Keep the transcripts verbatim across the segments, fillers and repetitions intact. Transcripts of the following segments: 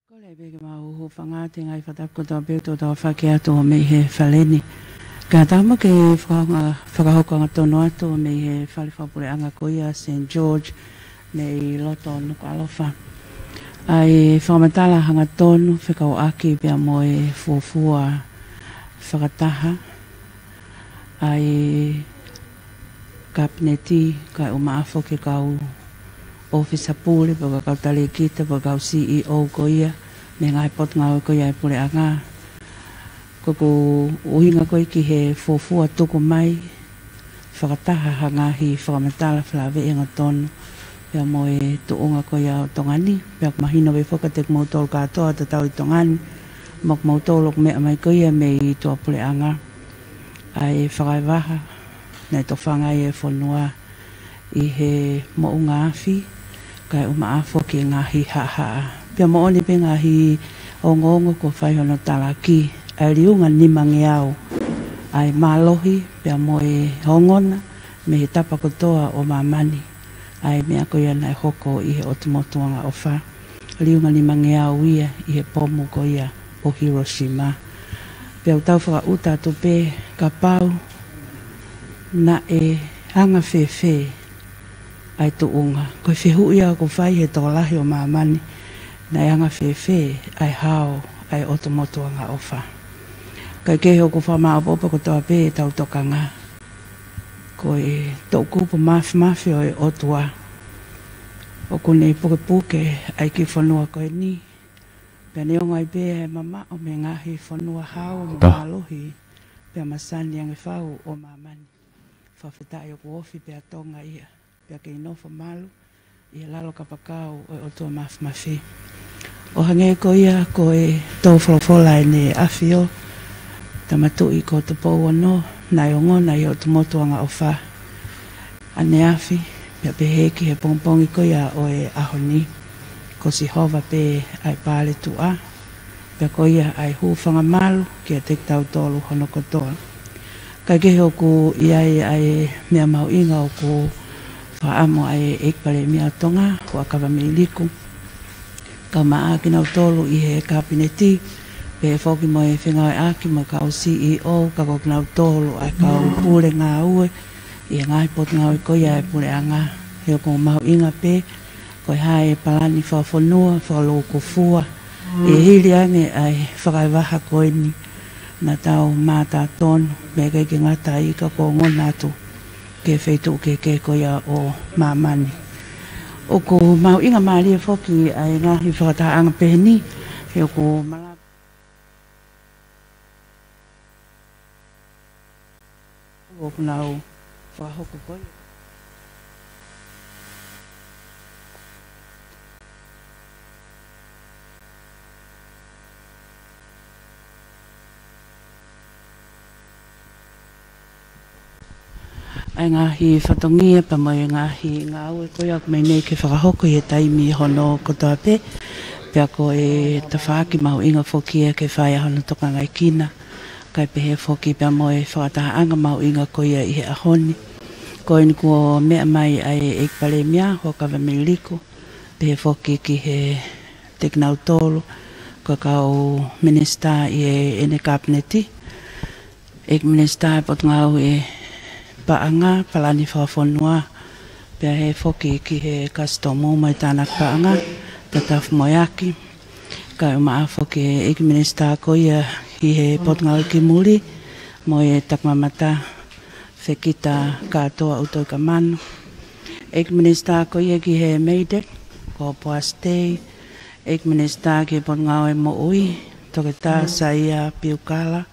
Kole pē ke mau hūfanga atu he ngaahi fakatapu kotoa pē ʻoku tau fai atu mei he fale ni. Kae ʻatā mo ke fakahoko, fakahoko angatonu atu mei he fale fakapuleʻanga ko ia Saint George mei loto Nukuʻalofa. ʻA e fakamatala hangatonu fekauʻaki pea mo e fuofua fakataha ʻa e Kapineti, kae ʻumaʻā foki e kau ʻōfisa pule, pea mo e kau talēkita, pea mo e kau C E O ko ia mei he ngaahi potungāue ko ia ʻa e puleʻanga. Ko ʻeku ʻuhinga ko ia ki he fuofua tuku mai fakataha ha ngaahi fakamatala felāveʻi angatonu pea mo e tuʻunga ko ia ʻo Tonga ni, pea ʻoku mahino pē foki kiate kimoutolu kātoa tatau ʻi Tonga ni, mo kimoutolu ʻoku meʻa mai ko ia mei tuʻapuleʻanga, ʻa e fakaevaha naʻe tofanga ai e fonua ʻi he moʻunga afi, kae ʻumaʻā foki e ngaahi haʻahaʻa. Pea moʻoni pē ngaahi ongoongo kuo fai hono talaki, ʻa e liunga nimangeau ʻa e mālohi pea mo e ongona mei he tapa kotoa ʻo māmani, ʻa e meʻa ko ia naʻe hoko ʻi he ʻOtu Motu Angaʻofa. Liunga nimangeau ia ʻi he pomu ko ia ʻo Hiroshima. Pea ʻoku tau fakaʻuta atu pē kapau naʻe anga fēfē ʻa e tuʻunga. Ko e fehuʻi ia ʻoku fai he tokolahi ʻo māmani, naʻe anga fēfē ʻa e hao ʻa e ʻOtu Motu Angaʻofa. Kae kehe, ʻoku fakamāʻopoʻopo kotoa pē ʻetau tokanga. Ko e toʻukupu māfimafi ʻo e ʻOtua ʻoku ne pukepuke ʻa e kiʻi fonua ko eni, pea neongo ai pē ʻa e mamaʻo mei he ngaahi fonua hao mo mālohi pea masani ange fau ʻo māmani, fakafetaʻi ʻoku ofi pē ʻa Tonga ia, pea kei nofo malu ʻi he lalo kapakau ʻo e ʻOtua Māfimafi. ʻO hangē ko ia ko e tō folofola ʻEne ʻAfio, Tama Tuʻi ko Tupou Ono, naʻe ongona ʻi he ʻOtu Motu Angaʻofa ʻaneafi, pea pehē ki he pongipongi ko ia ʻo e ʻaho ni, ko Sihova pē ʻa e paletuʻa, pea ko ia ʻa e hūfanga malu kiate kitautolu hono kotoa. Kae kehe, ʻoku ʻi ai ʻa e meʻa mahuʻinga ʻoku fakaʻamu ʻa e ʻEiki Palēmia ʻo Tonga, Huʻakavameiliku, kae ʻumaʻā kinautolu ʻi he Kapineti, pehē foki mo e fengāueʻaki mo e kau C E O, ka ko kinautolu ʻa e kau pule ngāue ʻi he ngaahi potungāue ko ia ʻa e puleʻanga. He ʻoku mahuʻinga pē ko e hā e palani fakafonua, fakalūkufua, ʻe hili ange ʻa e fakaevaha ko eni, naʻa tau mātā tonu, pea ʻikai ke ngata ai ka kuo ongona atu ki he feituʻu kehekehe ko ia ʻo māmani. ʻOku mahuʻinga mālie foki ʻa e ngaahi fakatahaʻanga pehē ni, he ʻoku malava ʻoku nau fakahoko ko ia. ʻA e ngaahi fatongia pea mo e ngaahi ngāue ko ia ʻoku meimei ke fakahoko ʻi he taimi hono kotoa pē, pea ko e tafaʻaki mahuʻinga foki ia ke fai ai hono tokangaekina, kae pehē foki pea mo e fakatahaʻanga mahuʻinga ko ia ʻi he ʻaho ni. Ko eni kuo meʻa mai ʻa e ʻEiki Palēmia, Huʻakavameiliku, pehē foki ki he, kiate kinautolu ko e kau minisitā ʻi heʻene Kapineti, ʻEiki Minisitā ʻi he Potungāue Paʻanga, Palani Fakafonua, pea pehē foki ki he Kasitomu mo e Tānaki Paʻanga, Tatafu mo e ʻAki, kae ʻumaʻā foki e ʻEiki Minisitā ko ia ʻi he Potungāue ki Muli mo e Takimamata, Fekita Kātoa ʻUtoikamanu, ʻEiki Minisitā ko ia ki he MEIDECC, ko Poasi Tei, ʻEiki Minisitā ki he Potungāue Moʻui, Toketā Saia Piukala,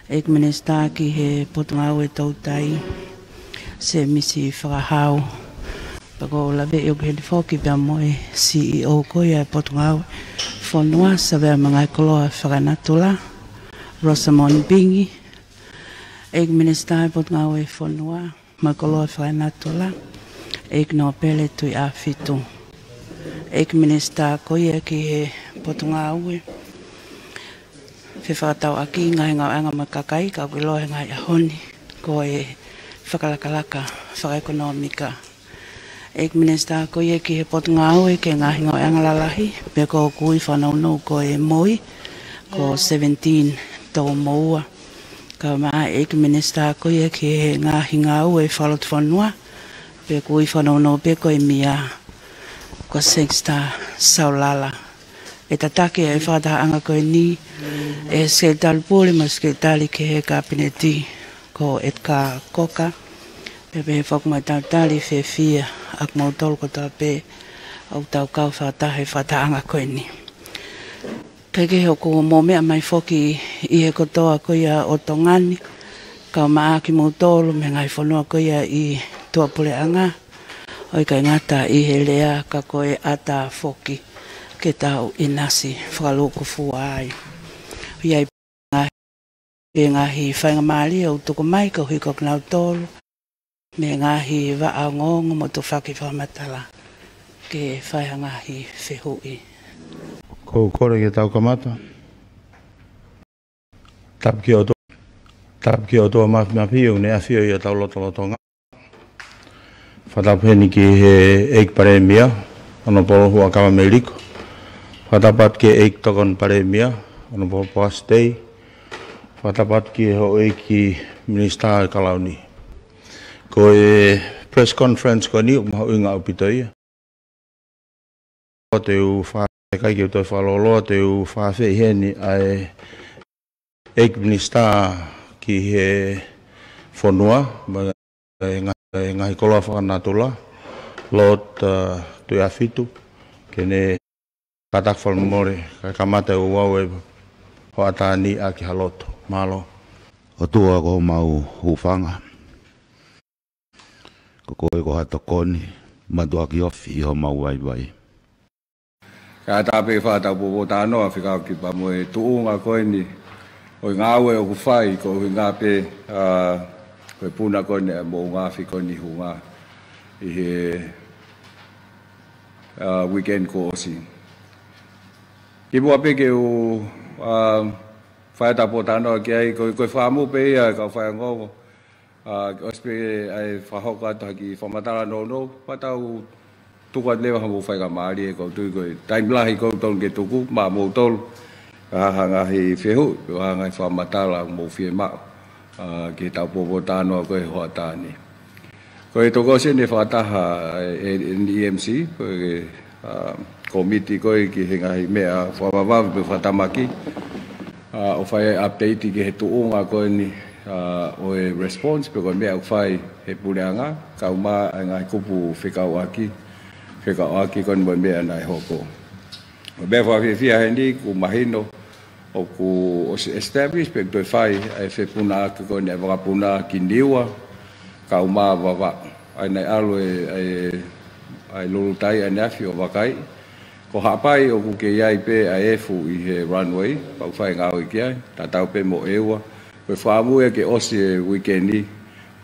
ʻEiki Minisitā ki he Potungāue Toutai, Sēmisi Fakahau. Pea ʻoku ou laveʻi ʻoku ʻi heni foki pea mo e C E O ko ia e Potungāue Fonua, Savea mo e Ngaahi Koloa Fakaenatula, Rosamond Bingi, ʻEiki Minisitā ʻi he Potungāue Fonua mo e Koloa Fakaenatula, ʻEiki Nōpele Tuʻiʻāfitu. ʻEiki Minisitā ko ia ki he Potungāue Fefakatauʻaki, Ngaahi Ngāueʻanga mo e Kakai, ka ʻoku ʻiloa he ngaahi ʻaho ni ko e Fakalakalaka Fakaʻekonōmika. ʻEiki Minisitā ko ia ki he Potungāue ki he Ngaahi Ngāueʻanga Lalahi, pea ko hoku ui fanongonongo ko e MOI, ko seventeen Toumoua. Kau mai ʻEiki Minisitā ko ia ki he Ngaahi Ngāue Fakalotofonua, pea ko hoku ui fanongonongo pē ko e MIA, ko Sangster Saulala. ʻE tataki ʻa e fakatahaʻanga ko eni ʻe he Sekelitali Pule mo e Sekelitali ki he Kapineti ko Edgar Cocker. Pea pehē foki mo e talitali fiefia ʻa kimoutolu kotoa pē ʻoku tau kau fakataha he fakatahaʻanga ko eni. Kae kehe ʻoku mou meʻa mai foki ʻi he kotoa ko ia ʻo Tonga ni, kau mai ʻa kimoutolu mei he ngaahi fonua ko ia ʻi tuʻapuleʻanga, ʻo ʻikai ngata ʻi he lea ka ko e ʻatā foki ke tau ʻinasi fakalūkufua ai. ʻOku ʻi ai pē ngaahi, pē ngaahi faingamālie ʻoku tuku mai koeʻuhi ko kinautolu mei he ngaahi vaʻa ongoongo mo tufaki fakamatala ke fai ha ngaahi fehuʻi. Ko u kole ke tau kamata. Tapu ki he ʻOtua, tapu ki he ʻOtua Māfimafi ʻoku ne ʻafio ʻi hotau lotolotonga. Fakatapu heni ki he ʻEiki Palēmia, Honourable Huʻakavameiliku. Fakatapu atu ki he ʻEiki Tokoni Palēmia, Honourable Poasi Tei. Fakatapu atu ki he Houʻeiki Minisitā ʻo e Kalauni. Ko e press conference ko eni ʻoku mahuʻinga ʻaupito ia. Te u fa-, ʻikai ke u toe fakalōloa, te u fakaafeʻi heni ʻa e ʻEiki Minisitā ki he fonua, mo e ngaahi, ngaahi koloa fakanatula, Lord, uh, Tuʻiʻāfitu, ke ne kātaki fakamolemole, kae kamata ʻe au e hoʻatā ni ʻaki ha lotu. Mālō. ʻOtua ko homau hūfanga. Ko koe ko ha tokoni, mātuʻaki ofi ʻi homau vaivai. Kae ʻatā pē ke fai ʻetau pōpōtalanoa fekauʻaki pea mo e tuʻunga ko eni ʻo e ngāue ʻoku fai koeʻuhi pē, ā, ko e puna ko eni ʻa e moʻunga afi ko eni Hunga ʻi he, ā, weekend kuo ʻosi. Kimuʻa pē ke u, ā, fai ʻetau pōtalanoa ki ai, ko, ko e fakaʻamu pē ia ʻa e kau faiongoongo. Ā, ʻosi pē ʻa e fakahoko atu ha kiʻi fakamatala nounou, pea tau tuku atu leva ha mou faingamālie, ʻoku ou tui ko e taimi lahi ʻoku totonu ke tuku maʻamoutolu ha, ha ngaahi fehuʻi, ha ngaahi fakamatala ʻoku mou fiemaʻu, ā, ki heʻetau pōpōtalanoa ko ē hoʻatā ni. Ko e tokosi eni e fakataha ʻe, ʻe, ʻe he E M C, ko e, ā, kōmiti ko ē ki he ngaahi meʻa fakavavevave pe fakatamaki, ā, ʻo fai update ki he tuʻunga ko eni, ā, ʻo e response, pe ko e meʻa ʻoku fai ʻe he puleʻanga, kau mai ʻa e ngaahi kupu fekauʻaki, fekauʻaki ko eni mo e meʻa naʻe hoko. Ko e meʻa fakafiefia heni, ʻoku mahino, ʻoku ʻosi establish pe toe fai ʻa e fepunaʻaki ko eni ʻa e vakapuna ki Niua, kau mai Vavaʻu. ʻA ia naʻe ʻalu e, ʻa e, ʻa e Lulutai ʻaneafi ʻo vakaiʻi. Ko Haʻapai ʻoku kei ʻi ai pē ʻa e efu ʻi he runway, pea ʻoku fai ngāue ki ai, tatau pē mo ʻEua. Ko e fakaʻamu ia ke ʻosi e weekend ni,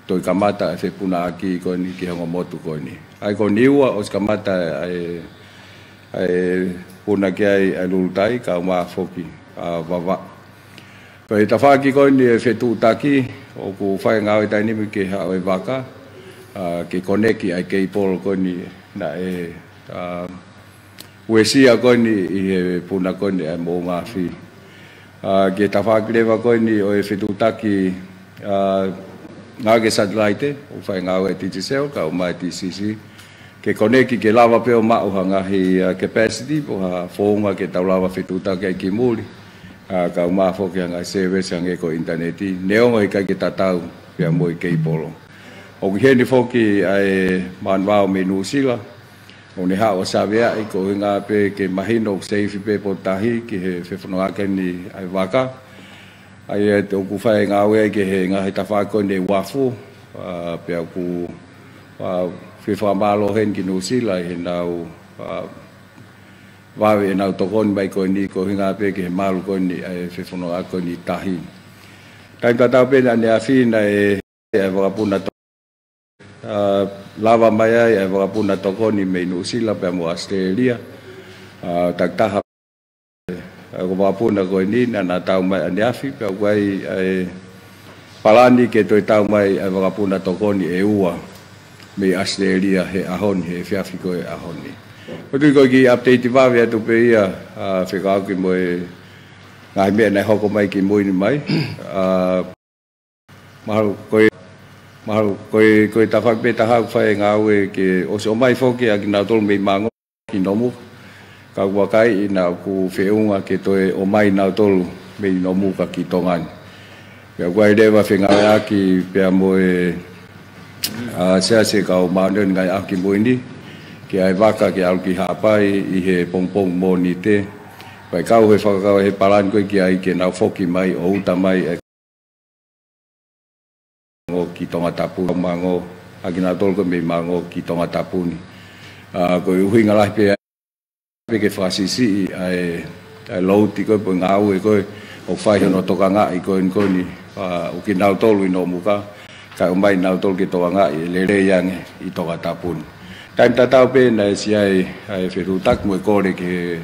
toe kamata e fepunaʻaki ko eni ki he ongo motu ko eni. ʻA ia ko Niua ʻosi kamata ʻa e, ʻa e puna ki ai ʻa e Lulutai, kau mai foki ʻa Vavaʻu. Ko e tafaʻaki ko eni e fetuʻutaki, ʻoku fai ngāue taimi ni ke haʻu e vaka, ā, ke koneki ʻa e keipolo ko eni naʻe, ā, uesia ko eni ʻi he puna ko eni ʻa e moʻunga afi. Ā, ki he tafaʻaki leva ko eni ʻo e fetuʻutaki, ā, ngāue satelaite, ʻoku fai ngāue ʻa e Digicel, kau mai T C C. Ke koneki ke lava pē ʻo maʻu ha ngaahi, ā, capacity, pe ko ha founga ke tau lava fetuʻutaki ai ki muli. Ā, kau mai foki ha ngaahi service hangē ko e ʻinitaneti. Neongo ʻikai ke tatau pea mo e keipolo. ʻOku ʻi heni foki ʻa e manuvao mei Nuʻusila. ʻOku ne haʻu ʻo saveaʻi koeʻuhinga pē ke mahino ʻoku safe pē Potutahi ki he fefonongaʻaki ʻa e vaka. ʻA ia ʻoku fai ngāue ai ki he ngaahi tafaʻaki ko eni uafu, ā, pea ʻoku, ā, fie fakamālō heni ki Nuʻusila ʻi heʻenau, ā, vave ʻenau tokoni mai ko eni koeʻuhinga pē ki he malu ko eni ʻa e fefonongaʻaki ko eni tahi. Taimi tatau pē ʻaneafi naʻe ʻa e vakapuna to-, ā, lava mai ai ʻa e vakapuna tokoni mei Nuʻusila pea mo ʻAositelēlia. Ā, takitaha ʻa e vakapuna ko eni naʻa na tau mai ʻaneafi, pea ʻoku ʻi ai ʻa e palani ke toe tau mai ʻa e vakapuna tokoni ʻe ua. mei ʻAositelēlia he ʻaho ni, he efiafi ko ē ʻaho ni. Ko e tui ko e kiʻi update vave atu pē ia, ʻa, fekauʻaki mo e ngaahi meʻa naʻe hoko mai ki mui ni mai. ʻA, mahalo ko e, mahalo ko e, ko e tafaʻaki pē taha ʻoku fai e ngāue ke ʻosi ʻomai foki ʻa kinautolu mei Māngō ki Nomuka. Ka ʻoku vakai ʻi naʻa ʻoku feʻunga ke toe ʻomai nautolu mei Nomuka ki Tonga ni. Pea ʻoku ʻi ai leva fengāueʻaki pea mo e, ʻa, Siasi ʻo e Kau Māʻoniʻoni he ngaahi ʻaho kimui ni, ki ai vaka ke ʻalu ki Haʻapai ʻi he pongipongi Mōnite. Pea ʻe kau he fakakau he palani ko ē ki ai ke nau foki mai ʻo uta mai e Māngō ki Tongatapu, Māngō, ʻa kinautolu ko ē mei Māngō ki Tongatapu ni. ʻA, ko e ʻuhinga lahi pē pē ke fakasiʻisiʻi ʻa e, ʻa e load ko ē pe ko e ngāue ko ē ʻoku fai hono tokangaʻi ko eni ko eni, ʻa, ʻo kinautolu ʻi Nomuka, kae ʻomai nautolu ke tokangaʻi lelei ange ʻi Tongatapu ni. Taimi tatau pē naʻe ʻosi ʻi ai ʻa e fetuʻutaki mo e kole ki he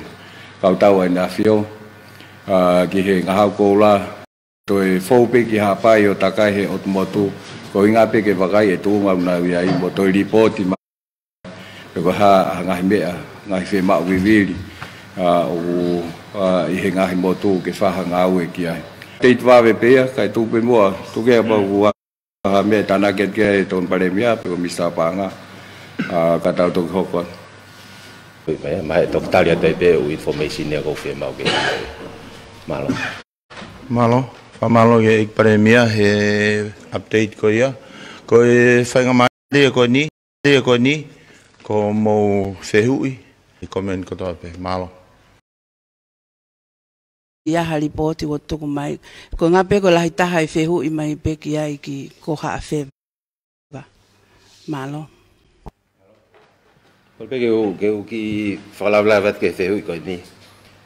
kau tau ʻa e ʻAfio, ʻa, ki he ngahau koula, toe fou pē ki Haʻapai ʻo takai he ʻotu motu, ko e ʻuhinga pē ke vakai e tuʻunga ʻoku nau ʻi ai mo toe lipooti mai pe ko e hā ʻa e ngaahi meʻa, ngaahi fiemaʻu vivili, ʻa, ʻoku, ʻa, ʻi he ngaahi motu ke fai ha ngāue ki ai. Update vave pē ia, kae tuku pē muʻa, tuku ke ʻapau ʻoku ʻi ai ha meʻa tānaki atu ki ai e Tokoni Palēmia, pe ko Minisitā Paʻanga, ʻa, ka tau toki hoko atu. Ui, mai, mai, toki tali atu ai pē ʻū information ia ʻoku ou fiemaʻu ke. Mālō. Mālō, fakamālō ki he ʻEiki Palēmia he update ko ia. Ko e faingamālie ko eni, ko eni, ko hoʻomou fehuʻi, ʻi comment kotoa pē. Mālō. ʻI ai ha lipooti kuo tuku mai. Ko e ʻuhinga pē ko e lahi taha e fehuʻi mai pē ki ai ki ko Haʻafeva. Mālō. Ko e pē ke u, ke u kiʻi fakalavelave atu ki he fehuʻi ko eni.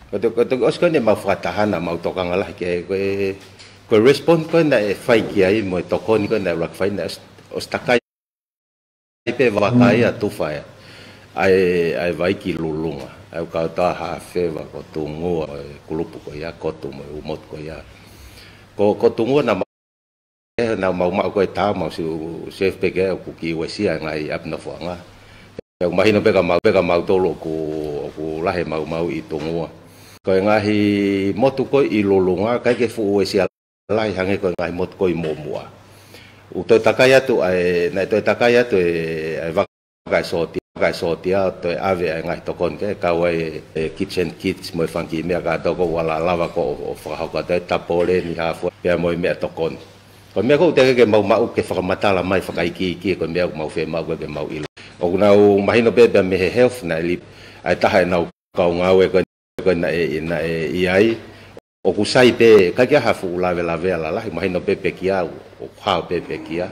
Ko e to-, ko e toki ʻosi ko eni ʻemau fakataha naʻa mau tokanga lahi ki ai, ko e, ko e respond ko ē naʻe fai ki ai mo e tokoni ko ē naʻe ʻuluaki fai naʻe ʻos-, ʻosi takai pē vakai ʻa tufa ia. ʻA e, ʻa e vai ki Lulunga. ʻA e kau tau Haʻafeva, ko Tungua, e kulupu ko ia, Kotu mo e ʻū motu ko ia. Ko, ko Tungua naʻa mau, ʻe, naʻa mau maʻu ko e tā mau siʻi, siʻi peke ʻoku kiʻi uesia e ngaahi ʻapi nofoʻanga. ʻE, ʻoku mahino pē kia mau, pē kia mautolu ʻoku, ʻoku lahi e maumau ʻi Tungua. Ko e ngaahi motu ko ē ʻi Lulunga, ʻikai ke fuʻu uesia lahi hangē ko e ngaahi motu ko ē ʻi Muʻomuʻa. ʻOku toe takai atu ʻa e, naʻe toe takai atu e, ʻa e vaka ʻi Sōtia, vaka ʻi Sōtia, ʻo toe ʻave ʻa e ngaahi tokoni ki ai, kau ai e kitchen kits mo e fanga kiʻi meʻa kātoa ʻoku ala lava ko ē ʻo, ʻo fakahoko atu e tapoleni, hāfua, pea mo e meʻatokoni. Ko e meʻa ʻoku teʻeki ke mau maʻu ke fakamatala mai fakaikiiki, ko e meʻa ʻoku mau fiemaʻu ko ē ke mau ʻilo. ʻOku nau mahino pē pea mei he health naʻe lip-, ʻa e taha ʻenau kau ngāue ko ē, ko ē naʻe, naʻe ʻi ai. ʻOku sai pē, ʻikai ke ʻi ai ha fuʻu lavelavea lalahi, mahino pē pekia, ʻoku hao pē pekia.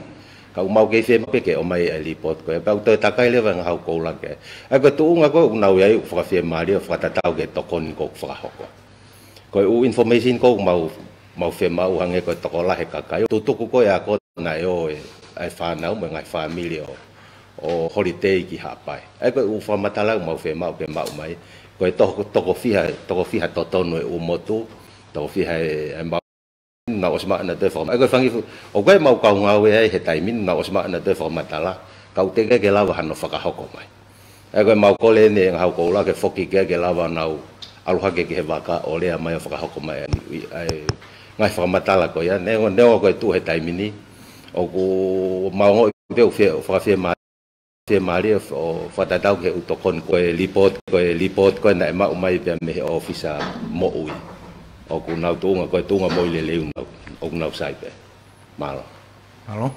Ka ʻoku mau kei fiemaʻu pē ke ʻomai e lipooti ko ē, pea ʻoku toe takai leva e ngahau koula ki ai. ʻA ia ko e tuʻunga ko ē ʻoku nau ʻi ai ʻoku fakafiemālie ʻo fakatatau ki he tokoni ko ē ʻoku fakahoko. Ko e ʻū information ko ē ʻoku mau, mau fiemaʻu hangē ko e tokolahi e kakai. Tutuku ko ē ʻa ko ē naʻe ō e, ʻa e fānau mo e ngaahi fāmili ʻo, ʻo holiday ki Haʻapai. ʻA ia ko e ʻū fakamatala ʻoku mau fiemaʻu ke maʻu mai. Ko e toko, toko fiha, toko fiha totonu e ʻū motu, toko fiha e, e mau naʻa ʻosi maʻu ʻa e toe fakama-, ʻa ia ko e fanga kiʻi fu-, ʻoku ʻi ai ʻemau kau ngāue ai he taimi ni naʻa ʻosi maʻu ʻa e toe fakamatala, ka ʻoku teʻeki ke lava hano fakahoko mai. ʻA ia ko ʻemau kole eni e ngahau koula ke foki ki ai ke lava ʻo nau ʻalu hake ki he vaka ʻo lea mai ʻo fakahoko mai ʻa e, ʻa e ngaahi fakamatala ko ia, neongo, neongo ko e tuʻu he taimi ni, ʻoku mau ongoʻi pē ʻoku fie, ʻoku fakafiemā-, fiemālie ʻo fakatatau ki he ʻū tokoni ko e lipooti, ko e lipooti ko ē naʻe maʻu mai pea mei he ʻōfisa moʻui. ʻOku nau tuʻunga, ko e tuʻunga moʻui lelei ʻoku nau, ʻoku nau sai pē. Mālō. Mālō.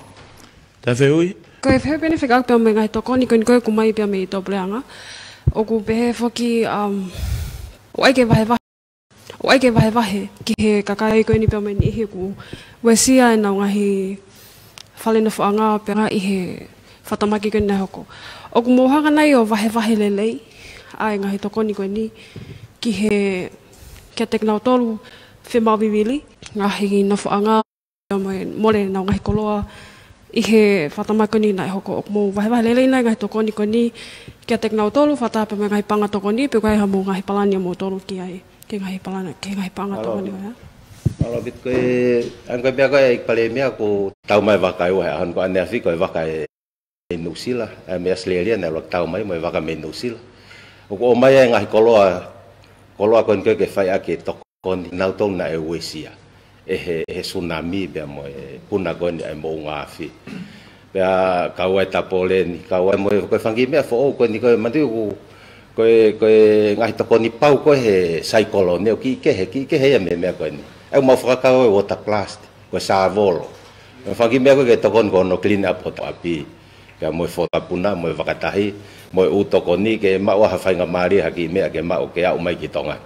Toe fehuʻi? Ko e fehuʻi pē eni fekauʻaki pea mo e ngaahi tokoni ko eni ko ē ʻoku ʻomai pea mei tuʻapuleʻanga. ʻOku pehē foki, um, ʻoku ʻai ke vahevahe, ʻoku ʻai ke vahevahe ki he kakai ko eni pea mo e niʻihi ʻoku uesia ʻenau ngaahi fale nofoʻanga pea ʻi he fakatamaki ko eni naʻe hoko. ʻOku mou hanga nai ʻo vahevahe lelei ʻa e ngaahi tokoni ko eni ki he, kiate kinautolu fiemaʻu vivili, ngaahi nofoʻanga, pea mo e mole ʻenau ngaahi koloa ʻi he fakatamaki ko eni naʻe hoko? ʻOku mou vahevahe lelei nai e ngaahi tokoni ko eni kiate kinautolu, fakataha pea mo e ngaahi paʻanga tokoni, pe ʻoku ʻi ai haʻamou ngaahi palani ʻamoutolu ki ai, ki he ngaahi palani, ki he ngaahi paʻanga tokoni ko ia? Mālō ʻaupito. Ko e, ʻa ia ko e meʻa ko ē ʻEiki Palēmia ʻoku tau mai vaka ʻe ua he ʻaho ni, ko ʻaneafi ko e vaka ʻe mei Nuʻusila, ʻa e mei ʻAositelēlia naʻe ʻuluaki tau mai mo e vaka mei Nuʻusila. ʻOku ʻomai ʻa e ngaahi koloa, koloa ko eni ko ē ke fai ʻaki e tokoni, nautolu naʻe uesia ʻe he, ʻe he sunami pea mo e puna ko eni ʻa e moʻunga afi. Pea kau ai e tapoleni, kau ai mo e, ko e fanga kiʻi meʻa foʻou ko eni ko ē, manatuʻi ʻoku, ko e, ko e ngaahi tokoni pau ko ē he saikolone ʻoku kiʻi kehe, kiʻi kehe ia mei he meʻa ko eni. ʻOku mau fakakau e water blast, ko e sāvolo. Ko e fanga kiʻi meʻa ko ē ke tokoni ko hono clean up hoto ʻapi. Pea mo e fotopuna, mo e vakatahi, mo e ʻū tokoni ke maʻu ha faingamālie ha kiʻi meʻa ke maʻu ke aʻu mai ki Tonga.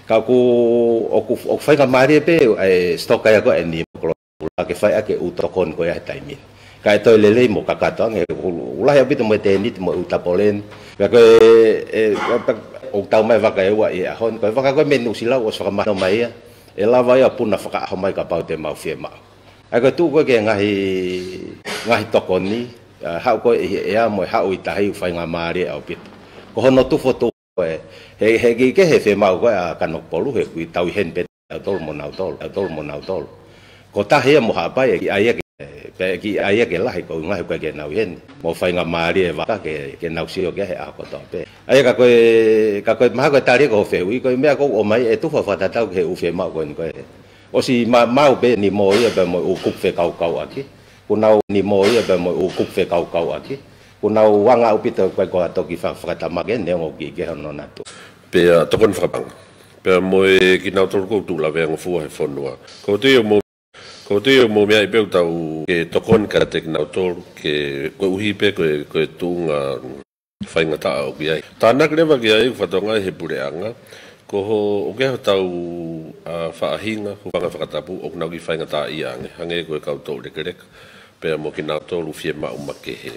Ka ʻoku, ʻoku, ʻoku faingamālie pē e stock ia ko eni mo kolo pula ke fai ʻaki e ʻū tokoni ko ia he taimi ni. Ka ʻe toe lelei mo kakato ange, ʻoku lahi ʻaupito mo e tēniti mo e ʻū tapoleni. Pea ko e, e, e, ʻoku tau mai vaka ʻe ua ʻi he ʻaho ni. Ko e vaka ko ē mei Nuʻusila ʻoku ʻosi fakamahino mai ia, ʻe lava ia ʻo puna fakaʻaho mai kapau te mau fiemaʻu. ʻA ia ko e tuʻu ko ē ki he ngaahi, ngaahi tokoni, ʻa, haʻu ko ē ʻi he ʻea mo e haʻu ʻi tahi ʻoku faingamālie ʻaupito. Ko hono tufotufa ko ē, he, he kiʻi kehe e fiemaʻu ko ē ʻa Kanokupolu he ʻoku tau ʻi heni pē nautolu mo nautolu, nautolu mo nautolu. Ko tahi ia mo Haʻapai, ʻe kiʻi ʻai ia ke, pea ʻe kiʻi ʻai ia ke lahi ko e ngaahi ʻoku ʻikai ke nau ʻi heni. Mo faingamālie e vaka ke, ke nau sio ki ai he ʻaho kotoa pē. ʻA ia ka ko e, ka ko e mahalo ko e tali ko hoʻo fehuʻi, ko e meʻa ʻoku ou ʻomai ʻe tufa fakatatau ki he ʻū fiemaʻu ko eni ko ē. ʻOsi ma-, maʻu pē ni mo ia pea mo e ʻū kupu fekauʻaki. Kuo nau ni mo ia pea mo e ʻū kupu fekauʻaki. Kuo nau anga ʻaupito ko e ko e toki fa-, fakatamaki neongo ʻoku kiʻi kehe hono natu. Pea tokoni fakapaʻanga. Pea mo e kinautolu ʻoku tuʻu lavea ngofua he fonua. Ko e tuʻu ia mo, ko e tuʻu ia mo meʻa ʻi pē ʻoku tau ke tokoni kiate kinautolu ke koeʻuhi pē ko e, ko e tuʻunga faingataʻa ʻoku ʻi ai. Tānaki leva ki ai ʻoku fatongia he puleʻanga. Ko ho, ʻoku ʻi ai hotau, ʻa, faʻahinga, hūfanga he fakatapu, ʻoku nau kiʻi faingataʻaʻia ange, hangē ko e kau toulekeleka, pea mo kinautolu fiemaʻu makehe.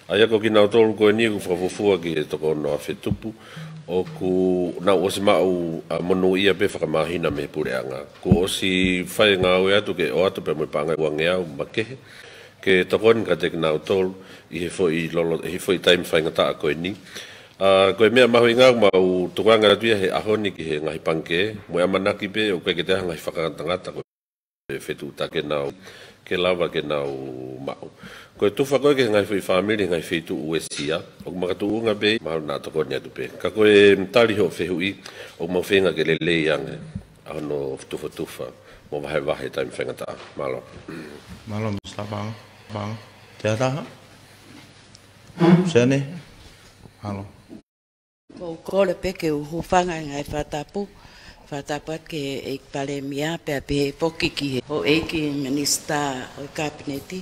ʻA ia ko kinautolu ko eni ʻoku fakafuofua ki he toko ono afe tupu, ʻoku nau ʻosi maʻu, ʻa, monūʻia pē fakamāhina mei he puleʻanga. Kuo ʻosi fai e ngāue atu ke ʻoatu pē mo e paʻanga ʻe uangeau makehe, ke tokoni kiate kinautolu ʻi he foʻi lolo, ʻi he foʻi taimi faingataʻa ko eni. ʻA, ko e meʻa mahuʻinga ʻoku mau tukuange atu ia he ʻaho ni ki he ngaahi pangikē, mo e ʻamanaki pē ʻoku ʻikai ke toe ʻi ai ha ngaahi fakangatangata ko e fetuʻutaki ke nau, ke lava ke nau maʻu. Ko e tufa ko ē ki he ngaahi foʻi fāmili, ngaahi feituʻu uesia, ʻoku makatuʻunga pē, mahalo naʻa tokoni atu pē. Ka ko e tali hoʻo fehuʻi, ʻoku mau feinga ke lelei ange ʻa hono tufotufa mo vahevahe taimi faingataʻa. Mālō. Mālō, Mister Pang. Pang. Te ata ha? Sene? Mālō. Ko u kole pē ke u hūfanga he ngaahi fakatapu. Fakatapu atu ki he ʻEiki Palēmia, pea pehē foki ki he houʻeiki minisitā ʻo e Kapineti.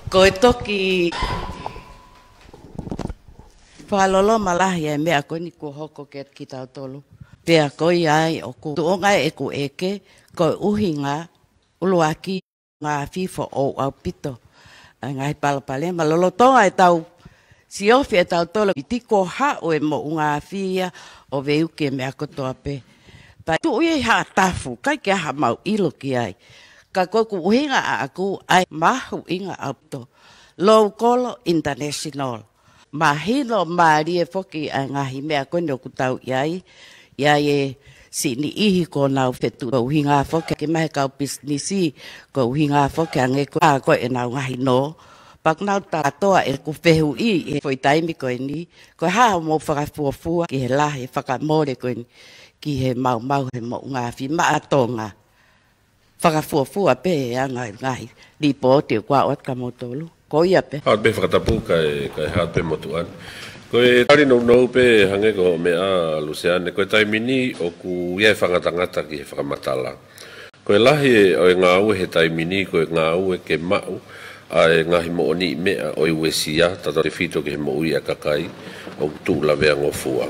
Ko e toki fakaloloma lahi ʻa e meʻa ko eni kuo hoko kiate kitautolu. Pea ko ia ai ʻoku tuʻunga ʻeku ʻeke, ko e ʻuhinga ʻuluaki, moʻunga afi foʻou ʻaupito. ʻA e ngaahi palopalema lolotonga ʻetau siofi ʻe tautolu ʻi he tiko haʻu e moʻunga afi ia ʻo veuki e meʻa kotoa pē. Pea tuʻu ia ʻi Haʻatafu, ʻikai ke ʻi ai haʻamau ʻilo ki ai. Ka ko ʻeku ʻuhinga ʻaʻaku ʻa e mahuʻinga ʻaupito. Loukolo International. Mahino mālie foki ʻa e ngaahi meʻa ko eni ʻoku tau ʻi ai, ʻi ai e siʻi niʻihi kuo nau fetuʻu, ko e ʻuhinga foki ke maʻu e kau pisinisi, ko e ʻuhinga foki ange ko ā ko ē ʻenau ngaahi nō. Pea ʻoku nau tātoa ʻeku fehuʻi he foʻi taimi ko eni, ko e hā hoʻomou fakafuofua ki he lahi e fakamole ko eni ki he maumau he moʻunga afi maʻa Tonga. Fakafuofua pē he anga e ngaahi lipooti ʻoku aʻu atu kia moutolu. Ko ia pē. Haʻu pē fakatapu kae, kae haʻu pē motuʻa ni. Ko e tali nounou pē hangē ko hoʻo meʻa Luseane, ko e taimi ni ʻoku ʻi ai e fakangatangata ki he fakamatala. Ko e lahi ʻo e ngāue he taimi ni, ko e ngāue ke maʻu ʻa e ngaahi moʻoniʻi meʻa ʻo e uesia, tautautefito ki he moʻui ʻa e kakai ʻoku tuʻu lavea ngofua.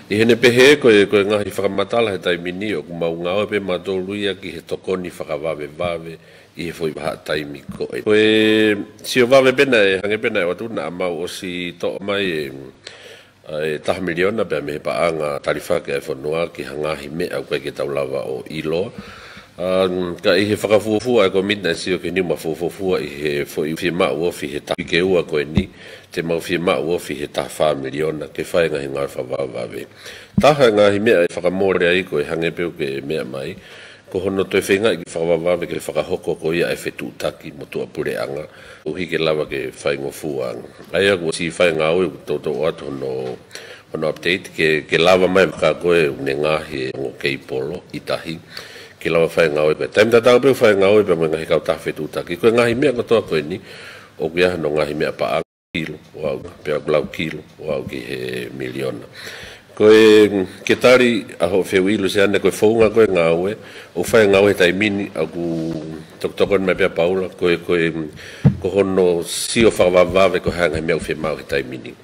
ʻI heʻene pehē ko e, ko e ngaahi fakamatala he taimi ni ʻoku mau ngāue pē mautolu ia ki he tokoni fakavavevave ʻi he foʻi vahaʻa taimi ko ē. Ko e sio vave pē naʻe, hangē pē naʻe ʻoatu naʻa mau ʻosi toʻo mai e ʻa e taha miliona pea mei he paʻanga talifaki ʻa e fonua ki ha ngaahi meʻa ʻoku ʻikai ke tau lava ʻo ʻiloa. ʻA, ka ʻi he fakafuofua ʻa e komiti naʻe sio ki heni ʻoku mau fuofua ʻi he foʻi fiemaʻu ofi he taha ke ua ko eni, te mau fiemaʻu ofi he taha fā miliona ke fai e ngaahi ngāue fakavavevave. Taha e ngaahi meʻa ʻe fakamole ai ko e hangē pē ʻoku ke meʻa mai, Ko hono toe feingaʻi ke fakavavevave ke fakahoko ko ia ʻa e fetuʻutaki mo tuʻapuleʻanga, ʻuhi ke lava ke faingofua ange. ʻA ia kuo ʻosi fai e ngāue, ʻoku toutou ʻoatu hono, hono update ke, ke lava mai vaka ko e ʻoku ne ngaohi e ongo keipolo ʻi tahi, ke lava fai e ngāue ko e taimi tatau pē ʻoku fai e ngāue pea mo e ngaahi kautaha fetuʻutaki. Ko e ngaahi meʻa kotoa ko eni, ʻoku ʻi ai hono ngaahi meʻa paʻanga, kilo ʻo aʻu, pea ʻoku lau kilo ʻo aʻu ki he miliona. Ko e, ke tali ʻa hoʻo fehuʻi Luseane, ko e founga ko e ngāue, ʻoku fai e ngāue he taimi ni, ʻoku tokotokoni mai pē ʻa Paula, ko e, ko e, ko hono sio fakavavevave ko e hā e ngaahi meʻa ʻoku fiemaʻu he taimi ni.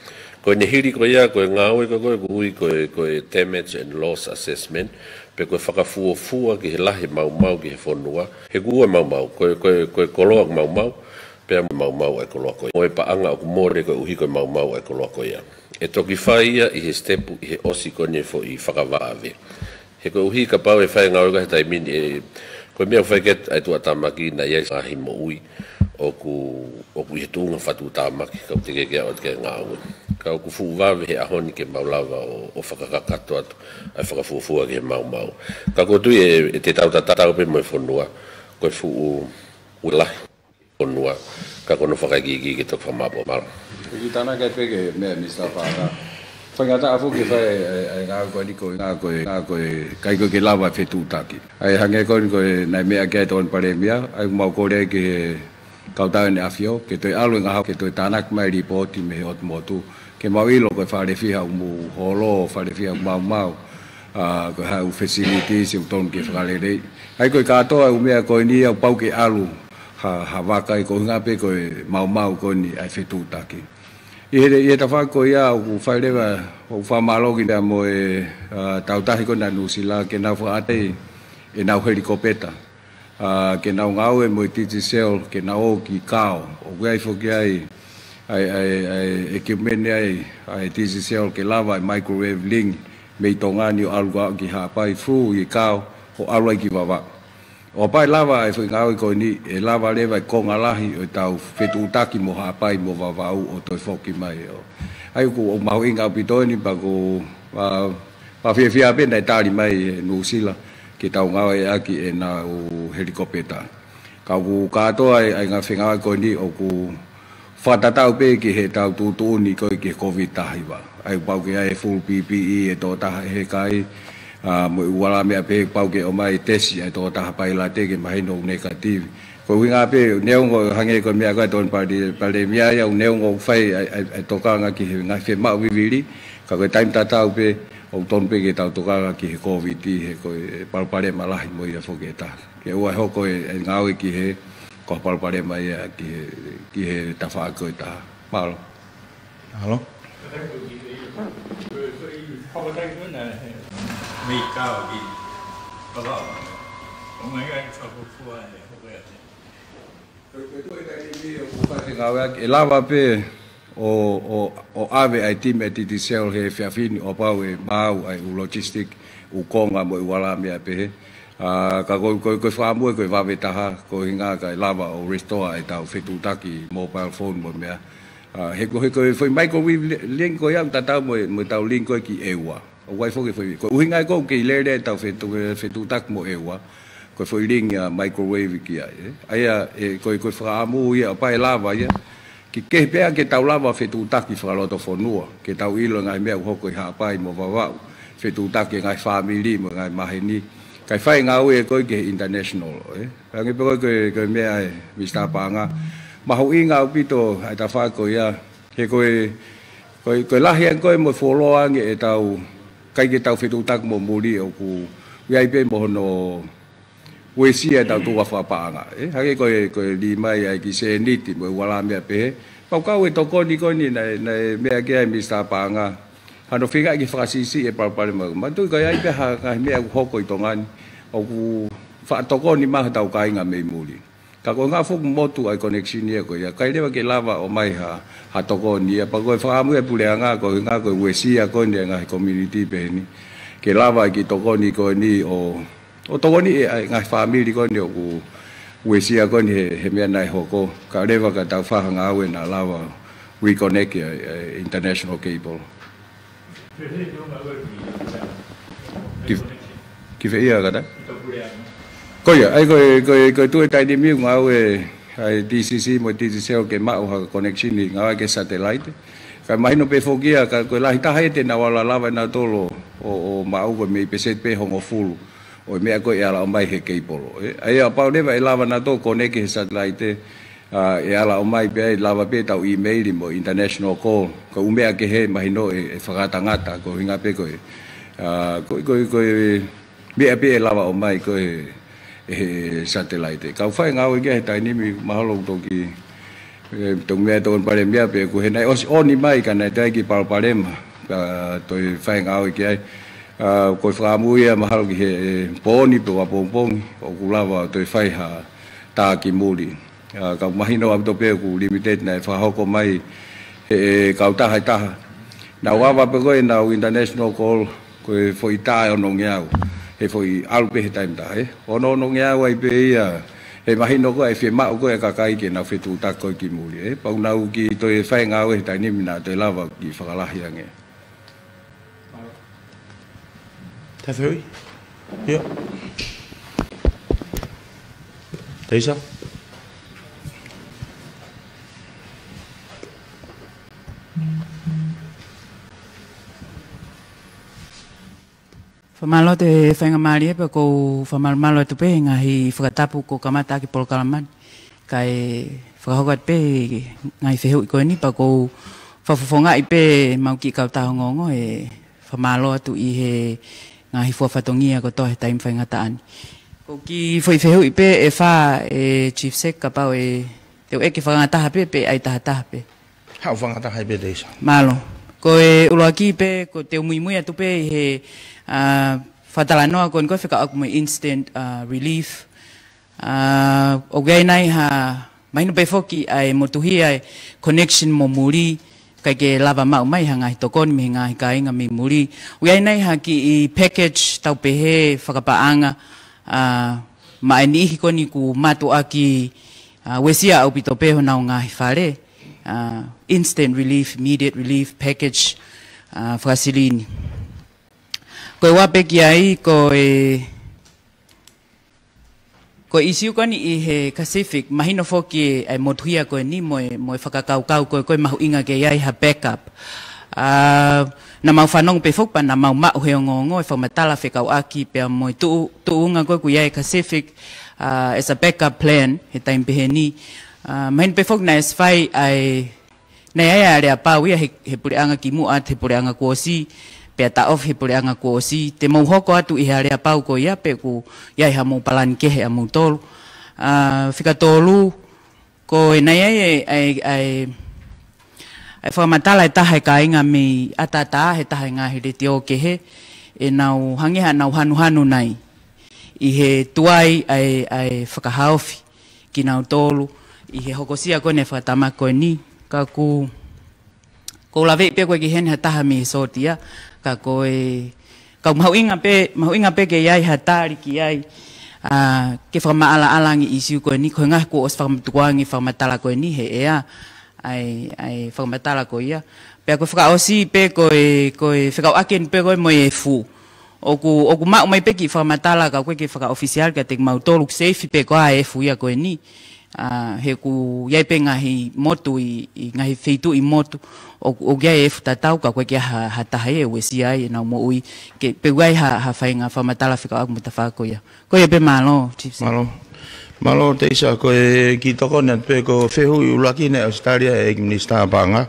Ko ʻene hili ko ia, ko e ngāue ko, ko ē ʻoku ui ko e, ko e damage and loss assessment, pe ko e fakafuofua ki he lahi e maumau ki he fonua, he ʻoku ua e maumau, ko e, ko e, ko e koloa ʻoku maumau, pea mo e maumau ʻa e koloa ko ia. Mo e paʻanga ʻoku mole koeʻuhi ko e maumau ʻa e koloa ko ia. ʻE toki fai ia ʻi he sitepu ʻi he ʻosi ko eni e foʻi fakavavevave. He koeʻuhi kapau ʻe fai e ngāue ko ia he taimi ni, ʻe, ko e meʻa ʻoku fai ki ai ʻa e tuʻutāmaki naʻe ʻi ai e ngaahi moʻui ʻoku, ʻoku ʻi he tuʻunga fakatuʻutāmaki, ka ʻoku teʻeki ke aʻu atu ki ai e ngāue. Ka ʻoku fuʻu vave he ʻaho ni ke mau lava ʻo, ʻo fakakakato atu ʻa e fakafuofua ki he maumau. Ka ʻoku ou tui ʻe, ʻe te tau tatau pē mo e fonua, ko e fuʻu ua lahi fonua, ka ko hono fakaikiiki ke toki fakamāʻopoʻopo. Mālō. ʻOku tānaki pē ki he meʻa ʻa Misa Paʻanga. Faingataʻa foki ke fai e, e, e ngāue ko eni ko e, ngāue ko e, ngāue ko e, ʻikai ko e ke lava e fetuʻutaki. ʻA ia hangē ko eni ko e naʻe meʻa ki ai e Tokoni Palēmia, ʻa ia ʻoku mau kole ki he Kautaha ʻEne ʻAfio, ke toe ʻalu e ngaahi, ke toe tānaki mai e lipooti mei he ʻotu motu. Ke mau ʻilo ko e fale fiha ʻoku mou holo, fale fiha ʻoku maumau, ʻa, ko e hā e ʻū facilities ʻoku totonu ke fakaleleiʻi. ʻA ia ko e kātoa e ʻū meʻa ko eni ʻoku pau ke ʻalu ha, ha vaka, ʻi he koeʻuhinga pē ko e maumau ko eni ʻa e fetuʻutaki. ʻI he, ʻi he tafaʻaki ko ia ʻoku fai leva, ʻoku fakamālō ki ai mo e, ʻa, Tautahi ko ena ʻa Nuʻusila ke nau fakaʻatā ʻenau helikopeta, ʻa, ke nau ngāue mo e Digicel, ke nau ō ki Kao. ʻOku ʻi ai foki ai, ʻa e, ʻa e, ʻa e equipment ai, ʻa e Digicel ke lava e microwave link mei Tonga ni ʻo ʻalu ki Haʻapai through ʻi Kao, ʻo ʻalu ai ki Vavaʻu. ʻO kapau ʻe lava e foʻi ngāue ko eni, ʻe lava leva e konga lahi ʻo ʻetau fetuʻutaki mo Haʻapai mo Vavaʻu ʻo toe foki mai ʻo. ʻA ia ʻoku, ʻoku mahuʻinga ʻaupito eni pea ʻoku, ʻa, pea fiefia pē naʻe tali mai ʻe Nuʻusila ke tau ngāueʻaki ʻenau helikopeta. Ka ʻoku kātoa e, e ngaahi fengāueʻaki ko eni ʻoku fakatatau pē ki heʻetau tuʻutuʻuni ko ē ki he Covid taha hiva. ʻA ia ʻoku pau ke ʻi ai e full P P E ʻa e tokotaha ʻi he kai, ʻa, mo e ʻū alāmeʻa pē ʻoku pau ke ʻomai e tesi ʻa e tokotaha pailate ke mahino ʻoku negative. Ko e ʻuhinga pē, neongo hangē ko e meʻa ko ē ʻa e Tokoni Pale-, Palēmia ia, ʻoku neongo ʻoku fai ʻa e, ʻa e, ʻa e tokanga ki he ngaahi fiemaʻu vivili, ka ko e taimi tatau pē, ʻoku totonu pē ke tau tokanga ki he Covid, he ko e palopalema lahi mo ia foki ʻe taha. Ke ʻoua ʻe hoko e, e ngāue ki he, ko e palopalema ia ki he, ki he tafaʻaki ko ē ʻe taha. Mālō. Mālō. Mei Kao ki Vavaʻu. ʻO mai ai fakafuofua e hoko ia. Ko e, ko e tuʻu e taimi ni ʻoku fai e ngāueʻaki, ʻe lava pē ʻo, ʻo, ʻo ʻave ʻa e timi ʻa e Digicel he efiafi ni ʻo kapau ʻe maau ʻa e ʻū logistic, ʻū konga mo e ʻū alāmeʻa pehē. ʻA, ka ko, ko, ko e fakaʻamu ko e vave taha, ko e ʻuhinga kae lava ʻo restore ʻetau fetuʻutaki mobile phone mo e meʻa. ʻA, he ko, he ko e foʻi microwave li-, link ko ia ʻoku tatau mo e, mo ʻetau link ko ē ki ʻEua. ʻOku ʻi ai foki e foʻi, ko e ʻuhinga ia ʻoku kei lele ʻetau fetu-, fetuʻutaki mo ʻEua, ko e foʻi link ʻa e microwave ki ai, ē. ʻA ia, ē, ko e, ko e fakaʻamu ia, kapau ʻe lava ia, ke kehe pē ke tau lava fetuʻutaki fakalotofonua, ke tau ʻilo e ngaahi meʻa ʻoku hoko ʻi Haʻapai mo Vavaʻu, fetuʻutaki e ngaahi fāmili mo e ngaahi maheni, kae fai e ngāue ko ē ki he international, ē. Hangē pē ko e, ko e, ko e meʻa ʻa Misa Paʻanga, mahuʻinga ʻaupito ʻa e tafaʻaki ko ia, he ko e, ko e, ko e lahi ange ko ē mo e fuoloa ange ʻetau, ʻikai ke tau fetuʻutaki mo muli ʻoku ʻi ai pē mo hono uesia ʻetau tuʻunga fakapaʻanga. Ē, hangē ko e, ko e lī mai ʻa e kiʻi sēniti mo e ʻū alāmeʻa pehē. Pea ʻoku kau e tokoni ko eni naʻe, naʻe meʻa ki ai ʻa Misa Paʻanga. Hano feingaʻi ke fakasiʻisiʻi e palopalema. Manatuʻi ʻoku ʻi ai pē ha ngaahi meʻa ʻoku hoko ʻi Tonga ni ʻoku faʻa tokoni mai hotau kāinga mei muli. Ka ko e ʻuhinga foki ʻoku motu ʻa e connection ia ko ia, ʻikai leva ke lava ʻo ʻomai ha, ha tokoni ia, pea ko e fakaʻamu ia ʻa e puleʻanga, ko e ʻuhinga ko e uesia ko eni e ngaahi community pehē ni. Ke lava e kiʻi tokoni ko eni ʻo, ʻo tokoni e, ʻa e ngaahi fāmili ko eni ʻoku uesia ko eni he, he meʻa naʻe hoko, kae lava ke tau fai ha ngāue naʻa lava reconnect e, e international cable. Ki, ki fē ia kātaki? Ko ia, ʻa ia ko e, ko e, ko e tuʻu e taimi ni ʻoku ngāue ʻa e D C C mo e Digicel ke maʻu ha connection ʻi he ngāue ki he satellite. Ka mahino pē foki ia, ka ko e lahi taha ia te nau ala lava ʻe nautolu ʻo, ʻo maʻu ko e meimei pēseti pē hongofulu ʻo e meʻa ko ē ʻe ala ʻomai he cable. ʻE, ʻa ia kapau leva ʻe lava nautolu ʻo connect ki he satellite, ʻa, ʻe ala ʻomai pē ai, lava pē ʻetau email mo e international call. Ko e ʻū meʻa kehe mahino ʻe, ʻe fakangatangata, ko e ʻuhinga pē ko e, ʻa, ko e, ko e, ko e meʻa pē ʻe lava ʻomai ko ē ʻe he satellite. Kau fai ngāue ki ai he taimi ni, mahalo ʻoku toki, ʻe, toki meʻa ʻe he Tokoni Palēmia pe ʻoku ʻi ai ha ʻosi ʻoni mai ka naʻe ʻi ai e kiʻi palopalema, ka toe fai ngāue ki ai. ʻA, ko e fakaʻamu ia mahalo ki he, ʻe, pō ni pe ʻapongipongi, ʻoku lava ʻo toe fai ha tā ki muli. ʻA, ka mahino ʻaupito pē ʻoku limited naʻe fakahoko mai he, ʻe, kautaha ʻe taha. Nau ava pē ko ē ʻenau international call, ko e foʻi tā ʻe onongeau. He foʻi ʻalu pē he taimi ʻe taha, ʻe. Ono onongeau ai pē ia, he mahino ko ē ʻe fiemaʻu ko ē ʻa e kakai ke nau fetuʻutaki ko ē ki muli, ʻe. Pea ʻoku nau kiʻi toe fai ngāue he taimi ni naʻa toe lava kiʻi fakalahi ange. Tafeui? Ia. Teisa? Fakamālō atu he faingamālie pea ʻoku ou fakamalumalu atu pē he ngaahi fakatapu kuo kamata ʻaki e polokalama ni. Kae fakahoko atu pē ngaahi fehuʻi ko eni pea ʻoku ou fakafofongaʻi pē ʻemau kiʻi kautaha ongoongo he fakamālō atu ʻi he ngaahi fua fatongia kotoa he taimi faingataʻa ni. Ko e kiʻi foʻi fehuʻi pē ʻe fā ʻe Chief Sec kapau ʻe te u ʻeke fakangataha pē pe ʻai tahataha pē. Haʻu fakangataha ai pē Teisa. Mālō. Ko e ʻuluaki pē, ko e te u muimui atu pē ʻi he, ʻa, fakatalanoa ko eni ko e fekauʻaki mo e instant, ʻa, relief. ʻA, ʻoku ʻi ai nai ha, mahino pē foki ʻa e motuhia e connection mo muli, ʻikai ke lava maʻu mai ha ngaahi tokoni mei he ngaahi kāinga mei muli. ʻOku ʻi ai nai ha kiʻi package tau pehē fakapaʻanga, ʻa, maʻa e niʻihi ko eni ʻoku mātuʻaki, ʻa, uesia ʻaupito pē honau ngaahi fale, ʻa, instant relief, immediate relief package, ʻa, fakasilini. Ko e ua pē ki ai, ko e, ko e ʻīsiu ko eni ʻi he Pacific, mahino foki ʻa e motuhia ko eni mo e, mo e fakakaukau ko e, ko e mahuʻinga ke ʻi ai ha backup. ʻA, naʻa mau fanongo pē foki pea naʻa mau maʻu he ongoongo e fakamatala fekauʻaki pea mo e tuʻu, tuʻunga ko ē ʻoku ʻi ai e Pacific, ʻa, as a backup plan he taimi pehē ni. ʻA, mahino pē foki naʻe ʻosi fai ʻa e, naʻe ʻi ai ʻa e aleapau ia he, he puleʻanga kimuʻa atu he puleʻanga kuo ʻosi, pea taʻofi he puleʻanga kuo ʻosi, te mou hoko atu ʻi he aleapau ko ia pe ʻoku ʻi ai haʻamou palani kehe ʻamoutolu. ʻA, fika tolu, ko e naʻe ʻi ai e, ʻa e, ʻa e, ʻa e fakamatala ʻe taha e kāinga mei ʻAtatā he taha e ngaahi letiō kehe, ʻenau hangē haʻanau hanuhanu nai ʻi he tuai ʻa e, ʻa e fakahaofi kinautolu ʻi he hokosia ko eni e fakatamaki ko eni. Ka ʻoku, ʻoku ou laveʻi pē ʻoku ʻikai ke ʻi heni ha taha mei he sōtia, ka ko e, ka ʻoku mahuʻinga pē, mahuʻinga pē ke ʻi ai ha tali ki ai, ʻa, ke fakamaʻalaʻala ange e ʻīsiu ko eni, ko e ʻuhinga he kuo ʻosi fakatukuange e fakamatala ko eni he ʻea, ʻa e, ʻa e fakamatala ko ia. Pea ko e fakaʻosi pē ko e, ko e fekauʻaki eni pē ko e mo e efu. ʻOku, ʻoku maʻu mai pē kiʻi fakamatala ka ʻoku ʻikai ke fakaʻofisiale kiate kimautolu ʻoku seifi pē koā e efu ia ko eni. ʻA, he ʻoku ʻi ai pē ngaahi motu ʻi, ʻi ngaahi feituʻu ʻi motu ʻoku, ʻoku ʻi ai e efu tatau ka ʻoku ʻikai ke ʻi ai ha, ha taha ia ʻe uesia ai ʻenau moʻui. Ke, pe ʻoku ʻi ai ha, ha faʻahinga fakamatala fekauʻaki mo e tafaʻaki ko ia. Ko ia pē, mālō, Chief Sec. Mālō. Mālō, Teisa, ko e kiʻi tokoni atu pē ko e fehuʻi ʻuluaki naʻe ʻosi tali ʻe he ʻEiki Minisitā Paʻanga.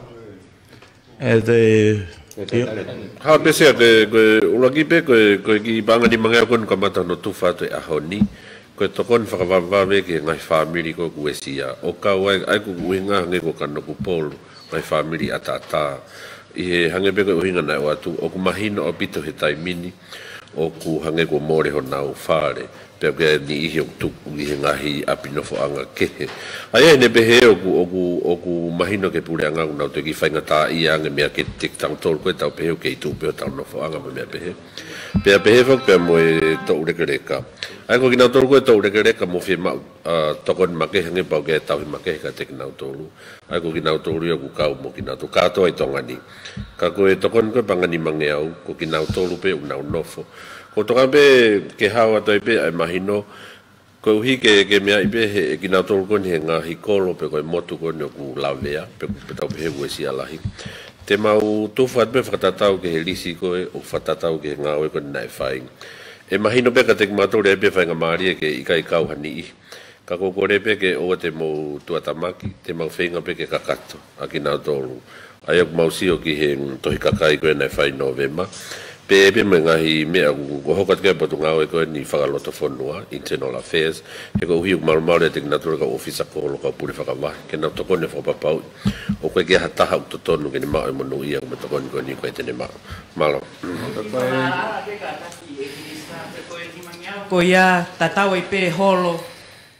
ʻE te, ʻio. Haʻu pē Sea, ko e, ko e ʻuluaki pē, ko e, ko e kiʻi paʻanga nimangeau ko eni ʻoku kamata hono tufa atu he ʻaho ni. Ko e tokoni fakavavevave ki he ngaahi fāmili ko ē ʻoku uesia. ʻO kau ai, ʻa ia ko e ʻuhinga hangē ko Kanokupolu, ngaahi fāmili ʻAtatā. ʻI he hangē pē ko e ʻuhinga naʻe ʻoatu, ʻoku mahino ʻaupito he taimi ni, ʻoku hangē kuo mole honau fale. Pea ʻoku ʻi ai e niʻihi ʻoku tuʻu ʻi he ngaahi ʻapi nofoʻanga kehe. ʻA ia ʻi heʻene pehē ʻoku, ʻoku, ʻoku mahino ki he puleʻanga ʻoku nau toe kiʻi faingataʻaʻia ange meʻa kiate kitautolu ko ē ʻoku tau pehē ʻoku kei tuʻu pē hotau nofoʻanga mo e meʻa pehē. Pea pehē foki pea mo e toʻulekeleka. ʻA ia ko kinautolu ko ē toʻulekeleka ʻoku mou fiemaʻu, ʻa, tokoni makehe hangē pau ke tauhi makehe kiate kinautolu. ʻA ia ko kinautolu ia ʻoku kau mo kinautolu kātoa ʻi Tonga ni. Ka ko e tokoni ko ē paʻanga nimangeau, ko kinautolu pē ʻoku nau nofo. Ko e tokanga pē ke hao atu ai pē ʻa e mahino, Koeʻuhi ke, ke meaʻi pē ʻe kinautolu ko eni he ngaahi kolo pe ko e motu ko eni ʻoku lavea, pe, pe tau pehē uesia lahi. Te mau tufa atu pē fakatatau ki he lisi ko ē, ʻo fakatatau ki he ngāue ko eni naʻe fai. ʻE mahino pē kiate kimautolu ʻe ʻi ai pē faingamālie ke ʻikai kau ha niʻihi. Ka ko e kole pē ke ʻoua te mou tuʻatamaki, te mau feinga pē ke kakato ʻa kinautolu. ʻA ia ʻoku mau sio ki he, mm, tohi kakai ko ē naʻe fai Nōvema. Pea pehē mo e ngaahi meʻa ʻoku, ʻoku hoko atu ki ai e Potungāue ko eni Fakalotofonua, Internal Affairs, he koeʻuhi ʻoku malumalu ʻiate kinautolu e kau ʻōfisa kolo, kau pule fakavahe, ke nau tokoni fakapapauʻi ʻoku ʻikai ke ʻi ai ha taha ʻoku totonu ke ne maʻu e monūʻia ʻoku mo e tokoni ko eni ʻoku ʻikai te ne maʻu. Mālō. Ko ia tatau ai pē holo,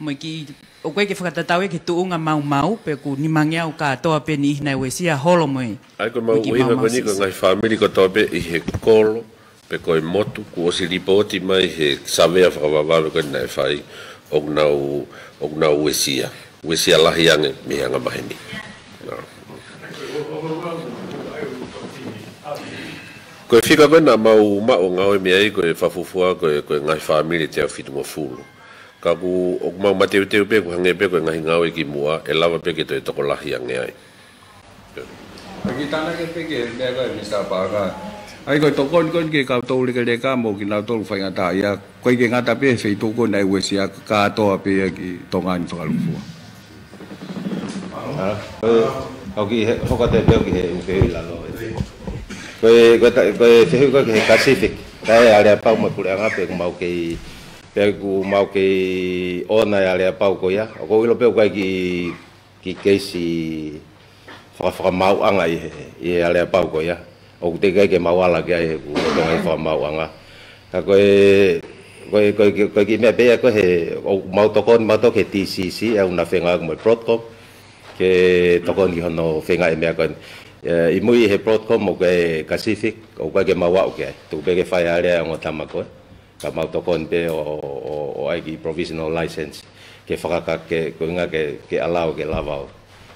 mo e kiʻi, ʻoku ʻikai ke fakatatau ia ki he tuʻunga maumau, pe ʻoku nimangeau kātoa pē niʻihi naʻe uesia, holo mo e ʻA ia ko e mau ʻuhinga ko eni ko e ngaahi fāmili kotoa pē ʻi he kolo, pe ko e motu, kuo ʻosi lipooti mai he savea fakavavevave ko eni naʻe fai, ʻoku nau, ʻoku nau uesia. Uesia lahi ange mei he anga maheni. Nā. Ko e fika ko ē naʻa mau maʻu ngāue mei ai ko e fakafuofua ko e, ko e ngaahi fāmili ʻe teau fitungofulu. Ka ʻoku, ʻoku mau mateuteu pē, ʻoku hangē pē ko e ngaahi ngāue kimuʻa, ʻe lava pē ke toe tokolahi ange ai. Ke tānaki pē ki he meʻa ko ē, Misa Paʻanga. ʻA ia ko e tokoni ko eni ki he kau toulekeleka mo kinautolu faingataʻaʻia, ʻoku ʻikai ke ngata pē he feituʻu ko ē naʻe uesia, kātoa pē ia ki Tonga ni fakalūkufua. ʻA, ko e, ʻoku ʻi he, hoko atu pē ʻoku ʻi he ʻū fehuʻi ʻi lalo ē. Ko e, ko e ta-, ko e fehuʻi ko ē ki he Pacific, kae aleapau mo e puleʻanga pe ʻoku mau kei, pe ʻoku mau kei ʻoona e aleapau ko ia. ʻOku ou ʻilo pē ʻoku ʻi ai e kiʻi, kiʻi keisi faka-, fakamaauʻanga ʻi he, ʻi he aleapau ko ia. ʻOku teʻeki ai ke mau ala ki ai he ʻoku ʻi ai e ngaahi fakamaauʻanga. Ka ko e, ko e, ko e, ko e kiʻi meʻa pē ia ko ē he, ʻoku mau tokoni mautolu ki he T C C, ʻa ia ʻoku na fengāueʻaki mo e Broadcom, ke tokoni ki hono feinga e meʻa ko eni. ʻE, ʻi mui he Broadcom ʻoku ʻi ai e Pacific, ʻoku ʻikai ke mau aʻu ki ai. Tuku pē ke fai e alea e ongo tama ko ē. Ka mau tokoni pē ʻo, ʻo, ʻo ʻai e kiʻi provisional license. Ke fakaka-, ke, ko e ʻuhinga ke, ke allow ke lava ʻo,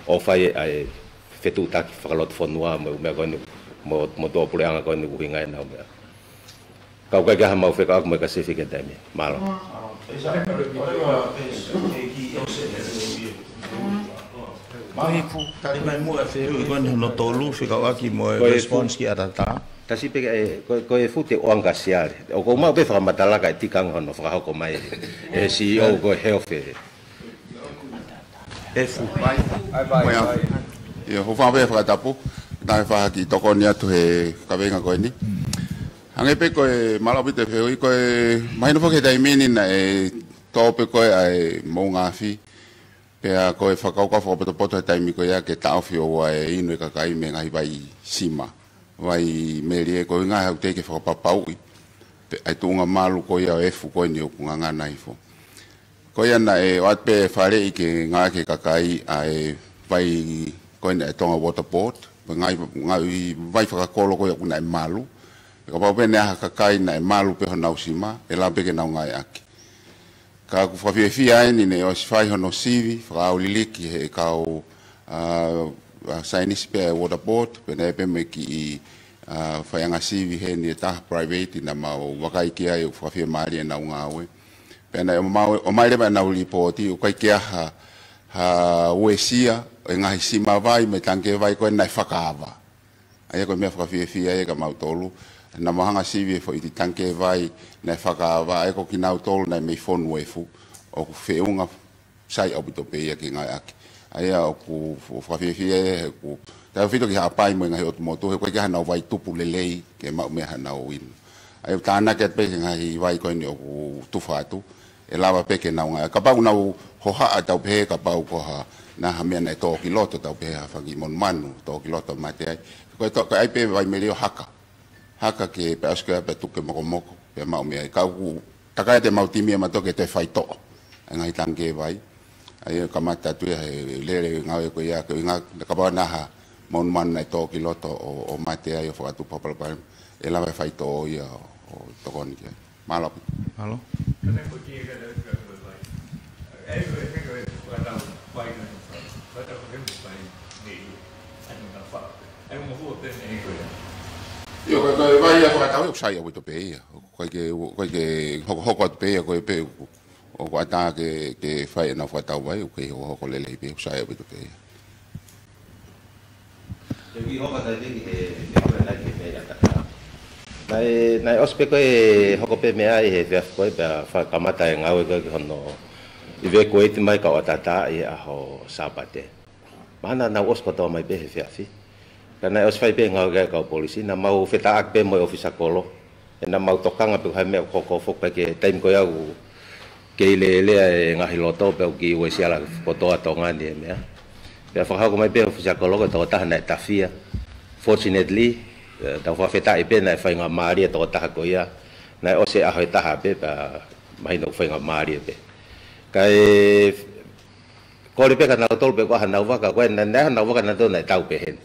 ʻo fai ʻa e fetuʻutaki fakalotofonua mo e ʻū meʻa ko eni, mo, mo e tuʻa puleʻanga ko eni ʻoku ʻuhinga ʻenau meʻa. Ka ʻoku ʻikai ke ʻi ai haʻamau fekauʻaki mo e Pacific he taimi. Mālō. Mālō, tali mai muʻa e fehuʻi ko eni hono tolu, fekauʻaki mo e Ko e response ki ʻAtatā. Tasi pē, ʻe, ko, ko e fuʻu te ʻoange ka siale. ʻOku ou maʻu pē fakamatala kae tika ange hono fakahoko mai ʻe he C E O ko e health ē. Efu. Vai, vai, vai, Moea. Vai. ʻIo, hou fanga pē fakatapu. Naʻe fai ha kiʻi tokoni atu he kaveinga ko eni. Hangē pē ko e mālō ʻaupito e fehuʻi ko e mahino foki he taimi ni naʻe tō pē ko ē ʻa e moʻunga afi. Pea ko e fakakaukau fakapotopoto he taimi ko ia ke taʻofi ʻo ʻoua ʻe inu e kakai mei he ngaahi vai sima. Vai melie ko e ʻuhinga he ʻoku teʻeki ke fakapapauʻi. Pea ʻi he tuʻunga malu ko ia ʻo e efu ko eni ʻoku ngangana hifo. Ko ia naʻe ʻoatu pē faleʻi ke ngāueʻaki ʻe he kakai ʻa e vai ko eni ʻa e Tonga Water Board. Pea ngaahi, ngaahi vai fakakolo ko ia ʻoku naʻe malu. Kapau pē naʻe ʻi ai ha kakai naʻe malu pē honau sima, ʻe lava pē ke nau ngāueʻaki. Ka ʻoku fakafiefia eni naʻe ʻosi fai hono sivi, fakaʻauliliki he kau, ʻa, ʻa, saienisi pē ʻa e Water Board, pea naʻe pē mo e kiʻi, ʻa, faiʻanga sivi heni ʻe taha private naʻa mau vakai ki ai ʻoku fakafiemālie ʻenau ngāue. Pea naʻe ʻomai, ʻomai leva ʻenau lipooti, ʻoku ʻikai ke ʻi ai ha, ha uesia, e ngaahi sima vai, mo e tangikē vai ko ē naʻe fakaava. ʻA ia ko e meʻa fakafiefia ia kia mautolu. Naʻa mau hanga sivi e foʻi tangikē vai naʻe fakaava, ʻa ia ko kinautolu naʻe mei Fonuefu, ʻoku feʻunga sai ʻaupito pē ia ke ngāueʻaki. ʻA ia ʻoku f-, fakafiefia ia he ʻoku tautefito ki Haʻapai mo e ngaahi ʻotu motu, he ʻoku ʻikai ke ʻi ai hanau vai tupu lelei, ke maʻu mei ai hanau inu. ʻA ia ʻoku tānaki atu pē ki he ngaahi vai ko eni ʻoku tufa atu, ʻe lava pē ke nau ngāueʻaki. Kapau ʻoku nau hohaʻa tau pehē, kapau ko ha, naʻa ha meʻa naʻe tō ki loto tau pehē ha fanga kiʻi monumanu, tō ki loto mate ai. Ko e tō, ko e ʻai pē vai melie ʻo haka. Haka ke pea ʻosi ko ia pea tuku ke mokomoko, pea maʻu mei ai. Ka ʻoku takai atu ʻemau timi ʻa mautolu ke toe faitoʻo ʻa e ngaahi tangikē vai. ʻA ia kamata atu ia he lele ngāue ko ia, ko e ʻuhinga, kapau naʻa ha monumanu naʻe tō ki loto ʻo, ʻo mate ai ʻo fakatupu ha palopalema, ʻe lava e faitoʻo ia ʻo, ʻo tokoni ki ai. Mālō. Mālō. ʻIo, ko e, ko e vai ia fakatau ʻoku sai ʻaupito pē ia. ʻOku ʻikai ke, ʻoku ʻikai ke hokohoko atu pē ia, ko e pē, ʻoku ʻatā ke, ke fai ʻenau fakatauvai, ʻoku kei hokohoko lelei pē, ʻoku sai ʻaupito pē ia. Te u kiʻi hoko atu pē ki he, ki he meʻa naʻe ʻi he meʻa ʻi ʻAtatā. Naʻe, naʻe ʻosi pē ko ē hoko pē meʻa ʻi he efiafi ko ē pea fakakamata e ngāue ko ē ki hono evacuate mai kau ʻAtatā ʻi he ʻaho Sāpate. Mahalo naʻa nau ʻosi kotoa mai pē he efiafi. Ka naʻe ʻosi fai pē ngāue ki ai kau polisi, naʻa mau fetāʻaki pē mo e ʻōfisa kolo. ʻE naʻa mau tokanga pē ko e hā e meʻa ʻoku hoko foki ki he taimi ko ia ʻoku kei lelea e ngaahi loto pea ʻoku kiʻi uesia lahi kotoa Tonga ni he meʻa. Pea fakahoko mai pē ʻe he ʻōfisa kolo ko e tokotaha naʻe tafia. Fortunately, ʻe, tau fakafetaʻi pē naʻe faingamālie e tokotaha ko ia. Naʻe ʻosi e ʻaho ʻe taha pē pea mahino ʻoku faingamālie pē. Kae kole pē kia nautolu pē ko e hā honau vaka, ko e naʻe, naʻe honau vaka nautolu naʻe tau pē heni.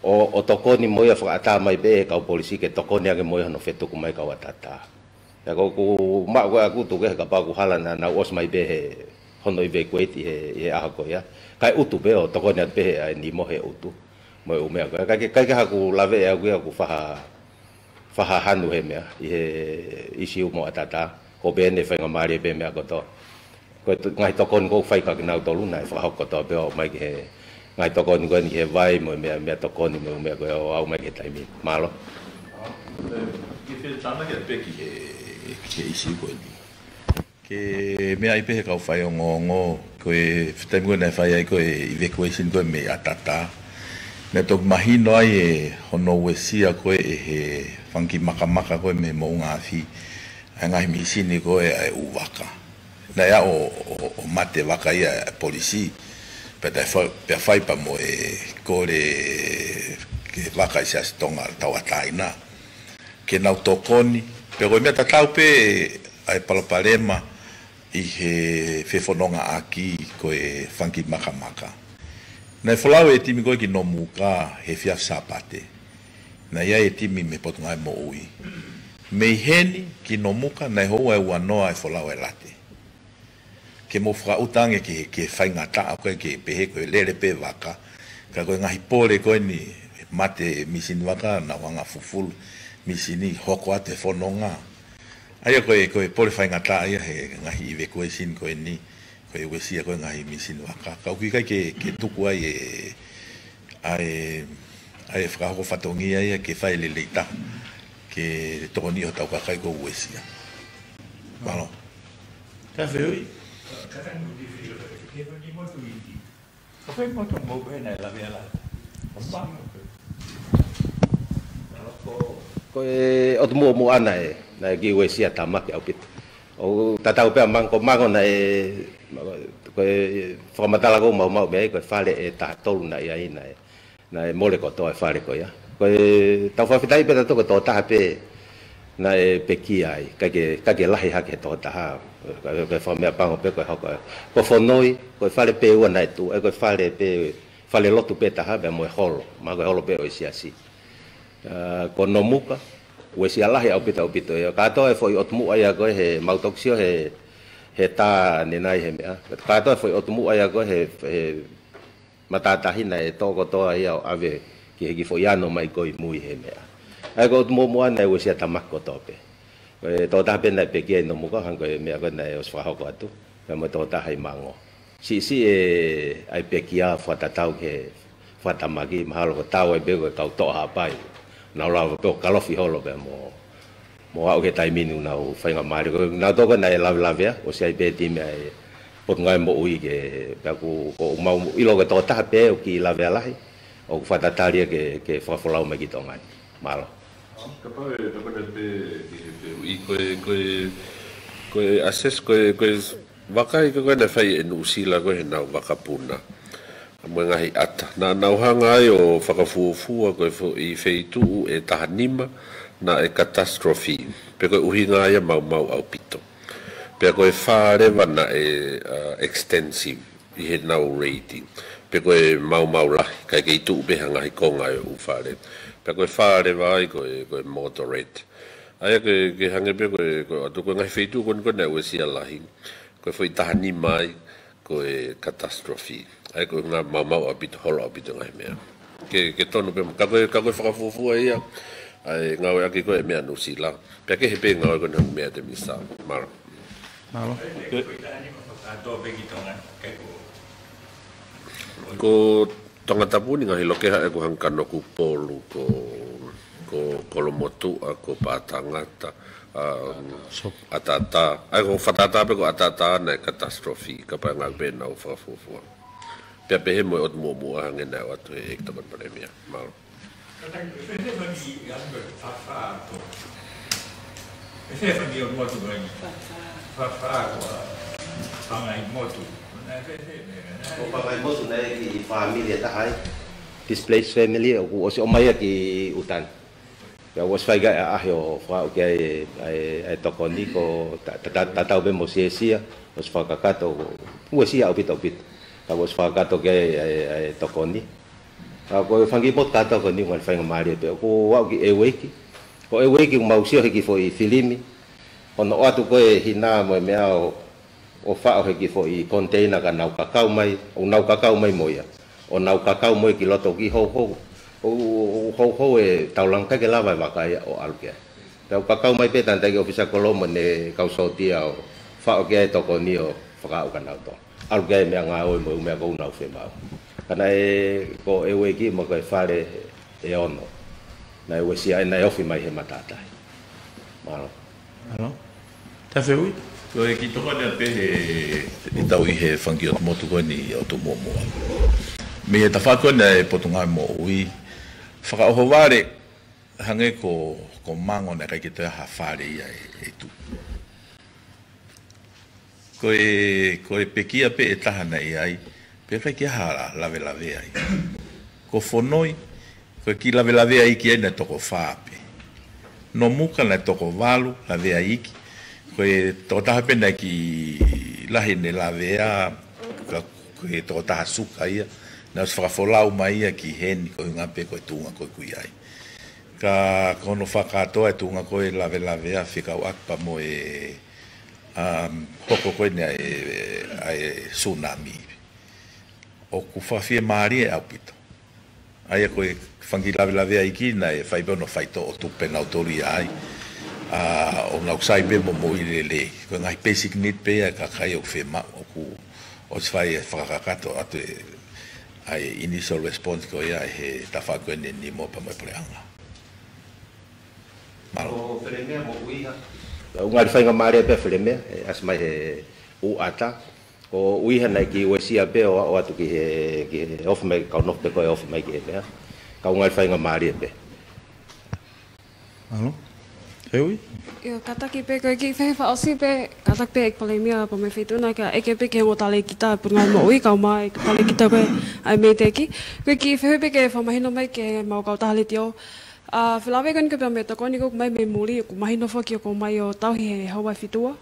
ʻO, ʻo tokoni mo ia fakaʻatā mai pē ʻe he kau polisi ke tokoni ange mo ia hono fetuku mai kau ʻAtatā. Pea ko ʻeku maʻu ko ē ʻaku tuku kehe kapau ʻoku hala naʻa nau ʻosi mai pē he hono evacuate ʻi he, ʻi he ʻaho ko ia. Kae ʻutu pē ʻo tokoni atu pē he ʻai ni mo he ʻutu. Mo e ʻū meʻa ko ē. Kae, kae, kae haku lave ʻe au ia ʻoku faha faha hanu he meʻa, ʻi he ʻisiū mo ʻAtatā, ko pē ʻene faingamālie pē meʻa kotoa. Ko e to-, ngaahi tokoni ʻoku fai kia kinautolu naʻe fakahoko kotoa pē ʻo ʻomai ki he ngaahi tokoni ko eni ki he vai mo e meʻa, meʻa tokoni mo e meʻa ko ē ʻo aʻu mai ki he taimi. Mālō. Ke fie tānaki atu pē ki he, ki he ʻisiū ko eni. Ke meaʻi pē he kau faiongoongo, ko e taimi ko ē naʻe fai ai ko e evacuation ko ē mei ʻAtatā. Naʻe toki mahino ai ʻe hono uesia ko ē ʻe he fanga kiʻi makamaka ko ē mei he moʻunga afi, ʻa e ngaahi mīsini ko ē ʻa e ʻū vaka. Naʻe aʻu ʻo, ʻo, ʻo mate vaka ia ʻa e polisi, pea toe fai, pea fai pea mo e kole ki he vaka ʻi he Siasi Tonga Tauʻatāina ke nau tokoni, pea ko e meʻa tatau pē ʻa e palopalema ʻi he fefonongaʻaki ko e fanga kiʻi makamaka. Naʻe folau e timi ko ē ki Nomuka he efiafi Sāpate. Naʻe ʻi ai e timi mei he Potungāue Moʻui. Mei heni ki Nomuka naʻe houa ʻe uanoa e folau e late. Ke mou fakaʻuta ange ki he, ki he faingataʻa ko ē ke pehē ko e lele pē vaka. Ka ko e ngaahi pole ko eni, mate mīsini vaka, nau hanga fufulu mīsini, hoko atu e fononga. ʻA ia ko e, ko e pole faingataʻa ia he ngaahi evacuation ko eni, ko e uesia ko e ngaahi mīsini vaka. Ka ʻoku ʻikai ke, ke tuku ai e, ʻa e, ʻa e fakahoko fatongia ia ke fai lelei taha, ke tokoni hotau kakai kuo uesia. Mālō. Ka feui. Ka fai moto mo pē naʻe lave ala. Ko e ʻotu muʻomuʻa naʻe, naʻe kiʻi uesia tāmaki ʻaupito. ʻOku tatau pē ʻa Mango, ko Mango naʻe, ko e fakamatala ʻoku mau maʻu mei ai, ko e fale ʻe taha tolu naʻe ʻi ai naʻe, naʻe mole kotoa e fale ko ia. Ko e tau fakafetaʻi pē tautolu ko e tokotaha pē naʻe pekia ai, ʻikai ke, ʻikai ke lahi hake he tokotaha. Ko e, ko e fakameʻapango pē ko e hoko. Ko Fonoi, ko e fale pē ua naʻe tuʻu, ʻe ko e fale pē, fale lotu pē taha pea mo e holo, mahalo ko e holo pē ʻo e siasi. ʻA, ko Nomuka, uesia lahi ʻaupito ʻaupito ia. Kātoa e foʻi ʻotu muʻa ia ko ē he mau toki sio he, he tā ʻanenai he meʻa. Kātoa e foʻi ʻotu muʻa ia ko ē he, he matātahi naʻe toʻo kotoa ia ʻo ʻave ki he kiʻi foʻi ano mai ko ē ʻi mui he meʻa. ʻA ia ko e ʻotu muʻomuʻa naʻe uesia tāmaki kotoa pē. Ko e tokotaha pē naʻe pekia ʻi Nomuka, hangē ko e meʻa ko ē naʻe ʻosi fakahoko atu, pea mo e tokotaha ʻi Mango. Siʻisiʻi e ʻai pekia fakatatau ki he fakatamaki, mahalo ko e tau ai pē ko e kau toʻa Haʻapai. Nau lava pē ʻo kalofi holo pē mo, mo aʻu ki he taimi ni ʻoku nau faingamālie. Ko e nau toko naʻe lavelavea, ʻosi ʻi ai pē timi ʻa e Potungāue Moʻui ke, pea ʻoku, ʻoku mau ʻilo ko e tokotaha pē ʻoku kiʻi lavea lahi, ʻoku fakatatali ia ke, ke fakafolau mai ki Tonga ni. Mālō. Kapau ʻe, kapau naʻe pehē ki he, pehē ʻi ko e, ko e, ko e assess, ko e, ko e vaka ia ko ē naʻe fai ʻe Nuʻusila ko ē heʻenau vakapuna. Mo e ngaahi ʻata. Naʻa nau hanga ai ʻo fakafuofua ko e foʻi feituʻu ʻe taha nima naʻe catastrophe. Pea ko e ʻuhinga ia maumau ʻaupito. Pea ko e fā leva naʻe, uh, extensive ʻi heʻenau rate. Pea ko e maumau lahi, ʻikai ke tuʻu pē ha ngaahi konga ʻo e ʻū fale. Pea ko e fā leva ai ko e, ko e moderate. ʻA ia ke, ke hangē pē ko e, ko e ʻatu ko e ngaahi feituʻu ko eni ko ē naʻe uesia lahi. Ko e foʻi taha nima ai, ko e catastrophe. ʻA ia ko e ʻuhinga maumau ʻaupito, holo ʻaupito ngaahi meʻa. Ke, ke tonu pē, ka ko e, ka ko e fakafuofua ia, ʻa e ngāueʻaki ko ē meʻa Nuʻusila. Pea kehe pē ngāue ko eni meʻa Temisa. Mālō. Mālō. Ko Tongatapu ni ngaahi lokeha ʻoku hangē ko Kanokupolu, ko, ko Kolomotuʻa, ko Pātangata, um, ʻAtatā. ʻAi, ko Fatatā pē ko ʻAtatā naʻe catastrophe, kapau ngā pē nau fakafuofua. Pea pehē mo e ʻotu muʻomuʻa hangē naʻe ʻoatu he ʻEiki Tokoni Palēmia. Mālō. Ko Pangaimotu naʻe ki fāmili ʻe taha ai. Displaced family, ʻoku ʻosi ʻomai ia ki ʻuta ni. Pea ʻosi fai ʻa e ʻaʻahi ʻo fakaʻau ki ai ʻa e, ʻa e, ʻa e tokoni ko ta-, ta-, ta-, tatau pē mo Siesia, ʻosi fakakakato, ko uesia ʻaupito ʻaupito. Ka ʻosi fakakakato ki ai ʻa e, ʻa e tokoni. Ka ko e fanga kiʻi potu kātoa ko eni ʻoku ngali faingamālie pē. ʻOku ou aʻu ki ʻEueiki. Ko ʻEueiki ʻoku mau sio he kiʻi foʻi filimi. Hono ʻoatu ko e hina mo e meʻa ʻo, ʻo faʻo he kiʻi foʻi container ka nau kakau mai, ʻo nau kakau mai mo ia. ʻO nau kakau mo ia ki loto ki houhou. ʻO, ʻo, ʻo houhou e taulanga ʻikai ke lava e vaka ia ʻo ʻalu ki ai. Pea ʻoku kakau mai pē tangataʻeiki ʻōfisa kolo mo ʻene kau sōtia ʻo faʻo ki ai e tokoni ʻo fakaʻau kia nautolu. ʻAlu ki ai e meʻangāue mo e ʻū meʻa ʻoku nau fiemaʻu. Ka naʻe ko ʻEueiki mo ko e fale ʻe ono. Naʻe uesia ai, naʻe ofi mai he matātahi. Mālō. Mālō. Tafeui? Ko e kiʻi tokoni pē he, ʻi tau ʻi he fanga kiʻi ʻotu motu ko eni ʻotu muʻomuʻa. Mei he tafaʻaki ko eni ʻa e Potungāue Moʻui. Fakaʻohovale hangē ko, ko Mango naʻe ʻikai ke toe ha fale ia ʻe, ʻe tuʻu. Ko e, ko e pekia pē ʻe taha naʻe ʻi ai, pea ʻikai ke ʻi ai ha la-, lavelavea ai. Ko Fonoi, ko e kiʻi lavelavea iiki ai naʻe toko fā pē. Nomuka naʻe toko valu lavelavea iiki. Ko e tokotaha pē naʻe kiʻi lahi ʻene lavea, ka ko e tokotaha suka ia, naʻe ʻosi fakafolau mai ia ki heni ko e ʻuhinga pē ko e tuʻunga ko ē ʻoku ʻi ai. Ka ko hono fakakātoa e tuʻunga ko e lavelavea fekauʻaki pea mo e um, hoko ko eni ʻa e, ʻa e tsunami. ʻOku fakafiemālie ʻaupito. ʻA ia ko e fanga kiʻi lavelavea iiki naʻe fai pē hono faitoʻo tupe nautolu ia ai. ʻA, ʻo nau sai pē mo moʻui lelei. Ko e ngaahi basic need pē ia ʻa e kakai ʻoku fiemaʻu ʻoku ʻosi fai e fakakakato atu e, ʻa e initial response ko ia he tafaʻaki ko eni ʻa e nimo pea mo e puleʻanga. Mālō. Ko Felemea mo ʻUiha. ʻOku ngali faingamālie pē Felemea, ʻe ʻasi mai he ʻuʻata. Ko ʻUiha naʻe kiʻi uesia pē ʻo, ʻo ʻatu ki he, ki he ofi mai, kau nofo pē ko e ofi mai ki he meʻa. Ka ʻoku ngali faingamālie pē. Mālō. Eui? ʻIo, kātaki pē ko e kiʻi fehuʻi fakaʻosi pē, kātaki pē ʻEiki Palēmia pea mo e Feituʻu na ke ʻeke pē ki he ongo talēkita, Potungāue Moʻui, kau mai talēkita ko e ʻa e MEIDECC. Ko e kiʻi fehuʻi pē ke fakamahino mai ki he mau kautaha letiō. ʻA, felāveʻi ko eni ko e pea mo e tokoni ko ē ʻoku ʻomai mei muli, ʻoku mahino foki ʻoku ʻomai ʻo tauhi he houa ʻe fitu ua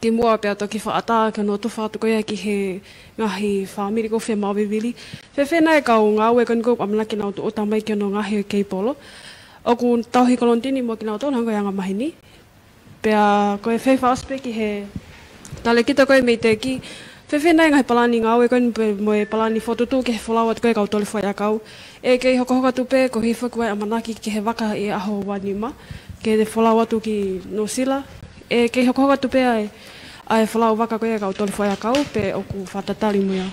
kimuʻa pea toki fakaʻatā ke nau tufa atu ko ia ki he ngaahi fāmili ʻoku fiemaʻu vivili. Fēfē nai e kau ngāue ko eni ʻoku ʻamanaki ke nau tūʻuta mai ki hono ngaahi ʻo e keipolo. ʻOku tauhi kolonitini mo kinautolu hangē ko e anga maheni. Pea ko e fehuʻi fakaʻosi pē ki he talēkita ko e MEIDECC. Fēfē nai e ngaahi palani ngāue ko eni pea mo e palani fokotuʻutuʻu ki he folau atu ko ē e kau toli fua ʻakau. ʻE kei hokohoko atu pē ko e hifo ko e ʻamanaki ki he vaka ʻi he ʻaho ua nima, ke ne folau atu ki Nuʻusila. ʻE kei hokohoko atu pē ʻa e, ʻa e folau vaka ko ē e kau toli fua ʻakau pe ʻoku fakatatali mo ia.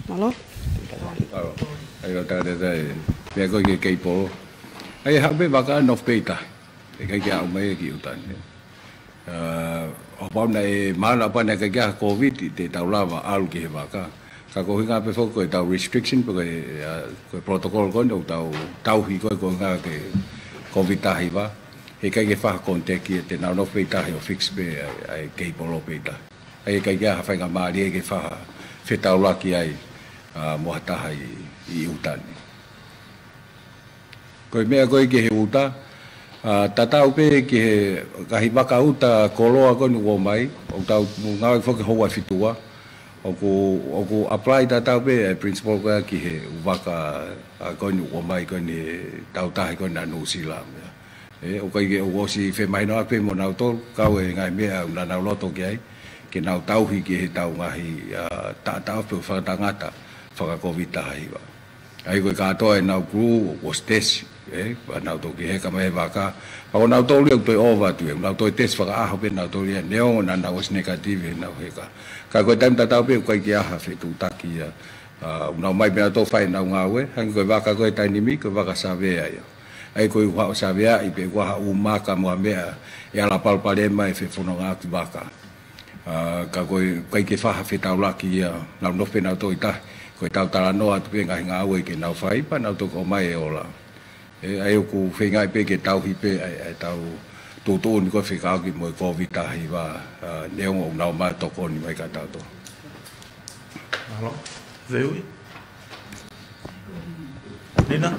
Mālō. ʻAi ʻo tātā e meʻa ko ē ki he keipolo. ʻAi ʻe haʻu pē vaka nofo pē ʻi tahi. ʻE ʻikai ke aʻu mai ia ki ʻuta ni. ʻA, ʻo pau naʻe mahalo pē naʻe ʻikai ke ʻi ai ha Covid te tau lava ʻalu ki he vaka. Ka ko e ʻuhinga pē foki ko e tau restriction pe ko e, ʻa, ko e protocol ko eni ʻoku tau tauhi ko e ko e ʻuhinga ko e Covid taha hiva. He ʻikai ke fai ha contact ia, te nau nofo pē ʻi tahi ʻo fix pē ʻa e, ʻa e keipolo pē ʻi tahi. ʻAi ʻe ʻikai ke ʻi ai ha faingamālie ke fai ha fetaulaki ai, ʻa, mo ha taha ʻi, ʻi ʻuta ni. Ko e meʻa ko ē ki he ʻuta, ʻa, tatau pē ki he ngaahi vaka ʻuta koloa ko eni ʻoku ʻomai, ʻoku tau ngāue foki houa ʻe fitu ua, ʻoku, ʻoku apply tatau pē e principle ko ē ki he vaka, ʻa, ko eni ʻoku ʻomai ko eni he tau tahi ko eni ʻa Nuʻusila. ʻE, ʻoku ʻikai ke ʻosi femahinoʻaki pē mo nautolu, kau e ngaahi meʻa ʻoku nau loto ki ai, ke nau tauhi ki he tau ngaahi, ʻa, taʻataʻa pe fakatangata faka-Covid taha hiva. ʻAi ko e kātoa e nau kulu, ʻosi tesi, ē, pea nau toki heka mai he vaka. Pea ko nautolu ia ʻoku toe ʻova atu ia, nau toe tesi fakaʻaho pē nautolu ia, neongo naʻa nau ʻosi negative ʻenau heka. Ka ko e taimi tatau pē ʻoku ʻikai ke ʻi ai ha fetuʻutaki ia. ʻA, ʻoku nau ō mai pē nautolu ʻo fai ʻenau ngāue, hangē ko e vaka ko ē he taimi ni, ko e vaka savea ia. ʻA ia ko e ʻuha ʻo saveaʻi pē ʻoku ʻi ai ha ʻū maka mo ha meʻa ʻe ala palopalema ʻi he fefonongaʻaki vaka. ʻA, ka ko e, ʻikai ke fai ha fetaulaki ia, nau nofo pē nautolu ʻi tahi, ko ʻetau talanoa atu pē ngaahi ngāue ke nau fai, pea nau toki ō mai ʻo ola. Ē, ʻa ia ʻoku feingaʻi pē ke tauhi pē ʻa e, ʻa ʻetau tuʻutuʻuni ko e fekauʻaki mo e Kōviti taha hiva, ʻa, neongo ʻoku nau ō mai ʻo tokoni mai kia tautolu. Mālō. Fehuʻi? Nina?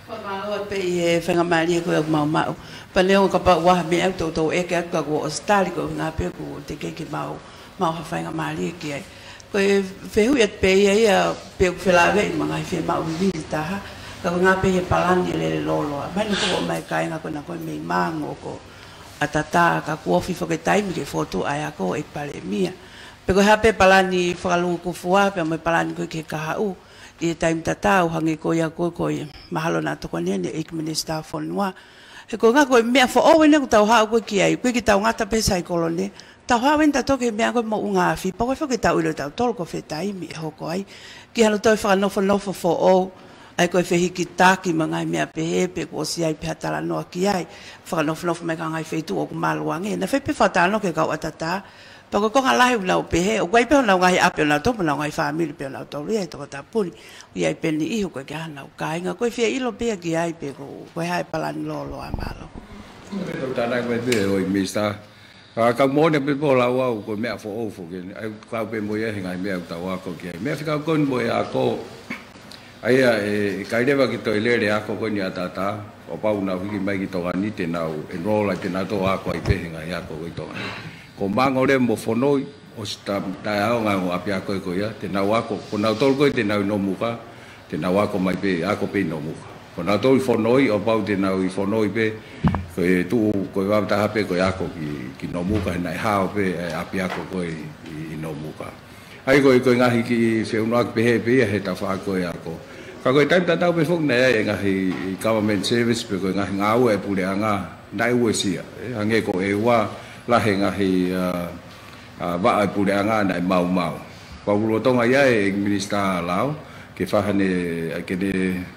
Fakamālō pē ʻi he faingamālie ko ē ʻoku mau maʻu. Pea neongo kapau ʻoku ʻi ai ha meʻa ʻoku toutou ʻeke atu ka kuo ʻosi tali, ko e ʻuhinga pē ʻoku teʻeki ke mau maʻu ha faingamālie ki ai. Ko e fehuʻi atu pē ia ia pe ʻoku felāveʻi mo e ngaahi fiemaʻu vivili ʻe taha. Ka ko e ʻuhinga pē he palani ʻe lele lōloa. Mahino kuo ʻomai e kāinga ko ena ko ē mei Mango ko ʻAtatā ka kuo ofi foki e taimi ke fokotuʻu ʻa e ako ʻEiki Palēmia. Pe ko e hā pē palani fakalūkufua pea mo e palani ko ē ki he kahaʻu ʻi he taimi tatau hangē ko ia ko ē ko e mahalo naʻa tokoni heni e ʻEiki Minisitā Fonua. He ko e ʻuhinga ko e meʻa foʻou eni ʻoku tau haʻu ko ē ki ai, ʻoku ʻikai ke tau ngata pē he saikolone, tau haʻu eni tautolu ki he meʻa ko e moʻunga afi, pea ko e foki tau ʻilo tautolu ko fē taimi ʻe hoko ai ki hano toe fakanofonofo foʻou, ʻa ia ko e fehikitaki mo e ngaahi meʻa pehē, pe kuo ʻosi ʻi ai pē ha talanoa ki ai, fakanofonofo mai ki he ngaahi feituʻu ʻoku malu ange. Naʻe fai pē fakatalanoa ki he kau ʻAtatā, pea ko e konga lahi ʻoku nau pehē, ʻoku ʻi ai pē honau ngaahi ʻapi ʻonautolu, mo honau ngaahi fāmili pē ʻonautolu ia ʻi Tongatapu ni. ʻI ai pē niʻihi ʻoku ʻikai ke ʻi ai haʻanau kāinga, ko e fie ʻilo pē ia ki ai pe ko, ko e hā e palani lōloa. Mālō. Ko e tau tānaki mai pē ʻe ʻEiki Minisitā. ʻA, ka moʻoni pē pē ʻoku lau au ko e meʻa foʻou foki eni. ʻA ia ʻoku kau pē mo ia he ngaahi meʻa ʻoku tau ako ki ai. Meʻa fekauʻaki mo e ako. ʻA ia ʻe, ʻe ʻikai leva ke toe lele e ako ko eni ʻi ʻAtatā. ʻO kapau naʻa nau hiki mai ki Tonga ni te nau enroll ai, te nau toe ako ai pē he ngaahi ako ko ē ʻi Tonga ni. Ko Mango leva mo Fonoi, ʻosi ta-, taʻeʻaonga e ongo ʻapiako ko ia, te nau ako, ko nautolu ko ē te nau ʻi Nomuka, te nau ako mai pē, ako pē ʻi Nomuka. Ko nautolu ʻi Fonoi, ʻo kapau te nau ʻi Fonoi pē, ko e tuʻu, ko e vave taha pē ko e ako ki, ki Nomuka, he naʻe hao pē e ʻapiako ko ē ʻi, ʻi, ʻi Nomuka. ʻA ia ko e, ko e ngaahi kiʻi feʻunuʻaki pehē pē ia he tafaʻaki ko ē ako. Ka ko e taimi tatau pē foki naʻe ʻi ai e ngaahi government service pe ko e ngaahi ngāue ʻa e puleʻanga naʻe uesia. Ē, hangē ko e ua lahi e ngaahi, ʻa, ʻa, vaʻa ʻa e puleʻanga naʻe maumau. Pea ʻoku lolotonga ʻi ai e Minisitā Lao ke fai haʻane, ke ne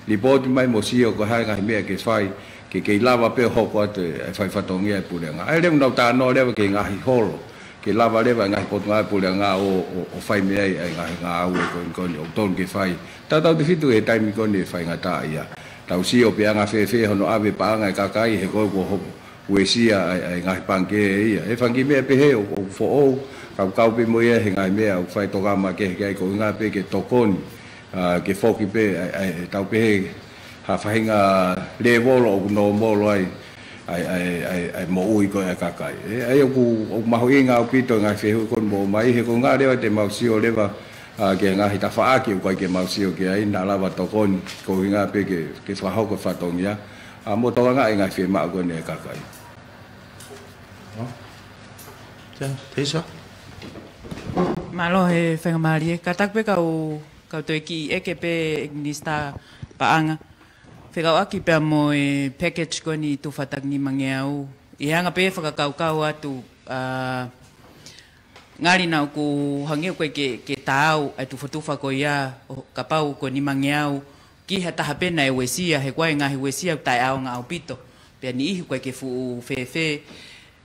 lipooti mai mo sio ko e hā e ngaahi meʻa ke fai, ke kei lava pē ʻo hoko atu e fai fatongia ʻa e puleʻanga. ʻA ia leva ʻoku nau talanoa leva ki he ngaahi holo, ke lava leva e ngaahi potungāue puleʻanga ʻo, ʻo, ʻo fai mei ai e ngaahi ngāue ko eni ko eni ʻoku totonu ke fai. Tautautefito he taimi ko eni ʻe faingataʻaʻia. Tau sio pe anga fēfē hono ʻave paʻanga e kakai he ko e kuo hoko uesia ʻa e, ʻa e ngaahi pangikē ia. He fanga kiʻi meʻa pehē ʻoku, ʻoku foʻou, ka ʻoku kau pē mo ia he ngaahi meʻa ʻoku fai tokanga makehe ki ai ko e ʻuhinga pē ke tokoni, ʻa, ke foki pē, ʻa, ʻa, ʻe tau pehē ha faʻahinga lēvolo ʻoku nōmolo ai ʻa e, ʻa e, ʻa e, ʻa e moʻui ko ē ʻa e kakai. Ē, ʻa ia ʻoku, ʻoku mahuʻinga ʻaupito e ngaahi fehuʻi ko eni mou ʻomai, he ko e ʻuhinga leva te mau sio leva, ʻa, ki he ngaahi tafaʻaki ʻoku ʻikai ke mau sio ki ai, naʻa lava tokoni, ko e ʻuhinga pē ke, ke fakahoko e fatongia, ʻa, mo tokangaʻi e ngaahi fiemaʻu ko eni ʻa e kakai. Tia, Teisa. Mālō he faingamālie, kātaki pē kau, kau toe kiʻi ʻeke pē ʻEiki Minisitā Paʻanga. Fekauʻaki pea mo e package ko eni tuʻu fakataha nimangeau. ʻI he anga pē fakakaukau atu, ʻa, ngali naʻa ʻoku hangē ʻoku ʻikai ke, ke taau ʻa e tufotufa ko ia, ʻo kapau ko e nimangeau ki ha taha pē naʻe uesia, he ko e ngaahi uesia ʻoku taʻeʻaonga ʻaupito. Pea niʻihi ʻoku ʻikai ke fuʻu fēfē.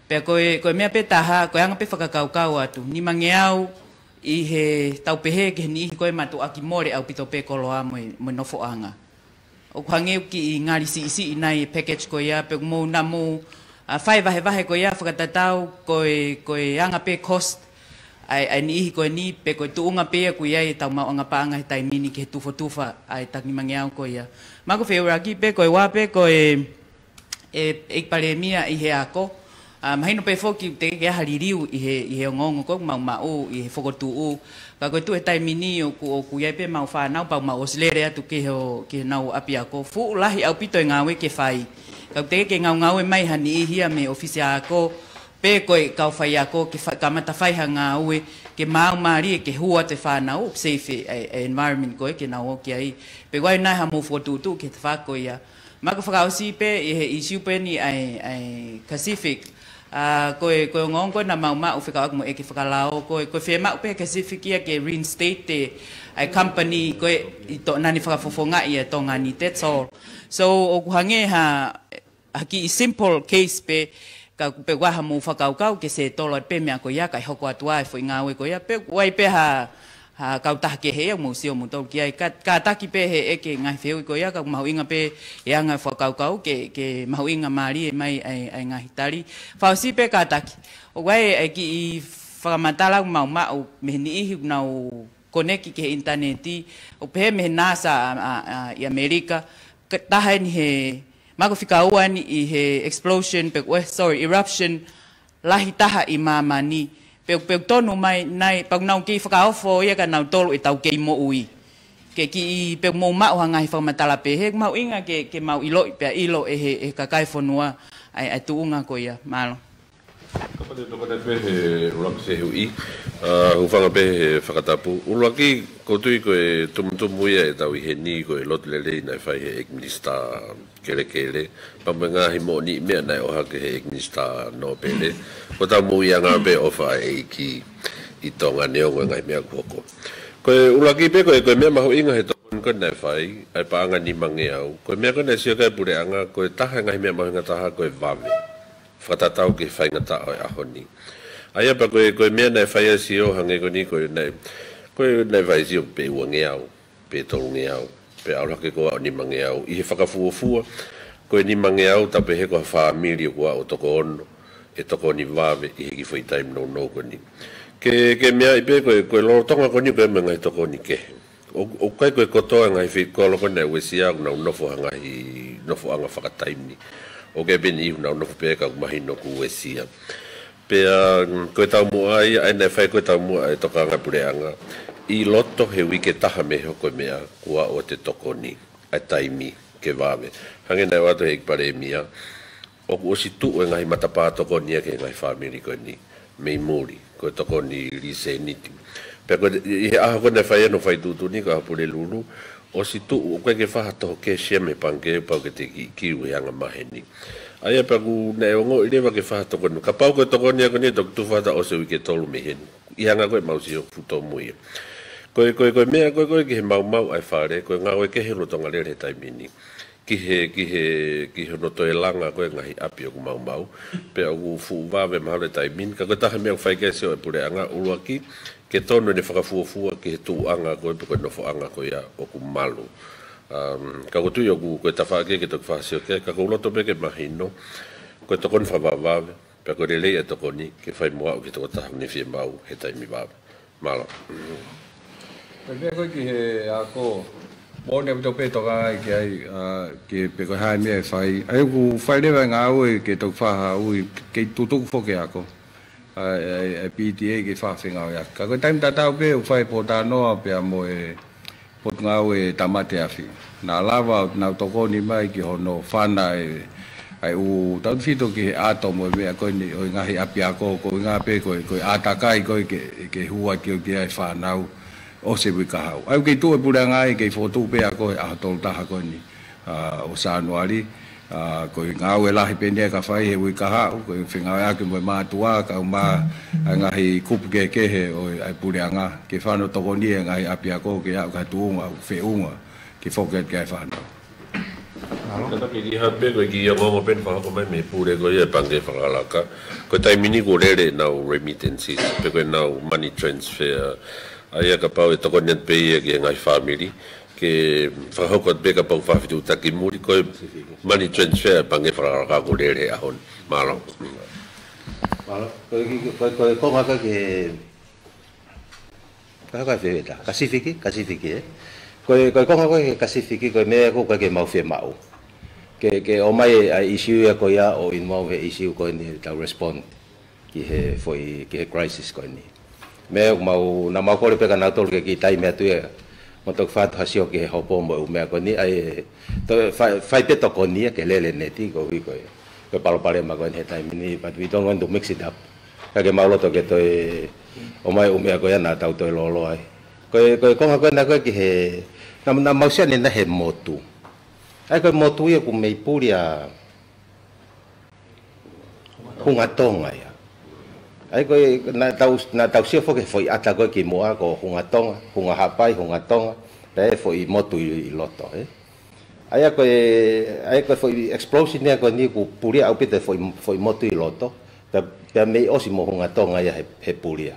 Pea ko e, ko e meʻa pē taha, ko e anga pē fakakaukau atu. Nimangeau ʻi he tau pehē ki he niʻihi ko ē mātuʻaki mole ʻaupito pē koloa mo e, mo e nofoʻanga. ʻOku hangē ʻoku kiʻi ngali siʻisiʻi nai e package ko ia, pe ʻoku mou naʻa mou, ʻa, fai vahevahe ko ia fakatatau ko e, ko e anga pē cost ʻa e, ʻa e niʻihi ko eni, pe ko e tuʻunga pē ia ʻoku ʻi ai ʻetau maʻuʻanga paʻanga he taimi ni ki he tufotufa ʻa e taki nimangeau ko ia. Mou feʻiloaki pē ko e ua pē ko e, e, ʻEiki Palēmia ʻi he ako. ʻA, mahino pē foki teʻeki ke ʻi ai ha liliu ʻi he, ʻi he ongoongo ko ē ʻoku mau maʻu ʻi he fokotuʻu. Ka ko e tuʻu he taimi ni ʻoku, ʻoku ʻi ai pē ʻemau fānau pea mau ʻosi lele atu ki he, ki heʻenau ʻapiako. Fuʻu lahi ʻaupito e ngāue ke fai. Ka teʻeki ke ngaungaue mai ha niʻihi ia mei he ʻōfisi ako, pe ko e kau faiako ke fa-, kamata fai ha ngāue ke maau mālie ke hū atu e fānau, safe e, e environment ko ē ke nau ō ki ai. Pe ʻoku ʻi ai nai haʻamou fokotuʻutuʻu ki he tafaʻaki ko ia. Mako fakaʻosi pē ʻi he ʻīsiu pē eni ʻa e, ʻa e Pacific. ʻA, ko e, ko e ongoongo ko ē naʻa mau maʻu fekauʻaki mo e ʻEiki Fakalao, ko e, ko e fiemaʻu pē Pacific ia ke reinstate ʻa e company ko ē ʻi Tonga ni fakafofongaʻi ʻa Tonga ni, that's all. So, ʻoku hangē ha, ha kiʻi simple case pē, ka pē ʻoku ʻi ai haʻamou fakakaukau ke settle atu pē meʻa ko ia kae hoko atu ʻa e foʻi ngāue ko ia, pe ʻoku ʻi ai pē ha, ha kautaha kehe ia ʻoku mou sio moutolu ki ai, ka, kātaki pē he ʻEiki ngaahi fehuʻi ko ia, ka ʻoku mahuʻinga pē e anga e fakakaukau ke, ke mahuʻingamālie mai ʻa e, ʻa e ngaahi tali. Fakaʻosi pē kātaki. ʻOku ʻi ai e kiʻi fakamatala ʻoku mau maʻu mei he niʻihi ʻoku nau koneki ki he ʻinitaneti, ʻoku pehē mei he NASA ʻa, ʻa, ʻa, ʻi ʻAmelika, ka taha eni he mako fika ua eni ʻi he explosion pe, eh, sorry, eruption lahi taha ʻi māmani. Pe, pe ʻoku tonu mai nai, pea ʻoku nau kei fakaofo ia kia nautolu ʻetau kei moʻui. Ke kiʻi, pe ʻoku mou maʻu ha ngaahi fakamatala pehē, ʻoku mahuʻinga ke, ke mau ʻiloʻi, pea ʻilo ʻe he, ʻe he kakai e fonua ʻa e, ʻa e tuʻunga ko ia. Mālō. Kapau te u tokoni pē he ʻuluaki fehuʻi, ʻa, hūfanga pē he fakatapu. ʻUluaki, ʻoku ou tui ko e tumutumu ia ʻetau ʻi heni ko e lotu lelei naʻe fai he ʻEiki Minisitā Kelekele, pea mo e ngaahi moʻoniʻi meʻa naʻe ʻohake he ʻEiki Minisitā Nōpele, ko ʻetau moʻuiʻanga pē ʻofa ʻa e ʻEiki ʻi Tonga neongo e ngaahi meʻa kuo hoko. Ko e ʻuluaki pē ko e, ko e meʻa mahuʻinga he tokoni ko ē naʻe fai, ʻa e paʻanga nimangeau. Ko e meʻa ko ē naʻe sio ki ai e puleʻanga, ko e taha e ngaahi meʻa mahuʻinga taha ko e vave. Fakatatau ki he faingataʻa ʻo e ʻaho ni. ʻA ia pea ko e, ko e meʻa naʻe fai ʻa e sio hangē ko eni ko e naʻe, ko e naʻe fai sio pe uangeau, pe tolungeau, pe ʻalu hake ko ē ʻo nimangeau. ʻI he fakafuofua, ko e nimangeau ta pehē ko ha fāmili ʻoku ʻi ai ʻo toko ono, ʻe tokoni vave ʻi he kiʻi foʻi taimi nounou ko eni. Ke, ke meaʻi pē ko e, ko e lolotonga ko eni ko e meʻa ngaahi tokoni kehe. ʻO, ʻoku ʻikai ko e kotoa e ngaahi fekolo ko ē naʻe uesia ʻoku nau nofo ha ngaahi nofoʻanga fakataimi. ʻOku ʻi ai pē niʻihi ʻoku nau nofo pē ka ʻoku mahino kuo uesia. Pea, mm, ko e taumuʻa ia, ʻa ia naʻe fai ko e taumuʻa e tokanga puleʻanga. ʻI loto he uike ʻe taha mei he hoko e meʻa, kuo ʻoatu e tokoni, ʻa e taimi ke vave. Hangē naʻe ʻoatu ʻe he ʻEiki Palēmia, ʻoku ʻosi tuʻu e ngaahi matapā tokoni ia ki he ngaahi fāmili ko eni mei muli, ko e tokoni lī sēniti. Pea ko e, ʻi he ʻaho ko ē naʻe fai ai hono fai tuʻutuʻuni ko e ʻaho Pulelulu, ʻosi tuʻu, ʻoku ʻikai ke fai ha toho kehe ia mei he pangikē, pau ke te kiʻi kiu he anga maheni. ʻA ia pea ʻoku naʻe ongoʻi leva ke fai ha tokoni. Kapau ko e tokoni ia ko eni toki tufa atu ʻosi e uike ʻe tolu mei heni. ʻI he anga ko ē ʻemau sio fuʻu tōmui ia. Ko e, ko e, ko e meʻa ko ē, ko e ki he maumau ʻa e fale, ko e ngāue kehe lolotonga lele he taimi ni. Ki he, ki he, ki hono toe langa ko ē ngaahi ʻapi ʻoku maumau. Pea ʻoku fuʻu vave mahalo e taimi ni. Ka ko e taha e meʻa ʻoku fai ki ai e sio ʻa e puleʻanga ʻuluaki, ke tonu ʻene fakafuofua ki he tuʻuʻanga ko ē pe ko e nofoʻanga ko ia ʻoku malu. Um, ka ʻoku ou tui ʻoku ko e tafaʻaki ke toki fakasio ki ai, ka ʻoku ou loto pē ke mahino, ko e tokoni fakavavevave, pea ko e lelei e tokoni, ke fai mo aʻu ki he tokotaha ʻoku ne fiemaʻu he taimi vave. Mālō. Ko e meʻa ko ē ki he ako, moʻoni ʻaupito pē toka ai ki ai, ʻa, ke pe ko e hā e meʻa ʻe fai. ʻA ia ʻoku fai leva e ngāue ke toki fakahaʻu, kei tutuku foki e ako. ʻA, ʻa, ʻa e P T A ke fakafengāueʻaki. Ka ko e taimi tatau pē ʻoku fai e pōtalanoa pea mo e Potungāue Tāmate Afi. Naʻa lava ʻo nau tokoni mai ki hono fana e, ʻa e ʻū tautefito ki he ʻato mo e meʻa ko eni ʻo e ngaahi ʻapiako, ko e ʻuhinga pē ko e, ko e ʻātakai ko ē ke, ke hū atu ki ai e fānau ʻosi e uike kahaʻu. ʻA ia ʻoku kei tuʻu e puleʻanga ai, kei fokotuʻu pē e ako he ʻaho tolu taha ko eni, ʻa, ʻo Sānuali. ʻA, ko e ngāue lahi pē eni ia ka fai he uike kahaʻu, ko e fengāueʻaki mo e mātuʻa, kae ʻumaʻā e ngaahi kupu kehekehe ʻo e, ʻa e puleʻanga, ke fano tokoni e ngaahi ʻapiako ke aʻu ki ha tuʻunga ʻoku feʻunga ke foki atu ki ai e fānau. Mālō. Kātaki ki ha pē ko e kiʻi ongoongo pē naʻe fakahoko mai mei he pule ko ia e Pangikē Fakalakalaka. Ko e taimi ni kuo lele ʻenau remittances, pe ko ʻenau money transfer. ʻA ia kapau ʻe tokoni atu pē ia ki he ngaahi fāmili, ke fakahoko atu pē kapau ʻe fakafitu taki muli, ko e money transfer e Pangikē Fakalakalaka kuo lele he ʻaho ni. Mālō. Mālō. Ko e, ko e, ko e konga ko ē ki he, ko e, ko e fēfē ʻeta? Pasifiki, Pasifiki, ē? Ko e, ko e konga ko ē ki he Pasifiki, ko e meʻa ko ē ʻoku ʻikai ke mau fiemaʻu. Ke, ke ʻomai ʻa e issue ia ko ia ʻo involve he issue ko eni ʻetau respond ki he foʻi, ki he crisis ko eni. Meʻa ʻoku mau, naʻa mau kole pē kia nautolu ke kiʻi taimi atu ia, mo toki fai atu ha sio ki he hopo mo e ʻū meʻa ko eni, ʻa ia, to-, fai, fai pē tokoni ia ke lele e neti koeʻuhi ko e, ko e palopalema ko eni he taimi ni, but we don't want to mix it up. Ka ke mau loto ke toe ʻomai e ʻū meʻa ko ia naʻa tau toe lōloa ai. Ko e, ko e konga ko ena ko ē ki he, naʻa, naʻa mau sio ʻanenai he motu. ʻA ia ko e motu ia ʻoku mei puli ʻa Hunga Tonga ia. ʻA ia ko e, naʻa tau, naʻa tau sio foki he foʻi ʻata ko ē kimuʻa ko Hunga Tonga, Hunga Haʻapai, Hunga Tonga, pea e foʻi motu ʻi, ʻi loto, ē. ʻA ia ko e, ʻa ia ko e foʻi explosion ia ko eni ʻoku puli ʻaupito e foʻi, foʻi motu ʻi loto, pea, pea mei ʻosi mo Hunga Tonga ia he, he puli ia.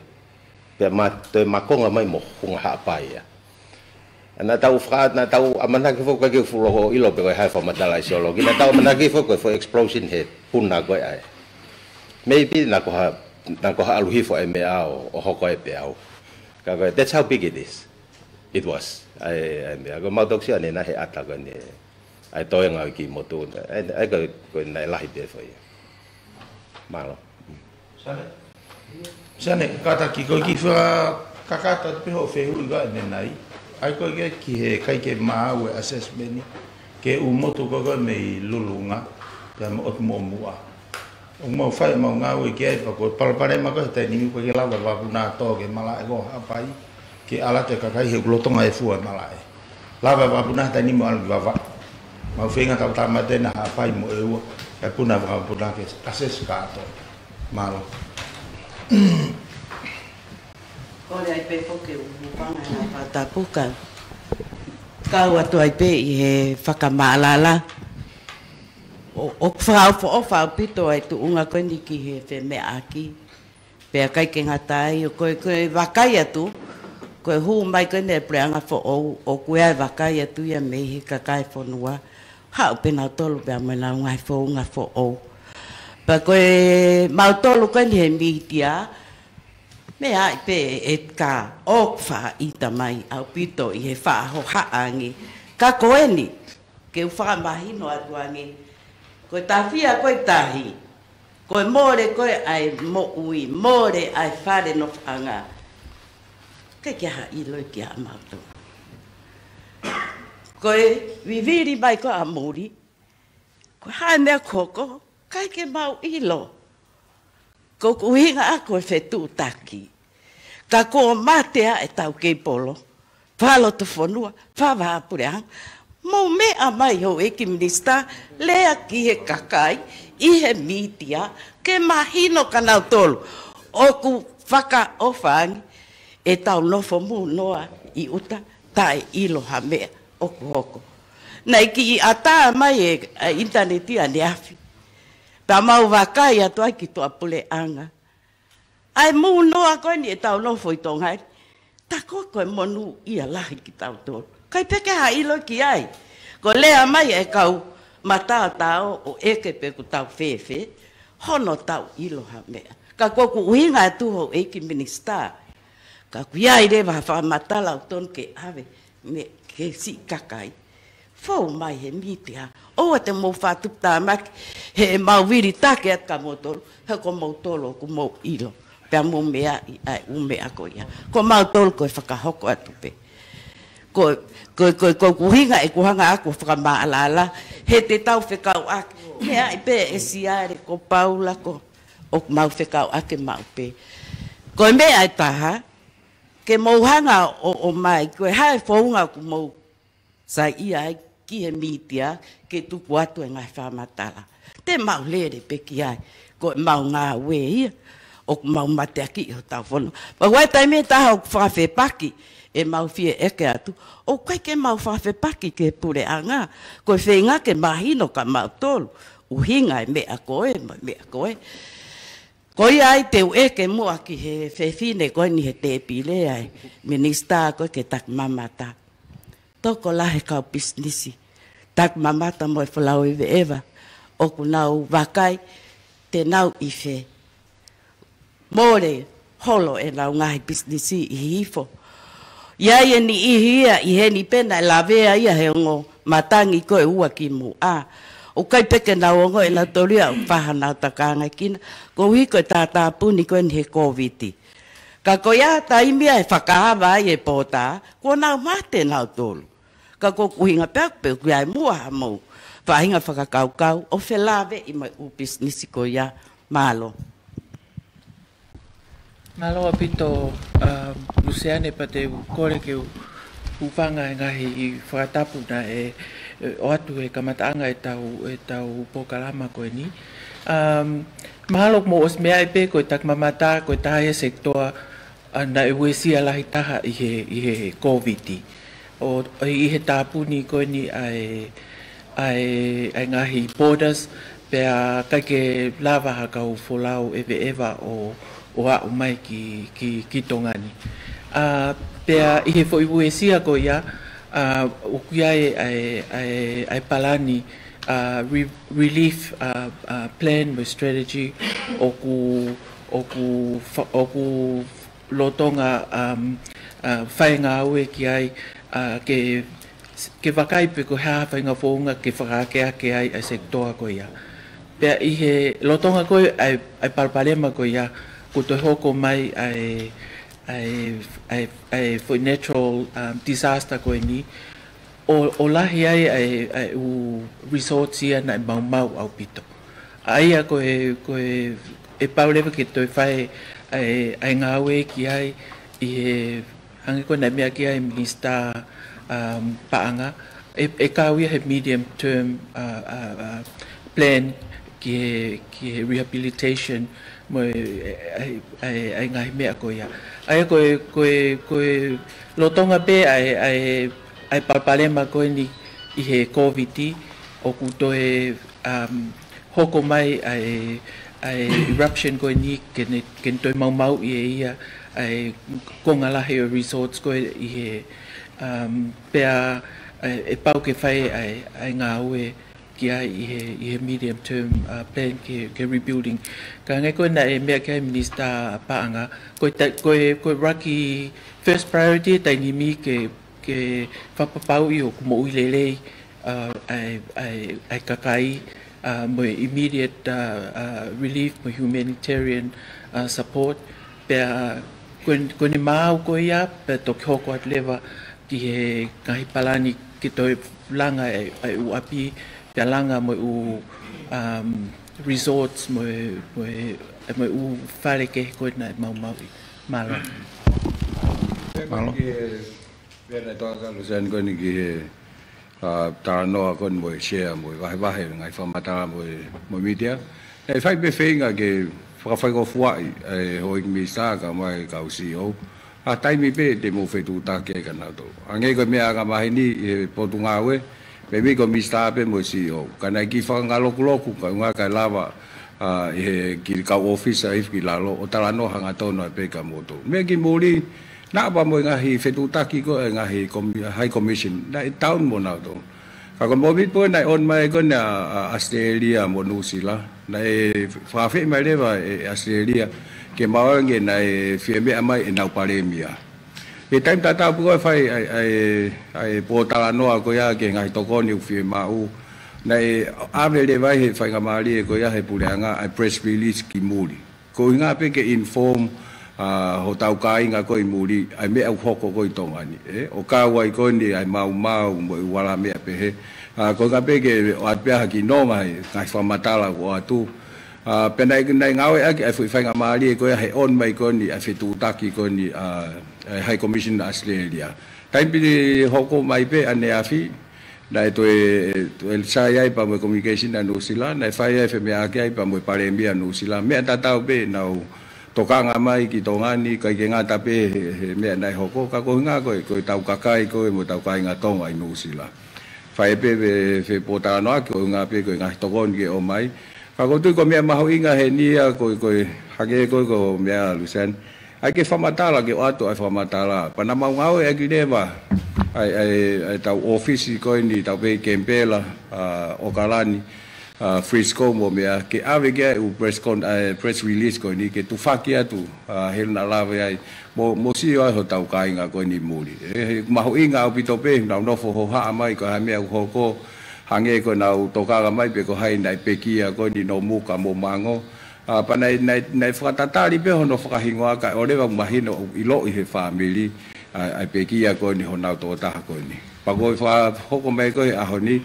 Pea ma, toe makonga mai mo Hunga Haʻapai ia. Naʻa tau faka-, naʻa tau ʻamanaki foki ke fuʻu loko ʻilo pe ko e hā e fakamatala ʻa e siologī. Naʻa tau ʻamanaki foki ko e foʻi explosion he puna ko ē ʻa e. Maybe naʻa ko ha, naʻa ko ha ʻalu hifo e meʻa ʻo, ʻo hoko e peau. Ka ko e, that's how big it is. It was. ʻA e, ʻa e meʻa. Ko mau toki sio ʻanenai he ʻata ko eni. ʻA e toenga ʻo e kiʻi motu. ʻA e, ʻa e ko e, ko e naʻe lahi pē foʻi. Mālō. Sane. Sane, kātaki ko e kiʻi fakakakato atu pē hoʻo fehuʻi ko ē ʻanenai. ʻA ia ko e ki he ʻikai ke maʻu e assessment ni, ki he ʻū motu ko ē ko ē mei Lulunga, pea mo ʻOtu Moʻomuʻa. ʻOku mau fai ʻemau ngāue ki ai pea ko e palopalema ko ē he taimi ni ʻoku ʻikai ke lava e vakapuna ʻo tō ki he malaʻe ko Haʻapai, ke ʻalu atu e kakai he ʻoku lolotonga e fua e malaʻe. Lava e vakapuna he taimi ni mo ʻalu ki Vavaʻu. Mau feinga ke tau tāmateʻi ʻa Haʻapai mo ʻEua, e puna vakapuna ke assess kātoa. Mālō. Kole ai pē foki ke u hūfanga he ngaahi fakatapu ka kau atu ai pē ʻi he fakamaʻalaʻala. ʻO, ʻoku fakaʻofoʻofa ʻaupito ʻa e tuʻunga ko eni ki he femeʻaʻaki. Pea ʻikai ke ngata ai, ʻo ko e, ko e vakai atu, ko e hū mai ko eni e puleʻanga foʻou, ʻoku ʻi ai e vakai atu ia mei he kakai e fonua, haʻu pē nautolu pea mo ʻenau ngaahi founga foʻou. Pea ko e mautolu ko eni he mītia, meʻa ai pē ʻe ka ʻoku faʻa ʻita mai ʻaupito ʻi he faʻa hohaʻa ange. Ka ko eni, ke u fakamahino atu ange, ko e tāfia ko e tahi, ko e mole ko ē ʻa e moʻui, mole ʻa e fale nofoʻanga. ʻIkai ke ʻi ai ha ʻilo ia kiate kimautolu. Ko e vivili mai ko ē ʻa muli, ko e hā e meʻa ʻoku hoko, ʻikai ke mau ʻilo. Ko ʻeku ʻuhinga ʻaʻaku ko e fetuʻutaki. Ka kuo mate ʻa e taukei polo, fakalotofonua, fakavahaʻapuleʻanga. Mou meʻa mai houʻeiki minisitā, lea ki he kakai, ʻi he mītia, ke mahino kia nautolu. ʻOku fakaʻofa ange ʻetau nofo mūnoa ʻi ʻuta, taʻeʻilo ha meʻa ʻoku hoko. Naʻe kiʻi ʻatā mai e, e ʻinitaneti ʻaneafi. Pea mau vakai atu ai ki tuʻapuleʻanga. ʻA e mūnoa ko eni ʻetau nofo ʻi Tonga ni. Tā ko ē ko e monūʻia lahi kitautolu. ʻIkai pē ke ʻi ai ha ʻilo ki ai. Ko e lea mai e kau mataotao ʻo ʻeke pe ʻoku tau fēfē, hono tau ʻilo ha meʻa. Ka ko ʻeku ʻuhinga atu houʻeiki minisitā, ka ʻoku ʻi ai leva ha fakamatala ʻoku totonu ke ʻave mei he siʻi kakai. Fou mai he mītia. ʻOua te mou fakatuputāmaki heʻemau vilitaki atu kia moutolu, he ko moutolu ʻoku mou ʻilo. Pea mou meaʻi ʻa e ʻū meʻa ko ia. Ko mautolu ko e fakahoko atu pē. Ko, ko, ko, ko ʻeku ʻuhinga ʻeku hanga ʻaʻaku ʻo fakamaʻalaʻala, he te tau fekauʻaki. Meaʻi pē ʻe Siale ko Paula ko, ʻoku mau fekauʻaki maʻu pē. Ko e meʻa ʻe taha, ke mou hanga ʻo, ʻomai, ko e hā e founga ʻoku mou saiʻia ai ki he mītia ke tuku atu e ngaahi fakamatala. Te mau lele pē ki ai, ko ʻemau ngāue ia, ʻoku mau mateakiʻi hotau fonua. Pea ʻoku ʻi ai e taimi ʻe taha ʻoku fakafepaki ʻemau fie ʻeke atu, ʻoku ʻikai ke mau fakafepaki ki he puleʻanga, ko e feinga ke mahino kia mautolu, ʻuhinga e meʻa ko ē, mo e meʻa ko ē. Ko ia ai te u ʻeke muʻa ki he fefine ko eni he tēpile ʻa e minisitā ko ē ke taki mamata. Tokolahi e kau pisinisi taki mamata mo e folau ʻeveʻeva ʻoku nau vakai te nau ʻi fē. Mole holo ʻenau ngaahi pisinisi ʻi Hihifo. ʻI ai e niʻihi ia ʻi heni pē naʻe lavea ia he ongo matangi ko ē ua kimuʻa. ʻOku ʻikai pē ke nau ongoʻi ʻe nautolu ia ʻoku faʻa nau takaangakina, koeʻuhi ko e tātāpuni ko eni he Kōviti. Ka ko ia taimi ia ʻe fakaava ai e pōtā, kuo nau mate nautolu. Ka ko ʻeku ʻuhinga pē ʻaʻaku pe ʻoku ʻi ai muʻa haʻamou faʻahinga fakakaukau ʻo felāveʻi mai e ʻū pisinisi ko ia. Mālō. Mālō ʻaupito, um, Luseane, pea te u kole ke u hūfanga he ngaahi fakatapu naʻe, ʻoatu e kamataʻanga e tau, e tau polokalama ko eni. Um, mahalo mou ʻosi meaʻi pē ko e takimamata, ko e taha ia e sekitoa, ʻa, naʻe uesia lahi taha ʻi he, ʻi he Kōviti. ʻO, ʻi he tāpuni ko eni ʻa e, ʻa e, ʻa e ngaahi borders, pea ʻikai ke lava ha kau folau ʻeveʻeva ʻo, ʻo aʻu mai ki, ki, ki Tonga ni. ʻA, pea ʻi he foʻi uesia ko ia, ʻa, ʻoku ʻi ai ʻa e, ʻa e, ʻa e palani, ʻa, re-, relief, ʻa, ʻa, plan mo e strategy ʻoku, ʻoku fa-, ʻoku lolotonga, um, ʻa, fai ngāue ki ai, ʻa, ke, ke vakai pe ko e hā ha faʻahinga founga ke fakaakeake ai ʻa e sekitoa ko ia. Pea ʻi he lolotonga ko ē ʻa e, ʻa e palopalema ko ia, kuo toe hoko mai ʻa e, ʻa e, ʻa e, ʻa e foʻi natural, um, disaster ko eni, ʻo, ʻo lahi ai ʻa e, ʻa e ʻū resorts ia naʻe maumau ʻaupito. ʻA ia ko e, ko e, ʻe pau leva ke toe fai ʻa e, ʻa e ngāue ki ai ʻi he, hangē ko e naʻe meʻa ki ai e Minisitā, um, Paʻanga, ʻe, ʻe kau ia he medium term, uh, uh, uh, plan ki he, ki he rehabilitation mo e, ʻa e, ʻa e, ʻa e ngaahi meʻa ko ia. ʻA ia ko e, ko e, ko e lolotonga pē ʻa e, ʻa e, ʻa e palopalema ko eni ʻi he Kōviti ʻoku toe, um, hoko mai ʻa e, ʻa e eruption ko eni ke ne, ke ne toe maumauʻi ʻe ia ʻa e konga lahi ʻo e resorts ko ē ʻi he, um, pea, ʻa e, ʻe pau ke fai ʻa e, ʻa e ngāue ki ai ʻi he, ʻi he medium term, uh, plan ke, ke rebuilding. Ka hangē ko e naʻe meʻa ki ai e Minisitā Paʻanga, ko e ta-, ko e, ko e ʻuluaki first priority he taimi ni ke, ke fakapapauʻi ʻoku moʻui lelei, uh, ʻa e, ʻa e, ʻa e kakai, uh, mo e immediate, uh, uh, relief mo e humanitarian, uh, support. Pea ko e, ko ʻene maau ko ia, pea toki hoko atu leva ki he ngaahi palani ke toe langa e, e ʻū ʻapi, pea langa mo e ʻū, um, resorts mo e, mo e, mo e ʻū fale kehe ko ē naʻe maumauʻi. Mālō. Mālō. Ki he, pea naʻe toka ka Luseane ko eni ki he, ʻa, talanoa ko eni mo e share mo e vahevahe ngaahi fakamatala mo e, mo e mītia. Naʻe fai pē feinga ke fakafaingofuaʻi ʻe he houʻeiki minisitā kae ʻumaʻā e kau C E O ha taimi pē te mou fetuʻutaki ai kia nautolu. Hangē ko e meʻa ʻa e angamaheni ʻi he potungāue, pea mei ko e minisitā pē mo e C E O. Ka naʻe kiʻi fakangalokuloku, kae ʻumaʻā kae lava, ʻa, ʻi he kiʻi kau ʻōfisa ʻi he kiʻi lalo, ʻo talanoa hangatonu ai pē kia moutolu. Mei ki muli, naʻa pē mo e ngaahi fetuʻutaki ko e ngaahi komi-, High Commission, naʻe down mo nautolu. Ka ko e movit pē naʻe on mai ko eni ʻa, ʻa Australia mo New Zealand. Naʻe fakaafeʻi mai leva ʻe Australia ke maʻu ange naʻe fie meʻa mai ʻenau palēmia. He taimi tatau pē ko e fai ʻa e, ʻa e, ʻa e pōtalanoa ko ia ki he ngaahi tokoni ʻoku fiemaʻu. Naʻe ʻave leva ʻe he faingamālie ko ia he puleʻanga ʻa e press release ki muli. Ko e ʻuhinga pē ke inform, ʻa, hotau kāinga ko ē ʻi muli, ʻa e meʻa ʻoku hoko ko ē ʻi Tonga ni, ē? ʻO kau ai ko eni ʻa e maumau mo e ʻū ala meʻa pehē. ʻA, ko e ʻuhinga pē ke ʻoatu pē ha kiʻi nonga he ngaahi fakamatala ʻoku ʻoatu. ʻA, pea naʻe, naʻe ngāueʻaki ʻa e foʻi faingamālie ko ia he on mai ko eni ʻa e fetuʻutaki ko eni, ʻa, ʻa e High Commission Australia. Taimi pē naʻe hoko mai pē ʻaneafi, naʻe toe, toe sai ai pea mo e communication ʻa New Zealand, naʻe fai ai e femeʻaʻaki ai pea mo e palēmia New Zealand. Meʻa tatau pē ʻenau tokanga mai ki Tonga ni, ʻikai ke ngata pē he, he meʻa naʻe hoko, ka ko e ʻuhinga ko e, ko ʻetau kakai ko ē mo ʻetau kāinga Tonga ʻi New Zealand. Fai pē, pē, pē pōtalanoa ki he ʻuhinga pē ko e ngaahi tokoni ke ʻomai. Ka ʻoku ou tui ko e meʻa mahuʻinga heni ia ko e, ko e, hangē ko e, ko e meʻa Luseane. ʻAi ke fakamatala, ke ʻoatu ʻa e fakamatala. Pea naʻa mau ngāueʻaki leva ʻa e, ʻa e, ʻa e tau ʻōfisi ko eni, tau pē Canberra, ʻa, ʻAokalani, ʻa, Frisco mo e meʻa, ke ʻave ki ai e ʻū press con-, ʻa e press release ko eni, ke tufaki atu, ʻa, he naʻa lave ai, mo, mo sio ai hotau kāinga ko eni ʻi muli. ʻE, he mahuʻinga ʻaupito pē, nau nofo hohaʻa mai, ko e hā e meʻa ʻoku hoko, hangē ko ʻenau tokanga mai, pe ko hai naʻe pekia ko eni Nomuka mo Mango, ʻA, pea naʻe, naʻe, naʻe fakatatali pē hono fakahingoa kae ʻoua leva ʻo mahino ʻoku ʻiloʻi he fāmili, ʻa, ʻa e pekia ko eni honau tokotaha ko eni. Pea ko e fakahoko mai ko ē he ʻaho ni,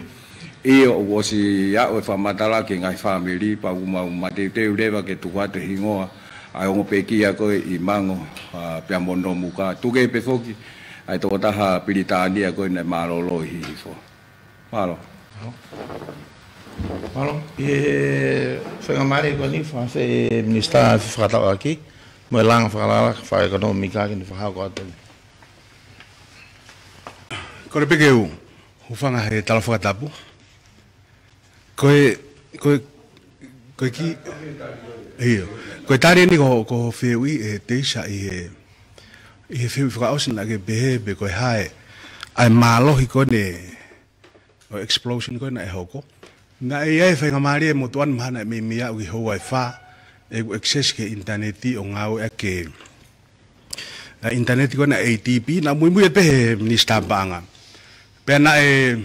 ʻio ʻoku ʻosi aʻu e fakamatala ki he ngaahi fāmili, pea ʻoku mau mateuteu leva ke tuku atu e hingoa, ʻa e ongo pekia ko ē ʻi Mango, ʻa, pea mo Nomuka. Tuku kehe pē foki, ʻa e tokotaha Pilitānia ko ē naʻe mālōlō ʻi Hihifo. Mālō. Mālō. ʻI he faingamālie ko eni, fakafeʻiloaki Minisitā Fakataulaʻeiki mo e Langa Fakalakalaka Fakaʻekonōmika ke ne fakahoko atu. Kole pē ke u hūfanga he tala fakatapu. Ko e, ko e, ko e ki-, ʻio. Ko e tali eni ko, ko e fehuʻi ʻe Teisa ʻi he, ʻi he fehuʻi fakaʻosi naʻa ke pehē pe ko e hā e, ʻa e mālohi ko eni ʻo e explosion ko ē naʻe hoko. Naʻe ʻi ai e faingamālie mo tuʻa ni mahalo naʻe meimei aʻu ki he houa ʻe fā, ʻeku access ki he ʻinitaneti ʻo ngāueʻaki ʻa e ʻinitaneti ko ē naʻe A D P, naʻe muimui pē he Minisitā Paʻanga. Pea naʻe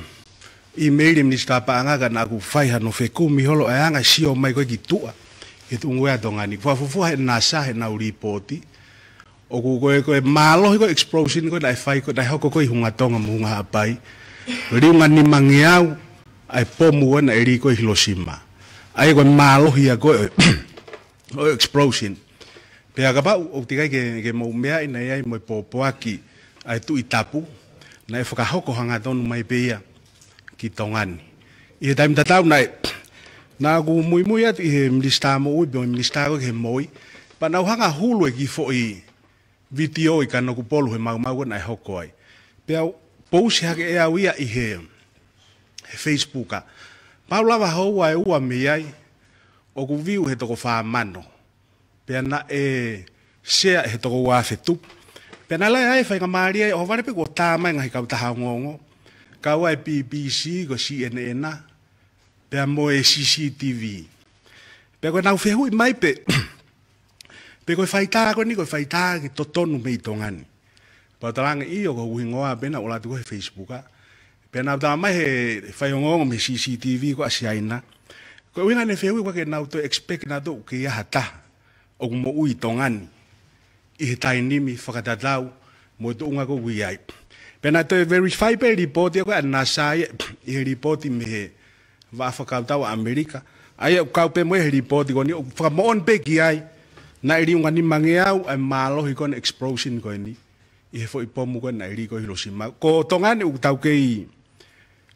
ʻīmeili e Minisitā Paʻanga ka naʻa ku fai hano fekumi holo ʻa e anga e sio mai ko ē ki tuʻa, ki he tuʻunga ko ē ʻa Tonga ni. Fakafuofua he NASA heʻenau lipooti, ʻoku ko e, ko e mālohi ko e explosion ko ē naʻe fai ko ē naʻe hoko ko ē ʻi Hunga Tonga mo Hunga Haʻapai. Liunga nimangeau ʻa e pomu ko ē naʻe lī ko ē ʻi Hiroshima. ʻA ia ko e mālohi ia ko ē ʻo e explosion. Pea kapau ʻoku teʻeki ai ke, ke mou meaʻi naʻe ʻi ai mo e pōpoaki ʻa e Tuʻi Tapu, naʻe fakahoko hangatonu mai pē ia ki Tonga ni. ʻI he taimi tatau naʻe, naʻa ku muimui atu ʻi he Minisitā Moʻui, pe ko e Minisitā ko ē ki he Moʻui, pea naʻa ku hanga ʻo hulu e kiʻi foʻi vitiō ʻi Kanokupolu he maumau ko ē naʻe hoko ai. Pea u pousi hake ʻe au ia ʻi he, he Facebook. Pau lava houa ʻe ua mei ai, ʻoku view he toko fā mano. Pea naʻe share he toko ua afe tupu. Pea naʻe lahi ai e faingamālie ʻo ʻohovale pē kuo tā mai e ngaahi kautaha ongoongo. Kau ai e B B C, ko e C N N, pea mo e C C T V. Pea ko ʻenau fehuʻi mai pē, pe ko e faitā ko eni, ko e faitā ke totonu mei Tonga ni. Pea u talaange ʻio, ko hoku hingoa pē naʻa ku ʻalu atu ko ē he Facebook. Pea naʻa ku tala mai he fai ongoongo mei he C C T V ko ē ʻa Siaina. Ko e ʻuhinga ʻene fehuʻi ko ē ke nau toe expect nautolu ke ʻi ai ha taha ʻoku moʻui ʻi Tonga ni ʻi he taimi ni fakatatau mo e tuʻunga ko ē ʻoku ʻi ai. Pea naʻe toe verify pē lipooti ko ē ʻa NASA ia ʻi he lipooti mei he Vaʻa Fakakautau ʻa ʻAmelika. ʻA ia ʻoku kau pē mo ia he lipooti ko eni, ʻoku fakamoʻoni pē ki ai naʻe liunga nimangeau ʻa e mālohi ko eni explosion ko eni ʻi he foʻi pomu ko ē naʻe lī ko ē ʻi Hiroshima. Ko Tonga ni ʻoku tau kei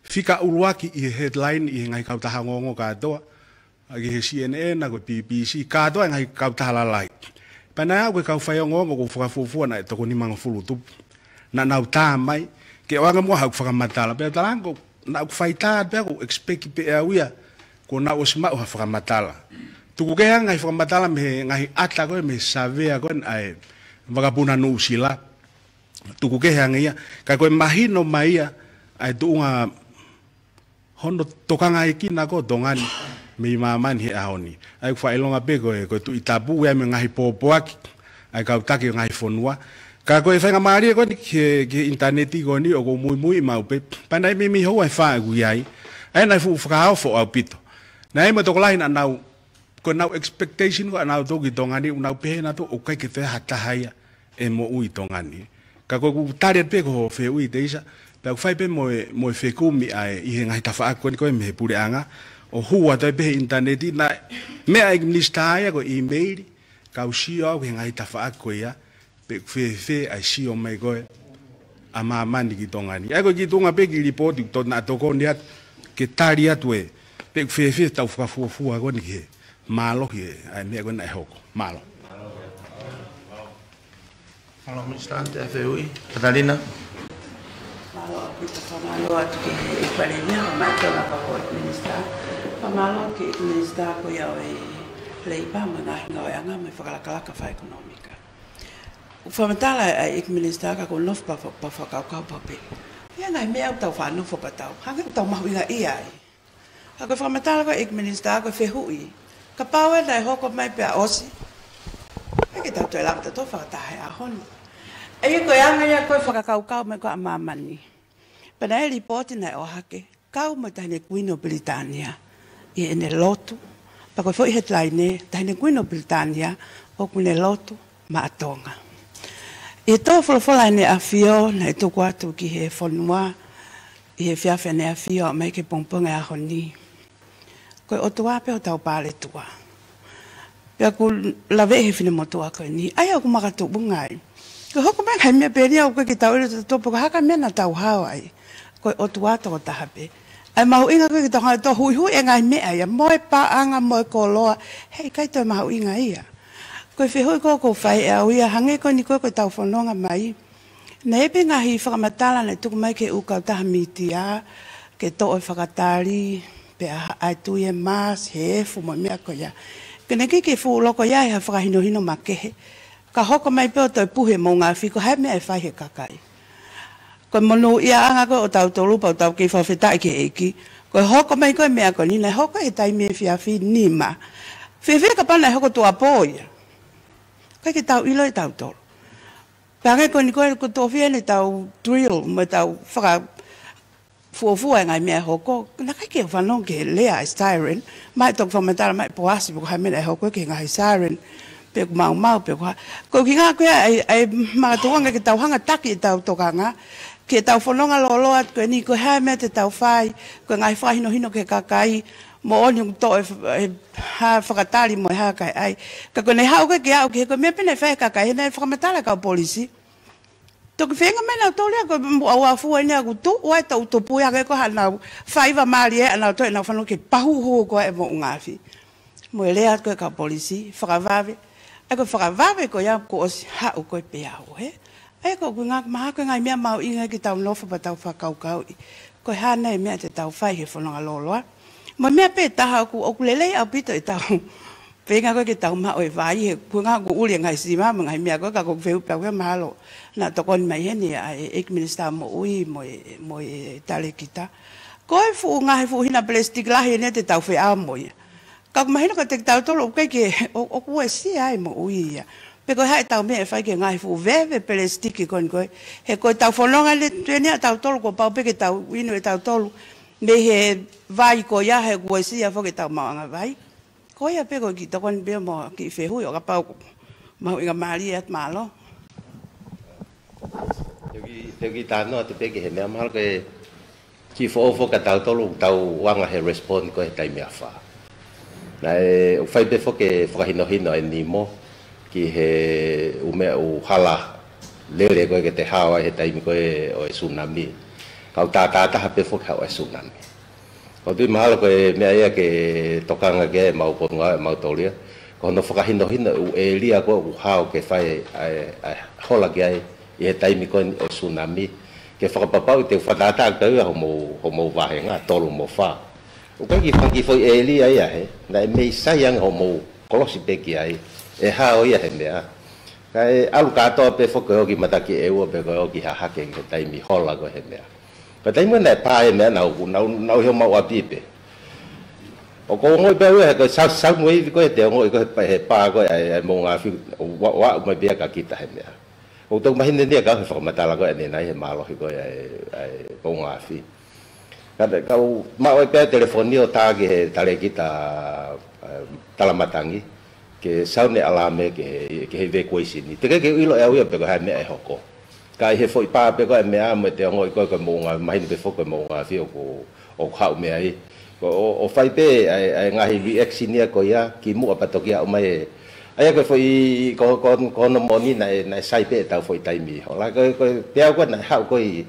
fika ʻuluaki ʻi he headline ʻi he ngaahi kautaha ongoongo kātoa, ʻa ia ki he C N N, ko e B B C, kātoa e ngaahi kautaha lalahi. Pea naʻe aʻu ki he kau faiongoongo ʻoku ou fakafuofua naʻe toko nimangofulu tupu naʻa nau tā mai, ke ʻoange muʻa haʻaku fakamatala. Pea u talaange ko naʻa ku faitā pea ʻoku ou expect pē ʻe au ia kuo nau ʻosi maʻu ha fakamatala. Tuku kehe ange e ngaahi fakamatala mei he ngaahi ʻata ko ē, mei he savea ko ē ʻa e vakapuna Nuʻusila. Tuku kehe ange ia, ka ko e mahino mai ia ʻa e tuʻunga hono tokangaekina ko ē ʻo Tonga ni mei māmani he ʻaho ni. ʻA ia ʻoku fakaʻilonga pē ko e, ko e Tuʻi Tapu ia mo e ngaahi pōpoaki ʻa e kau taki ʻo e ngaahi fonua. Ka ko e faingamālie ko eni ki he, ki he ʻinitaneti ko eni ʻoku ou muimui maʻu pē. Pea naʻe meimei houa ʻe fā ʻeku ʻi ai. ʻA ia naʻe fuʻu fakaofo ʻaupito. Naʻe ʻi ai mo e tokolahi naʻa nau, ko ʻenau expectation ko ē ʻanautolu ki Tonga ni, ʻoku nau pehē nautolu ʻoku ʻikai ke toe ʻi ai ha taha ia ʻe moʻui ʻi Tonga ni. Ka ko ʻeku tali atu pē ki hoʻo fehuʻi Teisa, pea ʻoku fai pē mo e, mo e fekumi ʻa e ʻi he ngaahi tafaʻaki ko eni ko ē mei he puleʻanga, ʻo hū atu ai pē he ʻinitaneti, naʻe meʻa e ʻEiki Minisitā ia ko e ʻīmeili, kau sio au ki he ngaahi tafaʻaki ko ia, pe ʻoku fēfē ʻa e sio mai ko ē ʻa māmani ki Tonga ni. ʻA ia ko e kiʻi tuʻunga pē kiʻi lipooti ʻoku totonu naʻa tokoni atu ke tali atu ē, pe ʻoku fēfē ʻetau fakafuofua ko eni ki he mālohi ē, ʻa e meʻa ko ē naʻe hoko. Mālō. Mālō, Minisitā, te a fehuʻi. Katalina. Mālō ʻaupito, fakamālō atu ki he ʻEiki Palēmia, kae ʻumaʻā e Minisitā. Fakamālō ki he Minisitā ko ia ʻo e Leipa mo e Ngaahi Ngāueʻanga mo e Fakalakalaka Fakaʻekonōmika. ʻOku fakamatala ʻa e ʻEiki Minisitā ka ʻoku ou nofo pē ʻo fa-, pē ʻo fakakaukau pē. ʻI ai e ngaahi meʻa ʻoku tau faʻa nofo pē ʻo tau, hangē ʻoku tau mahuʻingaʻia ai. Ka ko e fakamatala ko ē ʻa e ʻEiki Minisitā ko e fehuʻi, kapau ʻe naʻe hoko mai pea ʻosi, ʻikai ke tau toe lava tautolu fakataha he ʻaho ni. ʻA ia ko e anga ia ko ē e fakakaukau mai ko ē ʻa māmani. Pea naʻe ʻi ai e lipooti naʻe ʻohake, kau mo e Taʻahine Kuini ʻo Pilitānia ʻi heʻene lotu. Pea ko e foʻi headline, Taʻahine Kuini ʻo Pilitānia ʻoku ne lotu maʻa Tonga. ʻI he tō folofola ʻEne ʻAfio naʻe tuku atu ki he fonua ʻi he efiafi ʻEne ʻAfio ʻo aʻu mai ki he pongipongi ʻo e ʻaho ni, ko e ʻOtua pē hotau paletua. Pea ʻoku laveʻi he finemotuʻa ko eni, ʻa ia ʻoku makatuʻunga ai. Ko e hoko mai e ngaahi meʻa pehē ni ʻoku ʻikai ke tau ʻilo tautolu pe ko e hā e meʻa naʻa tau hao ai. Ko e ʻOtua tokotaha pē. ʻA e mahuʻinga ko ē ke tau hanga ʻo huihuiʻi e ngaahi meʻa ia, mo e paʻanga, mo e koloa, heʻikai toe mahuʻinga ia. Ko e fehuʻi ko ē ʻoku ou fai ʻe au ia, hangē ko eni ko ē ko ʻetau fononga mai. Naʻe ʻi ai pē ngaahi fakamatala naʻe tuku mai ki he ʻū kautaha mītia, ke toʻo e fakatali, pea ʻai atu e mask, he efu mo e meʻa ko ia. Ka naʻe ʻikai ke fuʻu loko ia ʻi ha fakahinohino makehe. Ka hoko mai pē ʻo toe puhi e moʻungaafi, ko e hā e meʻa ʻe fai he kakai. Ko e monūʻiaʻanga ko ē ʻo tautolu pea ʻoku tau kei fakafetaʻi ki he ʻEiki. Ko e hoko mai ko ē meʻa ko eni naʻe hoko he taimi efiafi nima. Fēfē kapau naʻe hoko tuʻuapō ia. ʻIkai ke tau ʻilo ʻe tautolu. Pea hangē ko eni ko ē ko e toʻo fiha ʻetau drill, mo ʻetau fakafuofua e ngaahi meʻa ʻe hoko. Naʻe ʻikai ke fanongo ki he lea e siren. Mai toki fakamatala mai poasi, pe ko e hā e meʻa ʻe hoko ki he ngaahi siren. Pe ko e maumau, pe ko e hā. Ko e ʻuhinga ko ē ʻa e, ʻa e makatuʻunga ke tau hanga ʻo taki ʻetau tokanga. Ke tau fononga lōloa ko eni ko e hā e meʻa te tau fai. Ko e ngaahi fakahinohino ki he kakai. Moʻoni ʻoku toʻo e f-, e hā fakatali mo e hā kae ʻai. Ka ko ʻene haʻu ko ē ke aʻu ki he ko e meʻa pē naʻe fai he kakai, he naʻe fakamatala e kau polisi. Toki feinga mai nautolu ia ko e muʻa ua fua eni ʻoku tuʻu ai e tau tupu ia ke ko haʻanau faiva mālie ʻanautolu ʻenau fanongo ki he pahuhu ko ē e moʻungaafi. Mo e lea ko ē e kau polisi, fakavave. ʻA ia ko e fakavave ko ia kuo ʻosi haʻu ko ē pē au, he? ʻA ia ko e ʻuhinga mahalo ko e ngaahi meʻa mahuʻinga ke tau nofo pea tau fakakaukauʻi. Ko e hā nai e meʻa te tau fai he fononga lōloa. Mo e meʻa pē ʻe taha ʻoku, ʻoku lelei ʻaupito ʻetau feinga ko ē ke tau maʻu e vai, he ko e ʻuhinga ʻoku ʻuli e ngaahi sima mo e ngaahi meʻa ko ē, ka ko e fehuʻi pē ʻoku mahalo naʻe tokoni mai heni ʻa e ʻEiki Minisitā Moʻui mo e, mo e Talēkita. Ko e fuʻu ngaahi fuʻu hina pelesitiki lahi eni te tau feʻao mo ia. Ka ʻoku mahino kiate kitautolu ʻoku ʻikai ke, ʻo, ʻoku uesia ai e moʻui ia. Pe ko e hā ʻetau meʻa ʻe fai ki he ngaahi fuʻu veve pelesitiki ko eni ko ē. He ko ʻetau fononga eni ʻatautolu kuo pau pē ke tau inu ʻe tautolu mei he vai ko ia he ʻoku uesia foki ʻetau maʻuʻanga vai. Ko ia pē ko e kiʻi tokoni pē mo e kiʻi fehuʻi ʻo kapau ʻoku mahuʻinga mālie atu, mālō. Te u kiʻi, te u kiʻi talanoa atu pē ki he meʻa mahalo ko e kiʻi foʻou foki kia tautolu ʻoku tau anga he respond ko ē he taimi ʻe fā. Naʻe ʻoku fai pē foki e fakahinohino ʻa e NEMO ki he ʻū meʻa ʻoku hala lele ko ē ke te hao ai he taimi ko ē ʻo e tsunami. Ka ʻoku tātātaha pē foki haʻu e tsunami. ʻOku ou tui mahalo ko e meʻa ia ke tokanga ki ai ʻemau potungāue ʻamautolu ia. Ko hono fakahinohino e ʻū ʻēlia ko ē ʻoku hao ke fai ʻa e, ʻa e hola ki ai ʻi he taimi ko eni ʻo e tsunami. Ke fakapapauʻi te u fakatātā atu ia homou, homou vāhenga, tolu mo fā. ʻOku ʻikai ke fanga kiʻi foʻi ʻēlia ia he, naʻe mei sai ange hoʻomou kolosi pē ki ai, ʻe hao ia he meʻa. Kae ʻalu kātoa pē foki ʻo ki Matakiʻeua pe ko ē ʻo ki Hahake he taimi hola ko ē he meʻa. Ko e taimi naʻe pā e meʻa naʻa ku, naʻa ku, naʻa ku ʻi homau ʻapi pē. ʻOku ou ongoʻi pē au ia he ko e sau, sau mo ivi ko ē te ongoʻi ko ē he pā, he pā ko ē ʻa e, ʻa e moʻungaafi, ʻo, ʻo aʻu mai pē ia kia kita he meʻa. ʻOku tau mahino eni ia kau he fakamatala ko ē ʻanenai he mālohi ko ē ʻa e, ʻa e moʻungaafi. Ka te, kau maʻu ai pē telefoni ʻo tā ki he talēkita, ē, Talamatangi, ke sound e ʻalāme ki he, ki he evacuation. Teʻeki ke u ʻilo ʻe au ia pe ko e hā e meʻa ʻe hoko. Ka ʻi he foʻi pā pē ko ē e meʻa mo e te ongoʻi ko ē ko e moʻunga, mahino pē foki ko e moʻungaafi ʻoku, ʻoku haʻu mei ai. Ko ʻo, ʻo fai pē ʻa e, ʻa e ngaahi reaction ia ko ia, kimuʻa pea toki aʻu mai e. ʻA ia ko e foʻi, ko, ko, ko hono moʻoni naʻe, naʻe sai pē ʻetau foʻi taimi hola. Ko, ko, pea ko ē naʻe haʻu ko ē ʻi,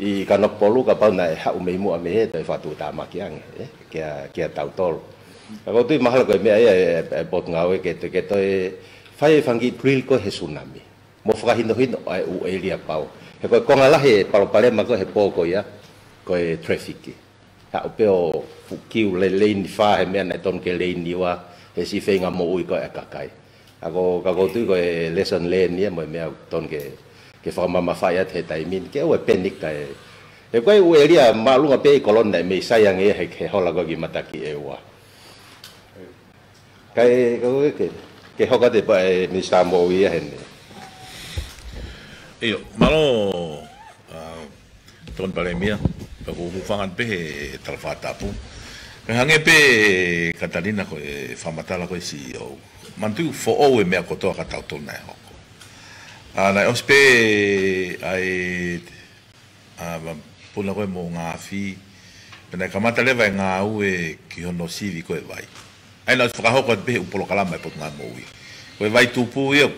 ʻi Kanokupolu kapau naʻe haʻu mei muʻa mei he toe fakatuʻutāmaki ange, ē, kia, kia tautolu. Ka ʻoku ou tui mahalo ko e meʻa ia e, e, e potungāue ke, ke toe fai e fanga kiʻi drill ko ē he tsunami. Mo fakahinohino ʻa e ʻū ʻēlia pau. He ko e konga lahi e palopalema ko ē he pō ko ia, ko e traffic. Haʻu pē ʻo fuʻu kiu le-, lane fā he meʻa naʻe tonu ke lane ua, he siʻi feinga moʻui ko ē ʻa e kakai. Ka ko, ka ʻoku ou tui ko e lesson learned ia mo e meʻa tonu ke, ke fakamamafaʻi atu he taimi ni, ke ʻoua ʻe panic kae. He ko e ʻū ʻēlia māʻolunga pē ʻi Kolonia naʻe mei sai ange ia he, he hola ko ē ki Matakiʻeua. Kae, kae ke, ke hoko atu pē ʻe Minisitā Moʻui ia heni. ʻIo, mālō, ā, Tokoni Palēmia, pea ʻoku ou hūfanga pē he tala fakatapu. Kae hangē pē Katalina ko e fakamatala ko ē ʻa e CEO. Manatuʻi ʻoku foʻou e meʻa kotoa kia tautolu naʻe hoko. Ā, naʻe ʻosi pē ʻa e ʻa e puna ko ē moʻungaafi, pea naʻe kamata leva e ngāue ki hono sivi ko ē e vai. ʻA ia naʻe ʻosi fakahoko atu pē he ʻū polokalama ʻa e Potungāue Moʻui. Ko e vai tupu ia,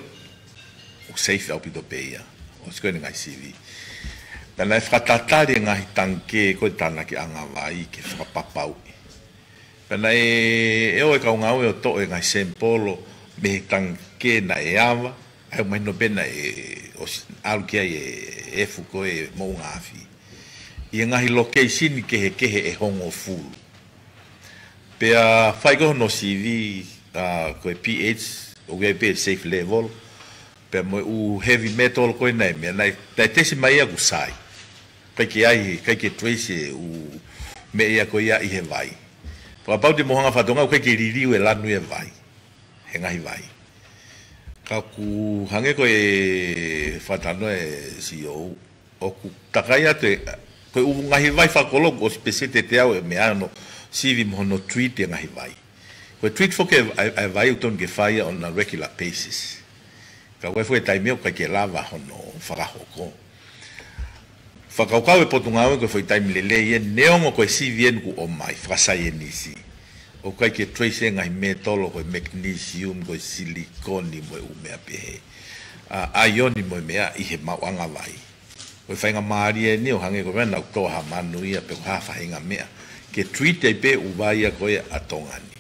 ʻoku safe ʻaupito pē ia. ʻOsi ko ē ʻene ngaahi sivi. Pea naʻe fakatatali e ngaahi tangikē ko e tānakiʻanga vai ke fakapapauʻi. Pea naʻe ʻomi e kau ngāue ʻo toʻo e ngaahi sample mei he tangikē naʻe ava, ʻa ia ʻoku mahino pē naʻe ʻosi ʻalu ki ai e efu ko e moʻunga afi, ʻi he ngaahi location kehekehe ʻe hongofulu. Pea fai ko hono sivi, ʻa, ko e pH, ʻoku ʻi ai pē safe level, pea mo e ʻū heavy metal ko ē naʻe meʻa, naʻe, naʻe tesi mai ia ʻoku sai. ʻIkai ke ʻi ai, ʻikai ke trace e ʻū meʻa ia ko ia ʻi he vai. Fakapapauʻi te mou hanga ʻo fakatokangaʻi ʻoku ʻikai ke liliu e lanu e vai he ngaahi vai. Ka ʻoku hangē ko e fakatalanoa e CEO, ʻoku takai atu e, ko e ʻū ngaahi vai fakakoloa ʻoku ʻosi peseti ʻe teau e meʻa hono sivi mo hono treat e ngaahi vai. Ko e treat foki e, e, e vai ʻoku totonu ke fai ia on a regular basis. Ka ko e foʻi taimi ʻoku ʻikai ke lava hono fakahoko. Fakakaukau e Potungāue ko e foʻi taimi lelei eni, neongo ko e sivi eni kuo ʻomai fakasaienisi, ʻoku ʻikai ke trace e ngaahi metal, ko e magnesium, ko e silikoni mo e ʻū meʻa pehē, ʻa, ʻaioni mo e meʻa ʻi he maʻuʻanga vai. Ko e faingamālie eni ʻo hangē ko e meʻa naʻa ku toʻo ha manu ia pe ko ha faʻahinga meʻa ke treat ai pē ʻū vai ia ko ia ʻa Tonga ni.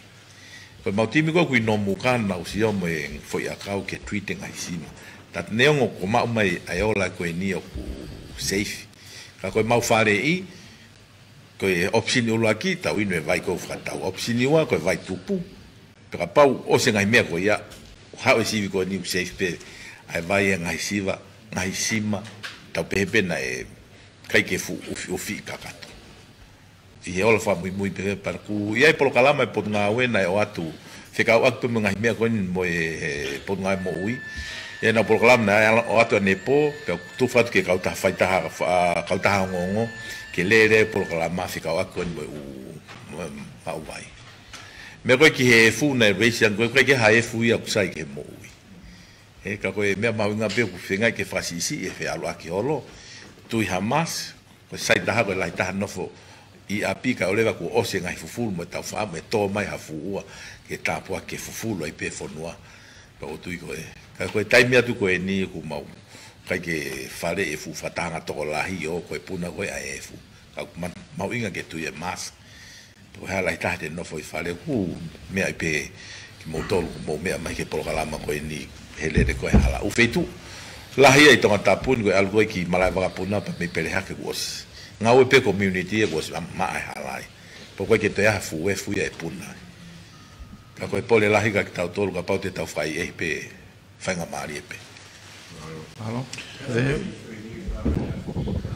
Ko e mau timi ko ē ʻoku ʻi Nomuka naʻa ku sio mo e foʻi ʻakau ke treat e ngaahi sima. Tata neongo kuo maʻu mai ʻa e ola ko eni ʻoku safe. Ka ko e mau faleʻi, ko e option ʻuluaki, tau inu e vai ko ē ʻoku fakatau. Option ua, ko e vai tupu. Pea kapau ʻosi e ngaahi meʻa ko ia, haʻu e sivi ko eni ʻoku safe pē ʻa e vai e ngaahi siva, ngaahi sima, tau pehē pē naʻe ʻikai ke fuʻu ʻufiʻufi kakato. ʻI he ola fakamuimui pē, pea ʻoku ʻi ai e polokalama e Potungāue naʻe ʻoatu fekauʻaki pē mo e ngaahi meʻa ko eni mo e, e Potungāue Moʻui. ʻI ai ʻenau polokalama naʻe ʻoatu ʻanepō, pea ʻoku tufa atu ki he kautaha faitaha, fa-, kautaha ongoongo, ke lele e polokalama fekauʻaki ko eni mo e ʻū, mo e maʻu vai. Meʻa ko ē ki he efu naʻe raise ange ko ē, ʻikai ke ha efu ia ʻoku sai ki he moʻui. He ka ko e meʻa mahuʻinga pē ʻoku feinga ke fakasiʻisiʻi e feʻaluʻaki holo, tui ha mask, ko e sai taha, ko e lahi taha nofo ʻi ʻapi kae ʻoua leva kuo ʻosi e ngaahi fufulu mo e taufaʻahi mo e tō mai ha fuʻu ua ke tāpuaki ke fufulu ai pē fonua. Pea ʻoku ou tui ko e, ka ko e taimi atu ko eni ʻoku mau ʻikai ke faleʻi e fuʻu fakatahaʻanga tokolahi ʻo ko e puna ko ē ʻa e efu. Ka ʻoku ma-, mahuʻinga ke tui e mask. Pea ko e hala ʻe taha te nofo ʻi fale, ʻoku meʻa ai pē kimoutolu, mou meʻa mai ki he polokalama ko eni he lele ko ē hala. ʻŪ feituʻu lahi ia ʻi Tongatapu ni ko e ʻalu ko ē ki malaʻe vakapuna pea mei Pelehake kuo ʻosi. Ngāue pē community ia kuo ʻosi ma-, maʻa e hala ia. Pea ʻoku ʻikai ke toe ʻi ai ha fuʻu efu ia ʻe puna. Ka ko e pole lahi kia kitautolu kapau te tau fakaʻehiʻehi pē faingamālie pē. Mālō.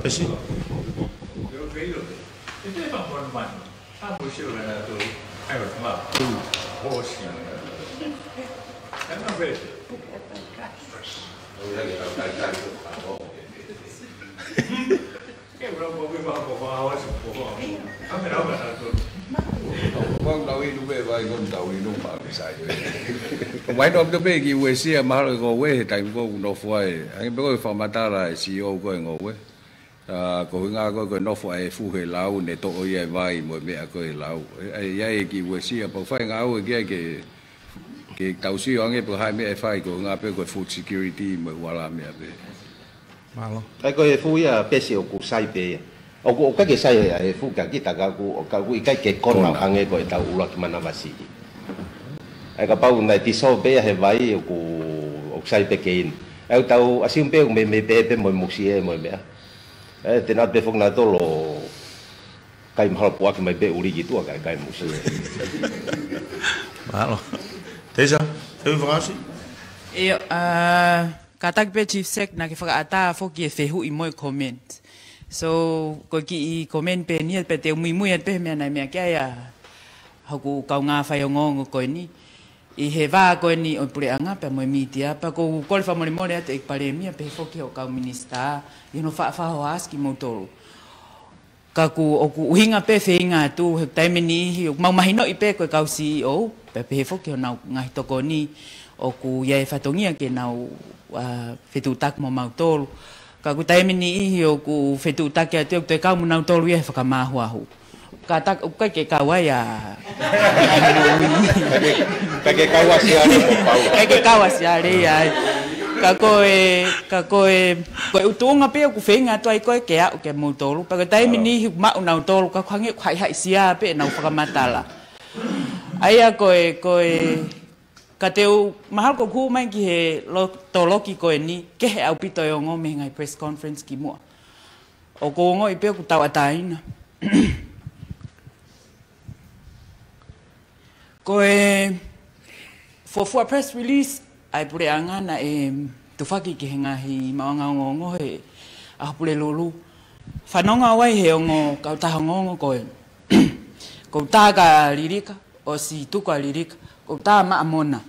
Pesi. Ko e ʻuhinga ʻoku tau inu pē vai ko eni tau inu pē ʻa e sai. Ko e ʻuhinga ʻoku tau pē ki U S ia mahalo ko e he taimi ko ē ʻoku nofo ai. Hangē pē ko e fakamatala e CEO ko ē ngoue. ʻA, ko e ʻuhinga ko ē ko e nofo ʻa e efu he lau, ne toʻo ia e vai mo e meʻa ko ē he lau. ʻE, ʻe, ʻi ai e ki U S ia, pau fai ngāue ki ai ke, ke tau sio ange pe ko e hā e meʻa ʻe fai, ko e ʻuhinga pē ko e food security mo e ʻū hala meʻa pē. Mālō. ʻA ia ko e efu ia Pesi ʻoku sai pē ia. ʻOku, ʻoku ʻikai ke sai ʻa e efu kia kita ka ʻoku, ka ʻoku ʻikai ke kona. Kona. Hangē ko ʻetau ʻuluaki manavasiʻi. ʻA ia kapau naʻe dissolve pē ia he vai ʻoku, ʻoku sai pē ke inu. ʻA ia ʻoku tau assume pē ʻoku meimei pehē pē mo e musie mo e meʻa. ʻE, te nau pē foki nautolu ʻo kai mahalo puʻaki mai pē ʻuli ki tuʻa kae kai musie. Mālō. Teisa, te u fakaʻosi? ʻIo, ʻa, kātaki pē Chief Sec naʻa ke fakaʻatā foki e fehuʻi mo e comment. So, ko e kiʻi comment pē eni ia pea te u muimui atu pē he meʻa naʻe meʻa ki ai ʻa hoku kaungā faiongoongo ko eni. ʻI he vā ko eni ʻo e puleʻanga pea mo e mītia, pea ʻoku ou kole fakamolemole atu ʻEiki Palēmia pehē foki hoʻo kau minisitā, ʻi hono faʻa fakahohaʻasi kimoutolu. Ka ʻoku, ʻoku ʻuhinga pē feinga atu, he taimi niʻihi, ʻoku mau mahinoʻi pē ko e kau CEO, pea pehē foki honau ngaahi tokoni, ʻoku ʻi ai e fatongia ke nau, ʻa, fetuʻutaki mo mautolu. Ka ʻoku taimi niʻihi ʻoku fetuʻutaki atu, ʻoku toe kau mo nautolu ia he fakamāhuahu. Kātaki, ʻoku ʻikai ke kau ai ʻa, ʻikai ke, ʻikai ke kau ʻa Siale mo Paula. ʻIkai ke kau ʻa Siale ia ai. Ka ko e, ka ko e, ko e ʻutunga pē ʻoku feinga atu ai ko ē ke aʻu kia moutolu. Pea ko e taimi ni ʻoku maʻu nautolu, ka ʻoku hangē ʻoku haʻihaʻisia pē ʻenau fakamatala. ʻA ia ko e, ko e, ka te u, mahalo ko ʻeku hū mai ki he lo-, toloki ko eni, kehe ʻaupito e ongo mei he ngaahi press conference kimuʻa. ʻOku ou ongoʻi pē ʻoku tauʻatāina. Ko e fuofua press release ʻa e puleʻanga naʻe tufaki ki he ngaahi maʻuʻanga ongoongo he ʻaho Pulelulu. Fanongo au ai he ongo kautaha ongoongo ko e, ko e tā ka lilika, ʻosi tuku ʻa lilika, ko e tā maʻa mona.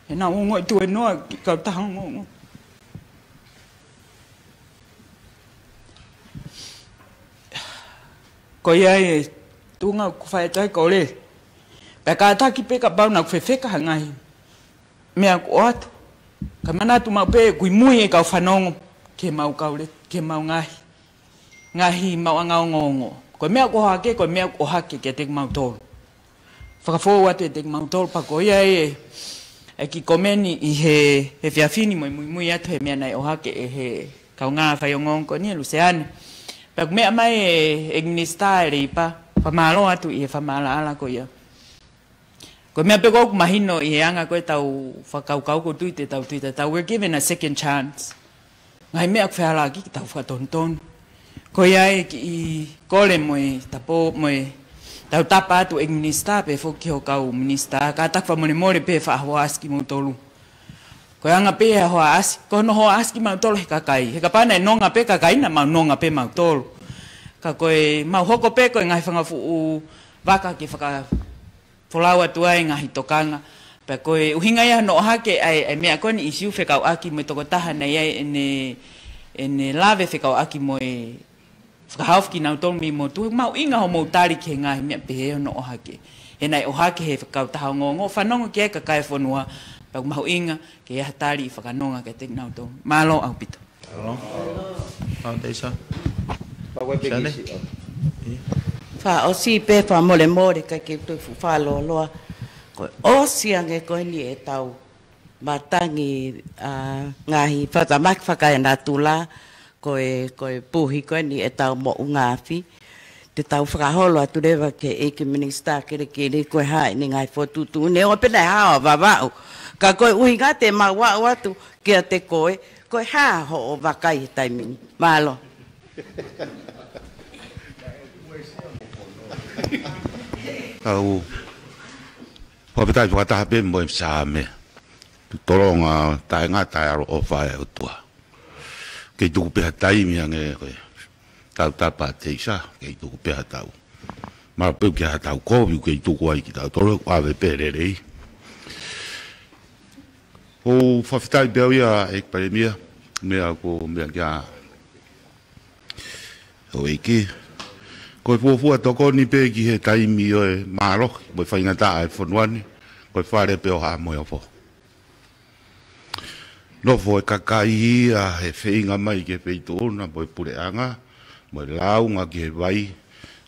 He naʻa ku ongoʻi tuenoa ki he kautaha ongoongo. Ko ia e tuʻunga ʻoku fai atu ai ko e lele. Pea kātaki pē kapau naʻa ku fefeka ha ngaahi meʻa ʻoku ʻoatu. Ka manatu maʻu pē ʻoku ʻi mui e kau fanongo ki he mau kau le-, ki he mau ngaahi ngaahi maʻuʻanga ongoongo. Ko e meʻa ʻoku ʻohake, ko e meʻa ʻoku ʻohake kiate kimautolu. Fakafou atu kiate kimautolu pea ko ia e, e kiʻi komeni ʻi he, he efiafi ni mo e muimui atu he meʻa naʻe ʻohake ʻe he kaungā faiongoongo ko eni ʻe Luseane. Pea ʻoku meʻa mai e, e minisitā e Leipa, fakamālō atu ʻi he fakamaʻalaʻala ko ia. Ko e meʻa pē ʻoku mahino ʻi he anga ko ē ʻetau fakakaukau ʻoku ou tui te tau tui te tau, we're given a second chance. Ngaahi meʻa ʻoku fehālaaki ke tau fakatonutonu. Ko ia e kiʻi kole mo e tapo, mo e tautapa atu ʻe minisitā pea foki ki ho kau minisitā, kātaki fakamolemole pē faʻa hoʻo ʻasi kimoutolu. Ko e anga pē ʻa hoʻo ʻasi, ko hono hoʻo ʻasi kimautolu he kakai. He kapau naʻe nonga pē kakai naʻa mau nonga pē mautolu. Ka ko e mau hoko pē ko e ngaahi fanga fuʻu vaka ke faka folau atu ai ngaahi tokanga. Pea ko e ʻuhinga ia hono ʻohake ʻa e, ʻa e meʻa ko eni ʻisiū fekauʻaki mo e tokotaha naʻe ʻi ai ʻene, ʻene lave fekauʻaki mo e fakahaofi kinautolu mei motu. He mahuʻinga hoʻomou tali ki he ngaahi meʻa pehē hono ʻohake. He naʻe ʻohake he kautaha ongoongo, fanongo ki ai kakai e fonua, pea mahuʻinga ke ʻi ai ha tali ʻi fakanonga kiate kinautolu. Mālō ʻaupito. Hello. Foundation. Siane? Fakaʻosi pē fakamolemole ka ke toe fuʻu fakalōloa. Ko e ʻosi ange ko eni ʻetau matangi, ʻa, ngaahi fakatamaki fakaenatula, ko e, ko e puhi ko eni ʻetau moʻunga afi. Te tau fakaholo atu leva ki he ʻEiki Minisitā Kelekele ko e hā ʻene ngaahi fokotuʻutuʻuni, neongo pē naʻe hao Vavaʻu. Ka ko e ʻuhinga te mau aʻu atu kiate koe, ko e hā hoʻo vakai he taimi ni? Mālō. Kau fakafetaʻi fakataha pē mo e Saame. Tolonga taʻengata e ʻaloʻofa ʻa e ʻOtua. Kei tuku pē ha taimi ange ko e tautapa teisa, kei tuku pē ha tau. Mahalo pē ʻoku ʻi ai ha tau kovi ʻoku kei tuku ai kitautolu, ʻoku ʻave pē lelei. ʻOku ou fakafetaʻi pē au ia ʻEiki Palēmia, meʻa ko e meʻa kia ʻEiki. Ko e fuofua tokoni pē ki he taimi ʻo e mālohi, mo e faingataʻa ʻa e fonua ni, ko e Fale pē ʻo Haʻa Moheofo. Nofo e kakai ia he feinga mai ki he feituʻu na mo e puleʻanga, mo e lāunga ki he vai,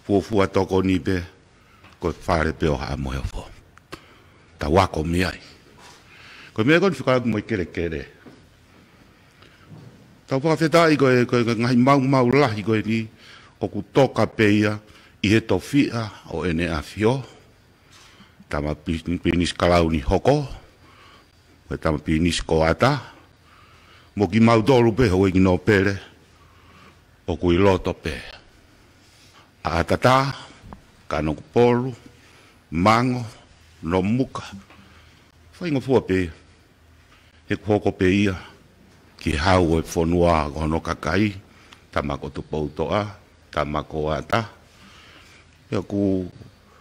fuofua tokoni pē, ko e Fale pē ʻo Haʻa Moheofo. Tau ako mei ai. Ko e meʻa ko eni fekauʻaki mo e kelekele. Tau fakafetaʻi ko e, ko e, ko e ngaahi maumau lahi ko eni, ʻoku toka pē ia ʻi he tofiʻa ʻo ʻEne ʻAfio. Tama Pi-, Pilinisi Kalauni hoko, mo e Tama Pilinisi Koata, mo kimautolu pē Houʻeiki Nōpele, ʻoku ʻi loto pē. ʻAtatā, Kanokupolu, Mango, Nomuka, faingofua pē ia. He ʻoku hoko pē ia ki he hau ʻo e fonua ko hono kakai, Tama ko Tupoutoʻa, Tama Koata. He ʻoku,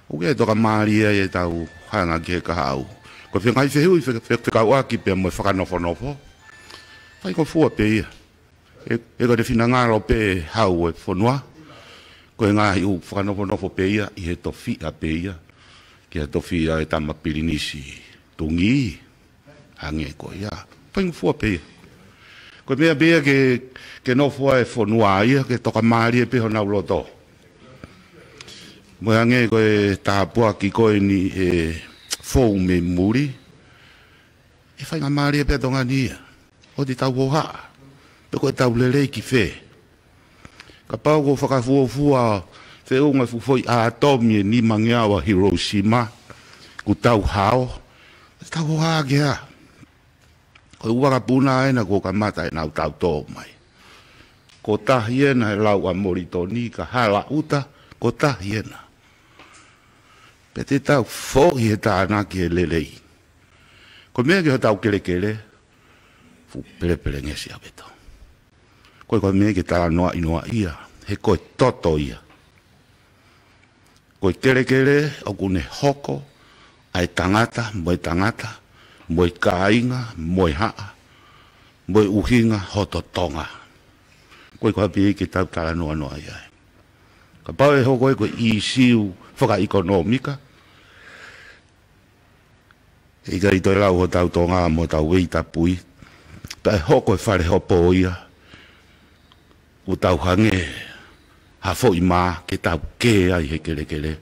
ʻoku ʻi ai e tokamālie ʻi heʻetau hanga ki he kahaʻu. Ko e ngaahi fehuʻi fe-, fe-, fekauʻaki pea mo e fakanofonofo, faingofua pē ia. ʻE, ʻe ko e finangalo pē hau ʻo e fonua. Ko e ngaahi ʻū fakanofonofo pē ia, ʻi he tofiʻa pē ia. Ki he tofiʻa ʻo e Tama Pilinisi Tungī. Hangē ko ia. Faingofua pē ia. Ko e meʻa pē ia ke, ke nofo ai e fonua ia, ke tokamālie pē honau loto. Mo e hangē ko e tāpuaki ko eni ʻe fou mei muli, ʻe faingamālie pē ʻa Tonga ni ia. ʻOua te tau hohaʻa pe ko ʻetau lelei ki fē. Kapau ko e fakafuofua feʻunga e fuʻu foʻi ʻātomi ʻe nimangeau ʻa Hiroshima, kuo tau hao, ʻe tau hohaʻa ki ai. Ko e ʻuhinga puna ena kuo kamata ʻenau tautō mai. Ko e tahi ena he lau ʻa Molitoni, ka hala ʻuta, ko e tahi ena. Pea te tau foʻi he tānaki he lelei. Ko e meʻa ki hotau kelekele, fuʻu pelepelengesi ʻaupito. Ko e, ko e meʻa ke talanoaʻi noa ia, he ko e toto ia. Ko e kelekele ʻoku ne hoko ʻa e tangata, mo e tangata, mo e kāinga, mo e haʻa, mo e ʻuhinga hoto Tonga. Ko e, ko e pē ke tau talanoa noa ia. Kapau ʻe hoko ia ko e ʻīsiu fakaʻekonōmika, ʻe ʻikai toe lau hotau Tonga mo hotau Vei Tapui, ka ʻe hoko e fale hopo ia, ʻo tau hangē ha foʻi mā ke tau kē ai he kelekele,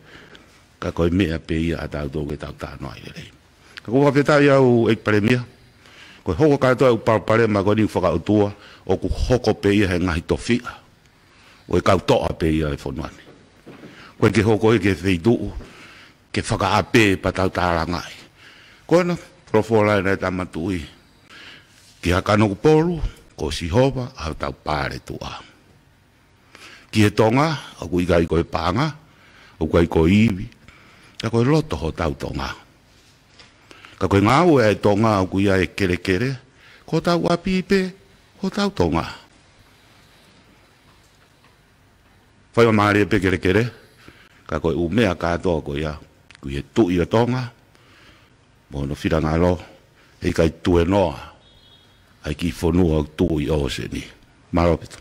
ka ko e meʻa pē ia ʻa tautolu ke tau talanoaʻi lelei. Ka ʻoku ou fakafetaʻi au ʻEiki Palēmia, ko e hoko kātoa e ʻū palopalema ko eni ʻoku fakaʻotua, ʻoku hoko pē ia he ngaahi tofiʻa ʻo e kau toʻa pē ia e fonua ni. ʻOku ʻikai ke hoko ia ki he feituʻu ke fakaʻapē pea tau tālangaʻi. Ko ena, folofola ena ʻa e Tama Tuʻi, ki Hakanokupolu, ko Sihova ʻa hotau paletuʻa. Ki he Tonga, ʻoku ʻikai ko e paʻanga, ʻoku ʻikai ko e ivi, ka ko e loto hotau Tonga. Ka ko e ngāue ʻa e Tonga ʻoku ʻi ai e kelekele, ko hotau ʻapi pē hotau Tonga. Faingamālie pē kelekele, ka ko e ʻū meʻa kātoa ko ia, ʻoku ʻi he Tuʻi ʻo Tonga mo hono finangalo, heʻikai tuenoa ʻa e kiʻi fonua ʻoku tuʻu ʻi ʻōseni. Mālō ʻaupito.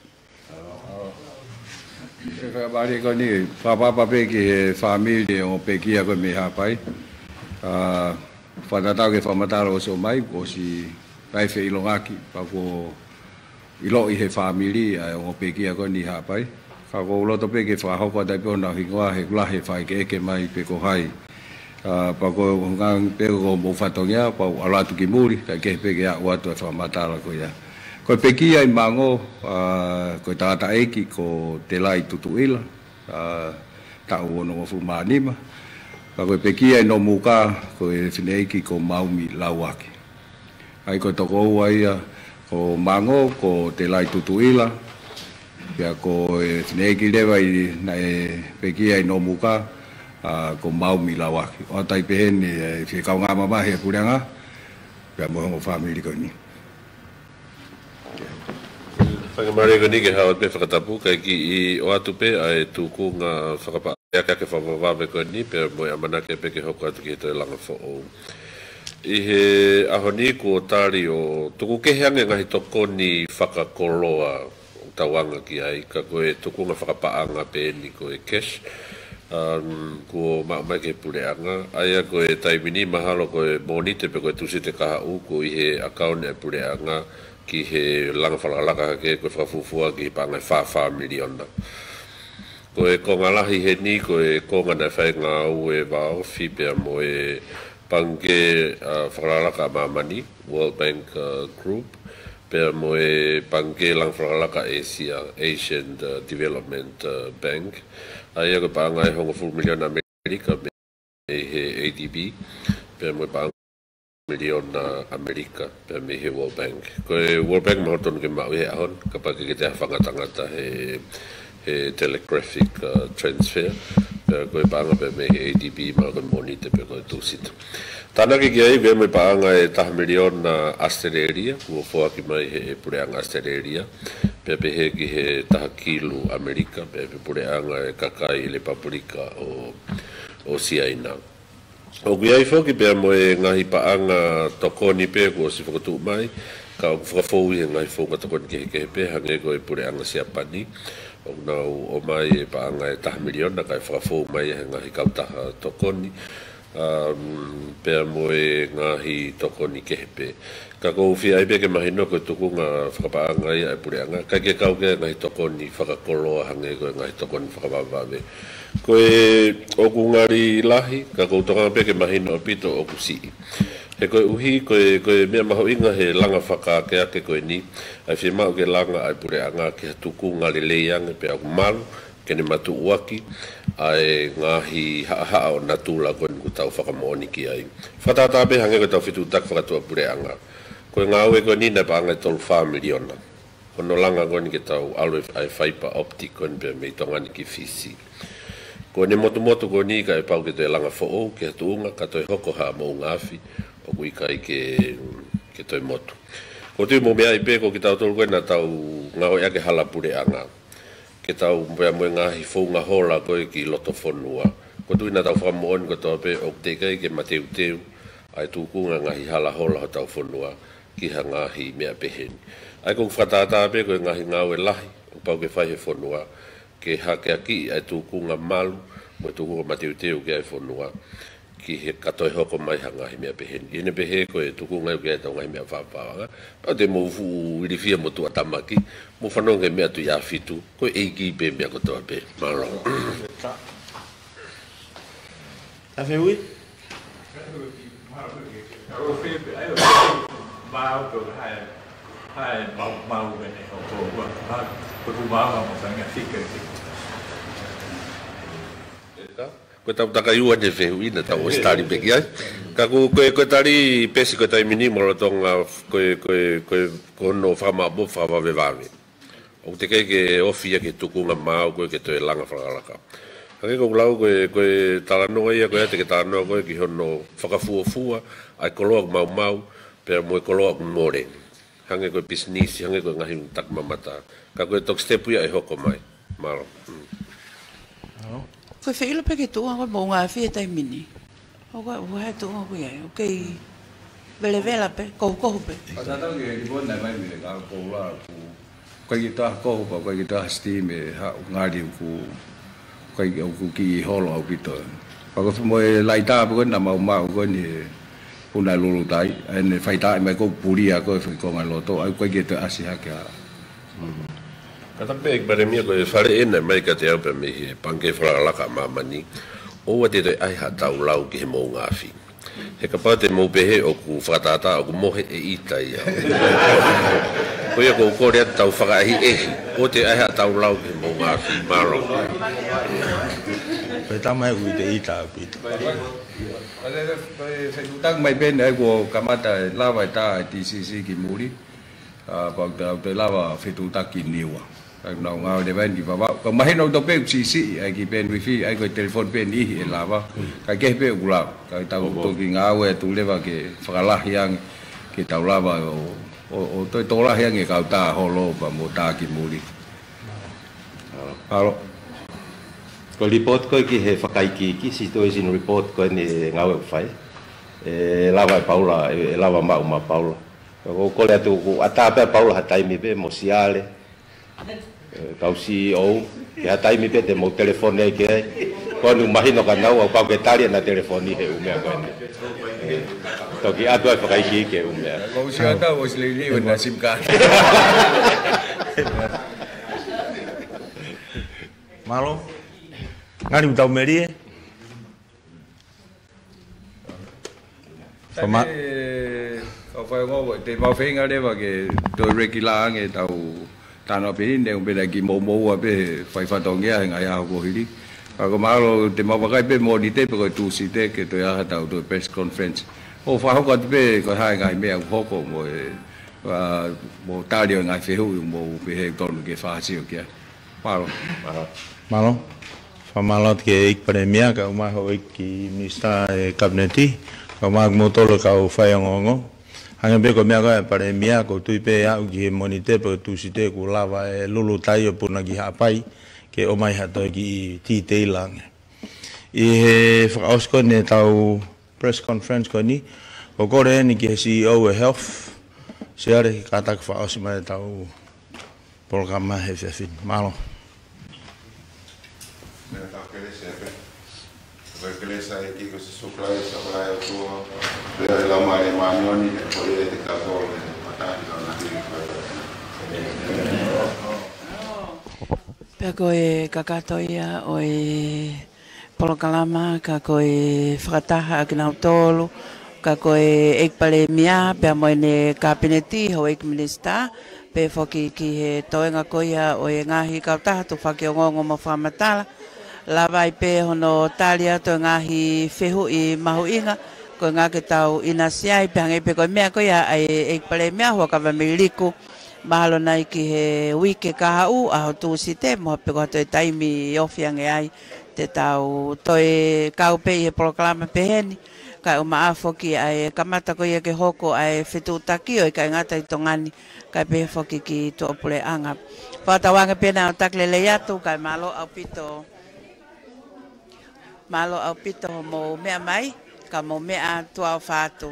Fakamālō ko eni, fakapapau pē ki he fāmili ʻo e ongo pekia ko ē mei Haʻapai. ʻA, fakatatau ki he fakamatala ʻosi ʻomai, ʻosi ʻikai feʻilongaki, pea kuo ʻiloʻi he fāmili ʻa e ongo pekia ko eni Haʻapai. Ka ʻoku ou loto pē ke fakahoko atu ai pē honau hingoa he ʻoku lahi e fakaʻekeʻeke mai pe ko hai. ʻA, pea ko e ʻuhinga pē ko hoʻomou fatongia, pea u ʻalu atu ki muli, kae kehe pē ke aʻu atu e fakamatala ko ia. Ko e pekia ʻi Mango, ʻa, ko e tangataʻeiki ko Telai Tutuʻila, ʻa, taʻu onongofulu mā nima. Pea ko e pekia ʻi Nomuka, ko e fineʻeiki ko Maumi Lauaki. ʻA ia ko e tokoua ia, ko Mango, ko Telai Tutuʻila, pea ko e fineʻeiki leva ʻi, naʻe pekia ʻi Nomuka, ʻa, ko Maumi Lauaki. ʻOatu ai pē heni, ʻe, fie kaungā mamahi e puleʻanga, pea mo e ongo fāmili ko eni. Fakamālō ko eni ke hao atu pē fakatapu, kae kiʻi ʻoatu pē ʻa e tūkunga fakapaʻanga ke fakavavevave ko eni, pea mo e ʻamanaki pē ke hoko atu ki he toe langa foʻou. ʻI he ʻaho ni kuo tali ʻo tuku kehe ange ngaahi tokoni fakakoloa ʻoku tau anga ki ai, ka ko e tūkunga fakapaʻanga pē eni ko e cash, um, kuo maʻu mai ki he puleʻanga. ʻA ia ko e taimi ni mahalo ko e Mōnite pe ko e Tūsite kahaʻu, kuo ʻi he ʻakauni ʻa e puleʻanga ki he langa fakalakalaka hake, ko e fakafuofua ki he paʻanga ʻe fā fā miliona. Ko e konga lahi heni, ko e konga naʻe fai ngāue vāofi pea mo e Pangikē, ʻa, Fakalakalaka ʻa Māmani, World Bank, ʻa, Group, pea mo e Pangikē Langa Fakalakalaka ʻa ʻĒsia, Asian, ʻa, Development, ʻa, Bank. ʻA ia ko e paʻanga ʻe hongofulu miliona ʻAmelika mei he A D B, pea mo e paʻanga miliona ʻAmelika, pea mei he World Bank. Ko e World Bank mahalo tonu ke maʻu ʻi he ʻaho ni, kapau ʻe ʻikai ke toe ʻi ai ha fakangatangata he, he telegraphic, ʻa, transfer, pea ko e paʻanga pea mei he A D B, mahalo ko e Mōnite pe ko e Tūsite. Tānaki ki ai pea mo e paʻanga ʻe taha miliona ʻAositelēlia, kuo foaki mai he puleʻanga ʻAositelēlia, pea pehē ki he taha kilu ʻAmelika, pea mei he puleʻanga ʻo e kakai Lepupelika ʻo, ʻo Siaina. ʻOku ʻi ai foki pea mo e ngaahi paʻanga tokoni pē kuo ʻosi fokotuʻu mai, ka ʻoku fakafou ʻi he ngaahi founga tokoni kehekehe pē, hangē ko e puleʻanga Siapani, ʻoku nau ʻomai e paʻanga ʻe taha miliona, kae fakafou mai he ngaahi kautaha tokoni, um, pea mo e ngaahi tokoni kehe pē. Ka ʻoku ou fie ʻai pē ke mahino ko e tukunga fakapaʻanga ia ʻa e puleʻanga, ʻikai ke kau ki ai e ngaahi tokoni fakakoloa hangē ko e ngaahi tokoni fakavavevave. Ko e ʻoku ngali lahi, ka ʻoku ou tokanga pē ke mahino ʻaupito ʻoku siʻi. He koeʻuhi, ko e, ko e meʻa mahuʻinga he langa fakaakeake ko eni, ʻa e fiemaʻu ke langa ʻa e puleʻanga ki ha tukunga lelei ange pea ʻoku malu, ke ne matuʻuaki ʻa e ngaahi haʻahaʻa ʻo natula ko eni ʻoku tau fakamoʻoni ki ai. Fakatātā pē hangē ko ʻetau fetuʻutaki fakatuʻapuleʻanga. Ko e ngāue ko eni naʻe paʻanga ʻe tolu fā miliona. Hono langa ko eni ke tau ʻalu ʻa e fiber optic ko eni pē mei Tonga ni ki Fisi. Ko ʻene motumotu ko eni ka ʻe pau ke toe langa foʻou ki ha tuʻunga ka toe hoko ha moʻunga afi ʻoku ʻikai ke, ke toe motu. ʻOku ou tui mou meaʻi pē ko kitautolu ko ē naʻa tau ngāueʻaki e hala puleʻanga ke tau pea mo e ngaahi founga hola ko ē ki loto fonua. ʻOku ou tui naʻa tau fakamoʻoni kotoa pē ʻoku teʻeki ai ke mateuteu ʻa e tukunga ngaahi hala hola hotau fonua ki ha ngaahi meʻa pehē ni. ʻA ia ʻoku ou fakatātā pē ko e ngaahi ngāue lahi ʻoku pau ke fai he fonua ke hakeakiʻi ʻa e tukunga malu mo e tukunga mateuteu ki ai e fonua ki he ka toe hoko mai ha ngaahi meʻa pehē ni. ʻI heʻene pehē ko e tukunga ʻoku ʻi ai ʻetau ngaahi meʻa fakapaʻanga. Pea te mou fuʻu ilifia mo tuʻatamaki, mou fanongo ki he meʻa Tuʻiʻāfitu, ko e ʻEiki pē meʻa kotoa pē. Mālō. Ka feui? Ko ʻetau takai ua ne fehuʻi naʻa tau ʻosi tali pē ki ai. Ka ko, ko, ko e tali pē siʻi ko e taimi ni mo lolotonga ko e, ko e, ko e, ko hono fakamaʻopoʻopo fakavavevave. ʻOku teʻeki ai ke ofi ia ki he tukunga maau ko ē ke toe langa fakalakalaka. Hangē ko ʻeku lau ko e, ko e talanoa ia ko ē te ke talanoa ko ē ki hono fakafuofua ʻa e koloa ʻoku maumau pea mo e koloa ʻoku mole. Hangē ko e pisinisi, hangē ko e ngaahi takimamata. Ka ko e toki sitepu ia ʻe hoko mai. Mālō. Mm. Mālō. Ko e feʻilo pē ki he tuʻunga ko e moʻunga afi he taimi ni. ʻOku ʻi ai, ʻoku ʻi ai e tuʻunga ʻoku ʻi ai. ʻOku kei velevela pē, kohukohu pē. Fakatatau ki he ripoti naʻe mai mei he kau koula ʻoku ʻikai ke toe ʻi ai ha kohu, ʻoku ʻikai ke toe ʻi ai ha steam ʻe haʻu, ngali ʻoku ʻikai ke, ʻoku kiʻi holo ʻaupito. Pea ko e fuʻu mo e laitā pē ko ē naʻa maumau ko eni he puna ʻe Lulutai, ʻa ʻene faitaaʻi mai ko ē pulia ko ē foʻi konga loto, ʻa ia ʻoku ʻikai ke toe ʻasi hake ʻa. Mm. Kātaki pē ʻEiki Palēmia ko e fale ʻena mai kiate au pea mei he Pangikē Fakalakalaka ʻa Māmani, ʻoua te toe ʻai haʻatau lau ki he moʻunga afi. He kapau te mou pehē ʻoku fakatātā ʻoku mohe, ʻe ʻita ia. Ko ia ʻoku ou kole atu tau fakaʻehiʻehi, ʻoua te ʻai haʻatau lau ki he moʻunga afi. Mālō. Ko e tama e ui te ʻita ʻaupito. Ko e fetuʻutaki mai pē ʻeni ʻa ia kuo kamata e lava e tā e TCC ki muli. ʻA, pea ʻoku te, ʻoku te lava fetuʻutaki Niua. Ka ʻoku nau ngāue leva ʻeni ki Vavaʻu. Ka mahino ʻaupito pē ʻoku siʻisiʻi ʻa e kiʻi pē wifi, ʻa ia ko e telefoni pē ʻe niʻihi ʻe lava. Ka ʻoku kehe pē ʻoku lava. Ka tau toki ngāue atu leva ke fakalahi ange, ke tau lava ʻo, ʻo, ʻo toe tokolahi ange e kau tā holo pea mo tā ki muli. Mālō. Ko e report ko ē ki he fakaikiiki, situation report ko eni e ngāue ʻoku fai. ʻE lava ʻe Paula, ʻe, ʻe lava maʻu ʻe Paula. ʻOku ou kole atu ʻoku ʻatā pē ʻa Paula ha taimi pē mo Siale, ʻe, kau CEO, ki ha taimi pē te mou telefoni ai ki ai. Ko ʻene mahino kia naua ʻoku pau ke tali ʻena telefoni he ʻū meʻa ko eni. ʻE, toki ʻatu ai fakaikiiki he ʻū meʻa. Ko Siale ʻoku ʻosi liliu ʻena SIM card. Mālō. Ngali ʻoku tau melie. Fama- Kau faiongoongo, te mau feinga leva ke toe rekila ange ʻetau talanoa pē ʻeni, ʻoku pehē naʻe kiʻi moumoua pē he fai fatongia he ngaahi ʻaho kuo hili. Ka ko e mālō te mau vakai pē Mōnite pe ko e Tūsite ke toe ʻai haʻatau toe press conference. ʻO fakahoko atu pē ko e hā e ngaahi meʻa ʻoku hoko mo e, ʻa, mo tali ʻo e ngaahi fehuʻi mo pehē ʻoku tonu ke fakasio ki ai. Mālō. Mālō. Mālō. Fakamālō atu ki he ʻEiki Palēmia, kae ʻumaʻā e Houʻeiki Minisitā ʻo e Kapineti, kae ʻumaʻā kimoutolu kau faiongoongo. Hangē pē ko e meʻa ko ē ʻa e Palēmia, ʻoku ou tui pē ʻe aʻu ki he Mōnite pe ko e Tūsite kuo lava ʻe Lulutai ʻo puna ki Haʻapai, ke ʻomai ha toe kiʻi detail ange. ʻI he fakaʻosi ko eni ʻetau press conference ko eni, ʻoku ou kole eni ki he CEO ʻo e Health, Siale, kātaki fakaʻosi mai ʻetau polokalama he efiafi ni. Mālō. Ko e kelesi ʻa e ʻEiki ko Sīsū Kalaisi, ʻofa ʻa e ʻOtua, feohi ʻa e Laumālie Māʻoniʻoni, ke kole ʻiate kitautolu ʻi he ʻaho ni mo e ʻaho kotoa pē. Pea ko e kakato ia ʻo e polokalama, ka ko e fakataha ʻa kinautolu, ka ko e ʻEiki Palēmia, pea mo ʻene Kapineti, Houʻeiki Minisitā, pehē foki ki he toenga ko ia ʻo e ngaahi kautaha tufaki ongoongo mo fakamatala, lava ai pē hono tali atu e ngaahi fehuʻi mahuʻinga, ko e ʻuhinga ke tau ʻinasi ai, pea hangē pē ko e meʻa ko ia ʻa e ʻEiki Palēmia, Huʻakavameiliku, mahalo nai ki he uike kahaʻu, ʻaho Tūsite, mo ha pē ko ha toe taimi ofi ange ai, te tau toe kau pē ʻi he polokalama pehē ni, kae ʻumaʻā foki ʻa e kamata ko ia ke hoko ʻa e fetuʻutaki ʻo e kāingalotu ʻi Tonga ni, kae pehē foki ki tuʻapuleʻanga. Fakatauange pē naʻa tau taki lelei atu, kae mālō ʻaupito, mālō ʻaupito hoʻomou meʻa mai, ka mou meʻa tuʻa ʻofa atu.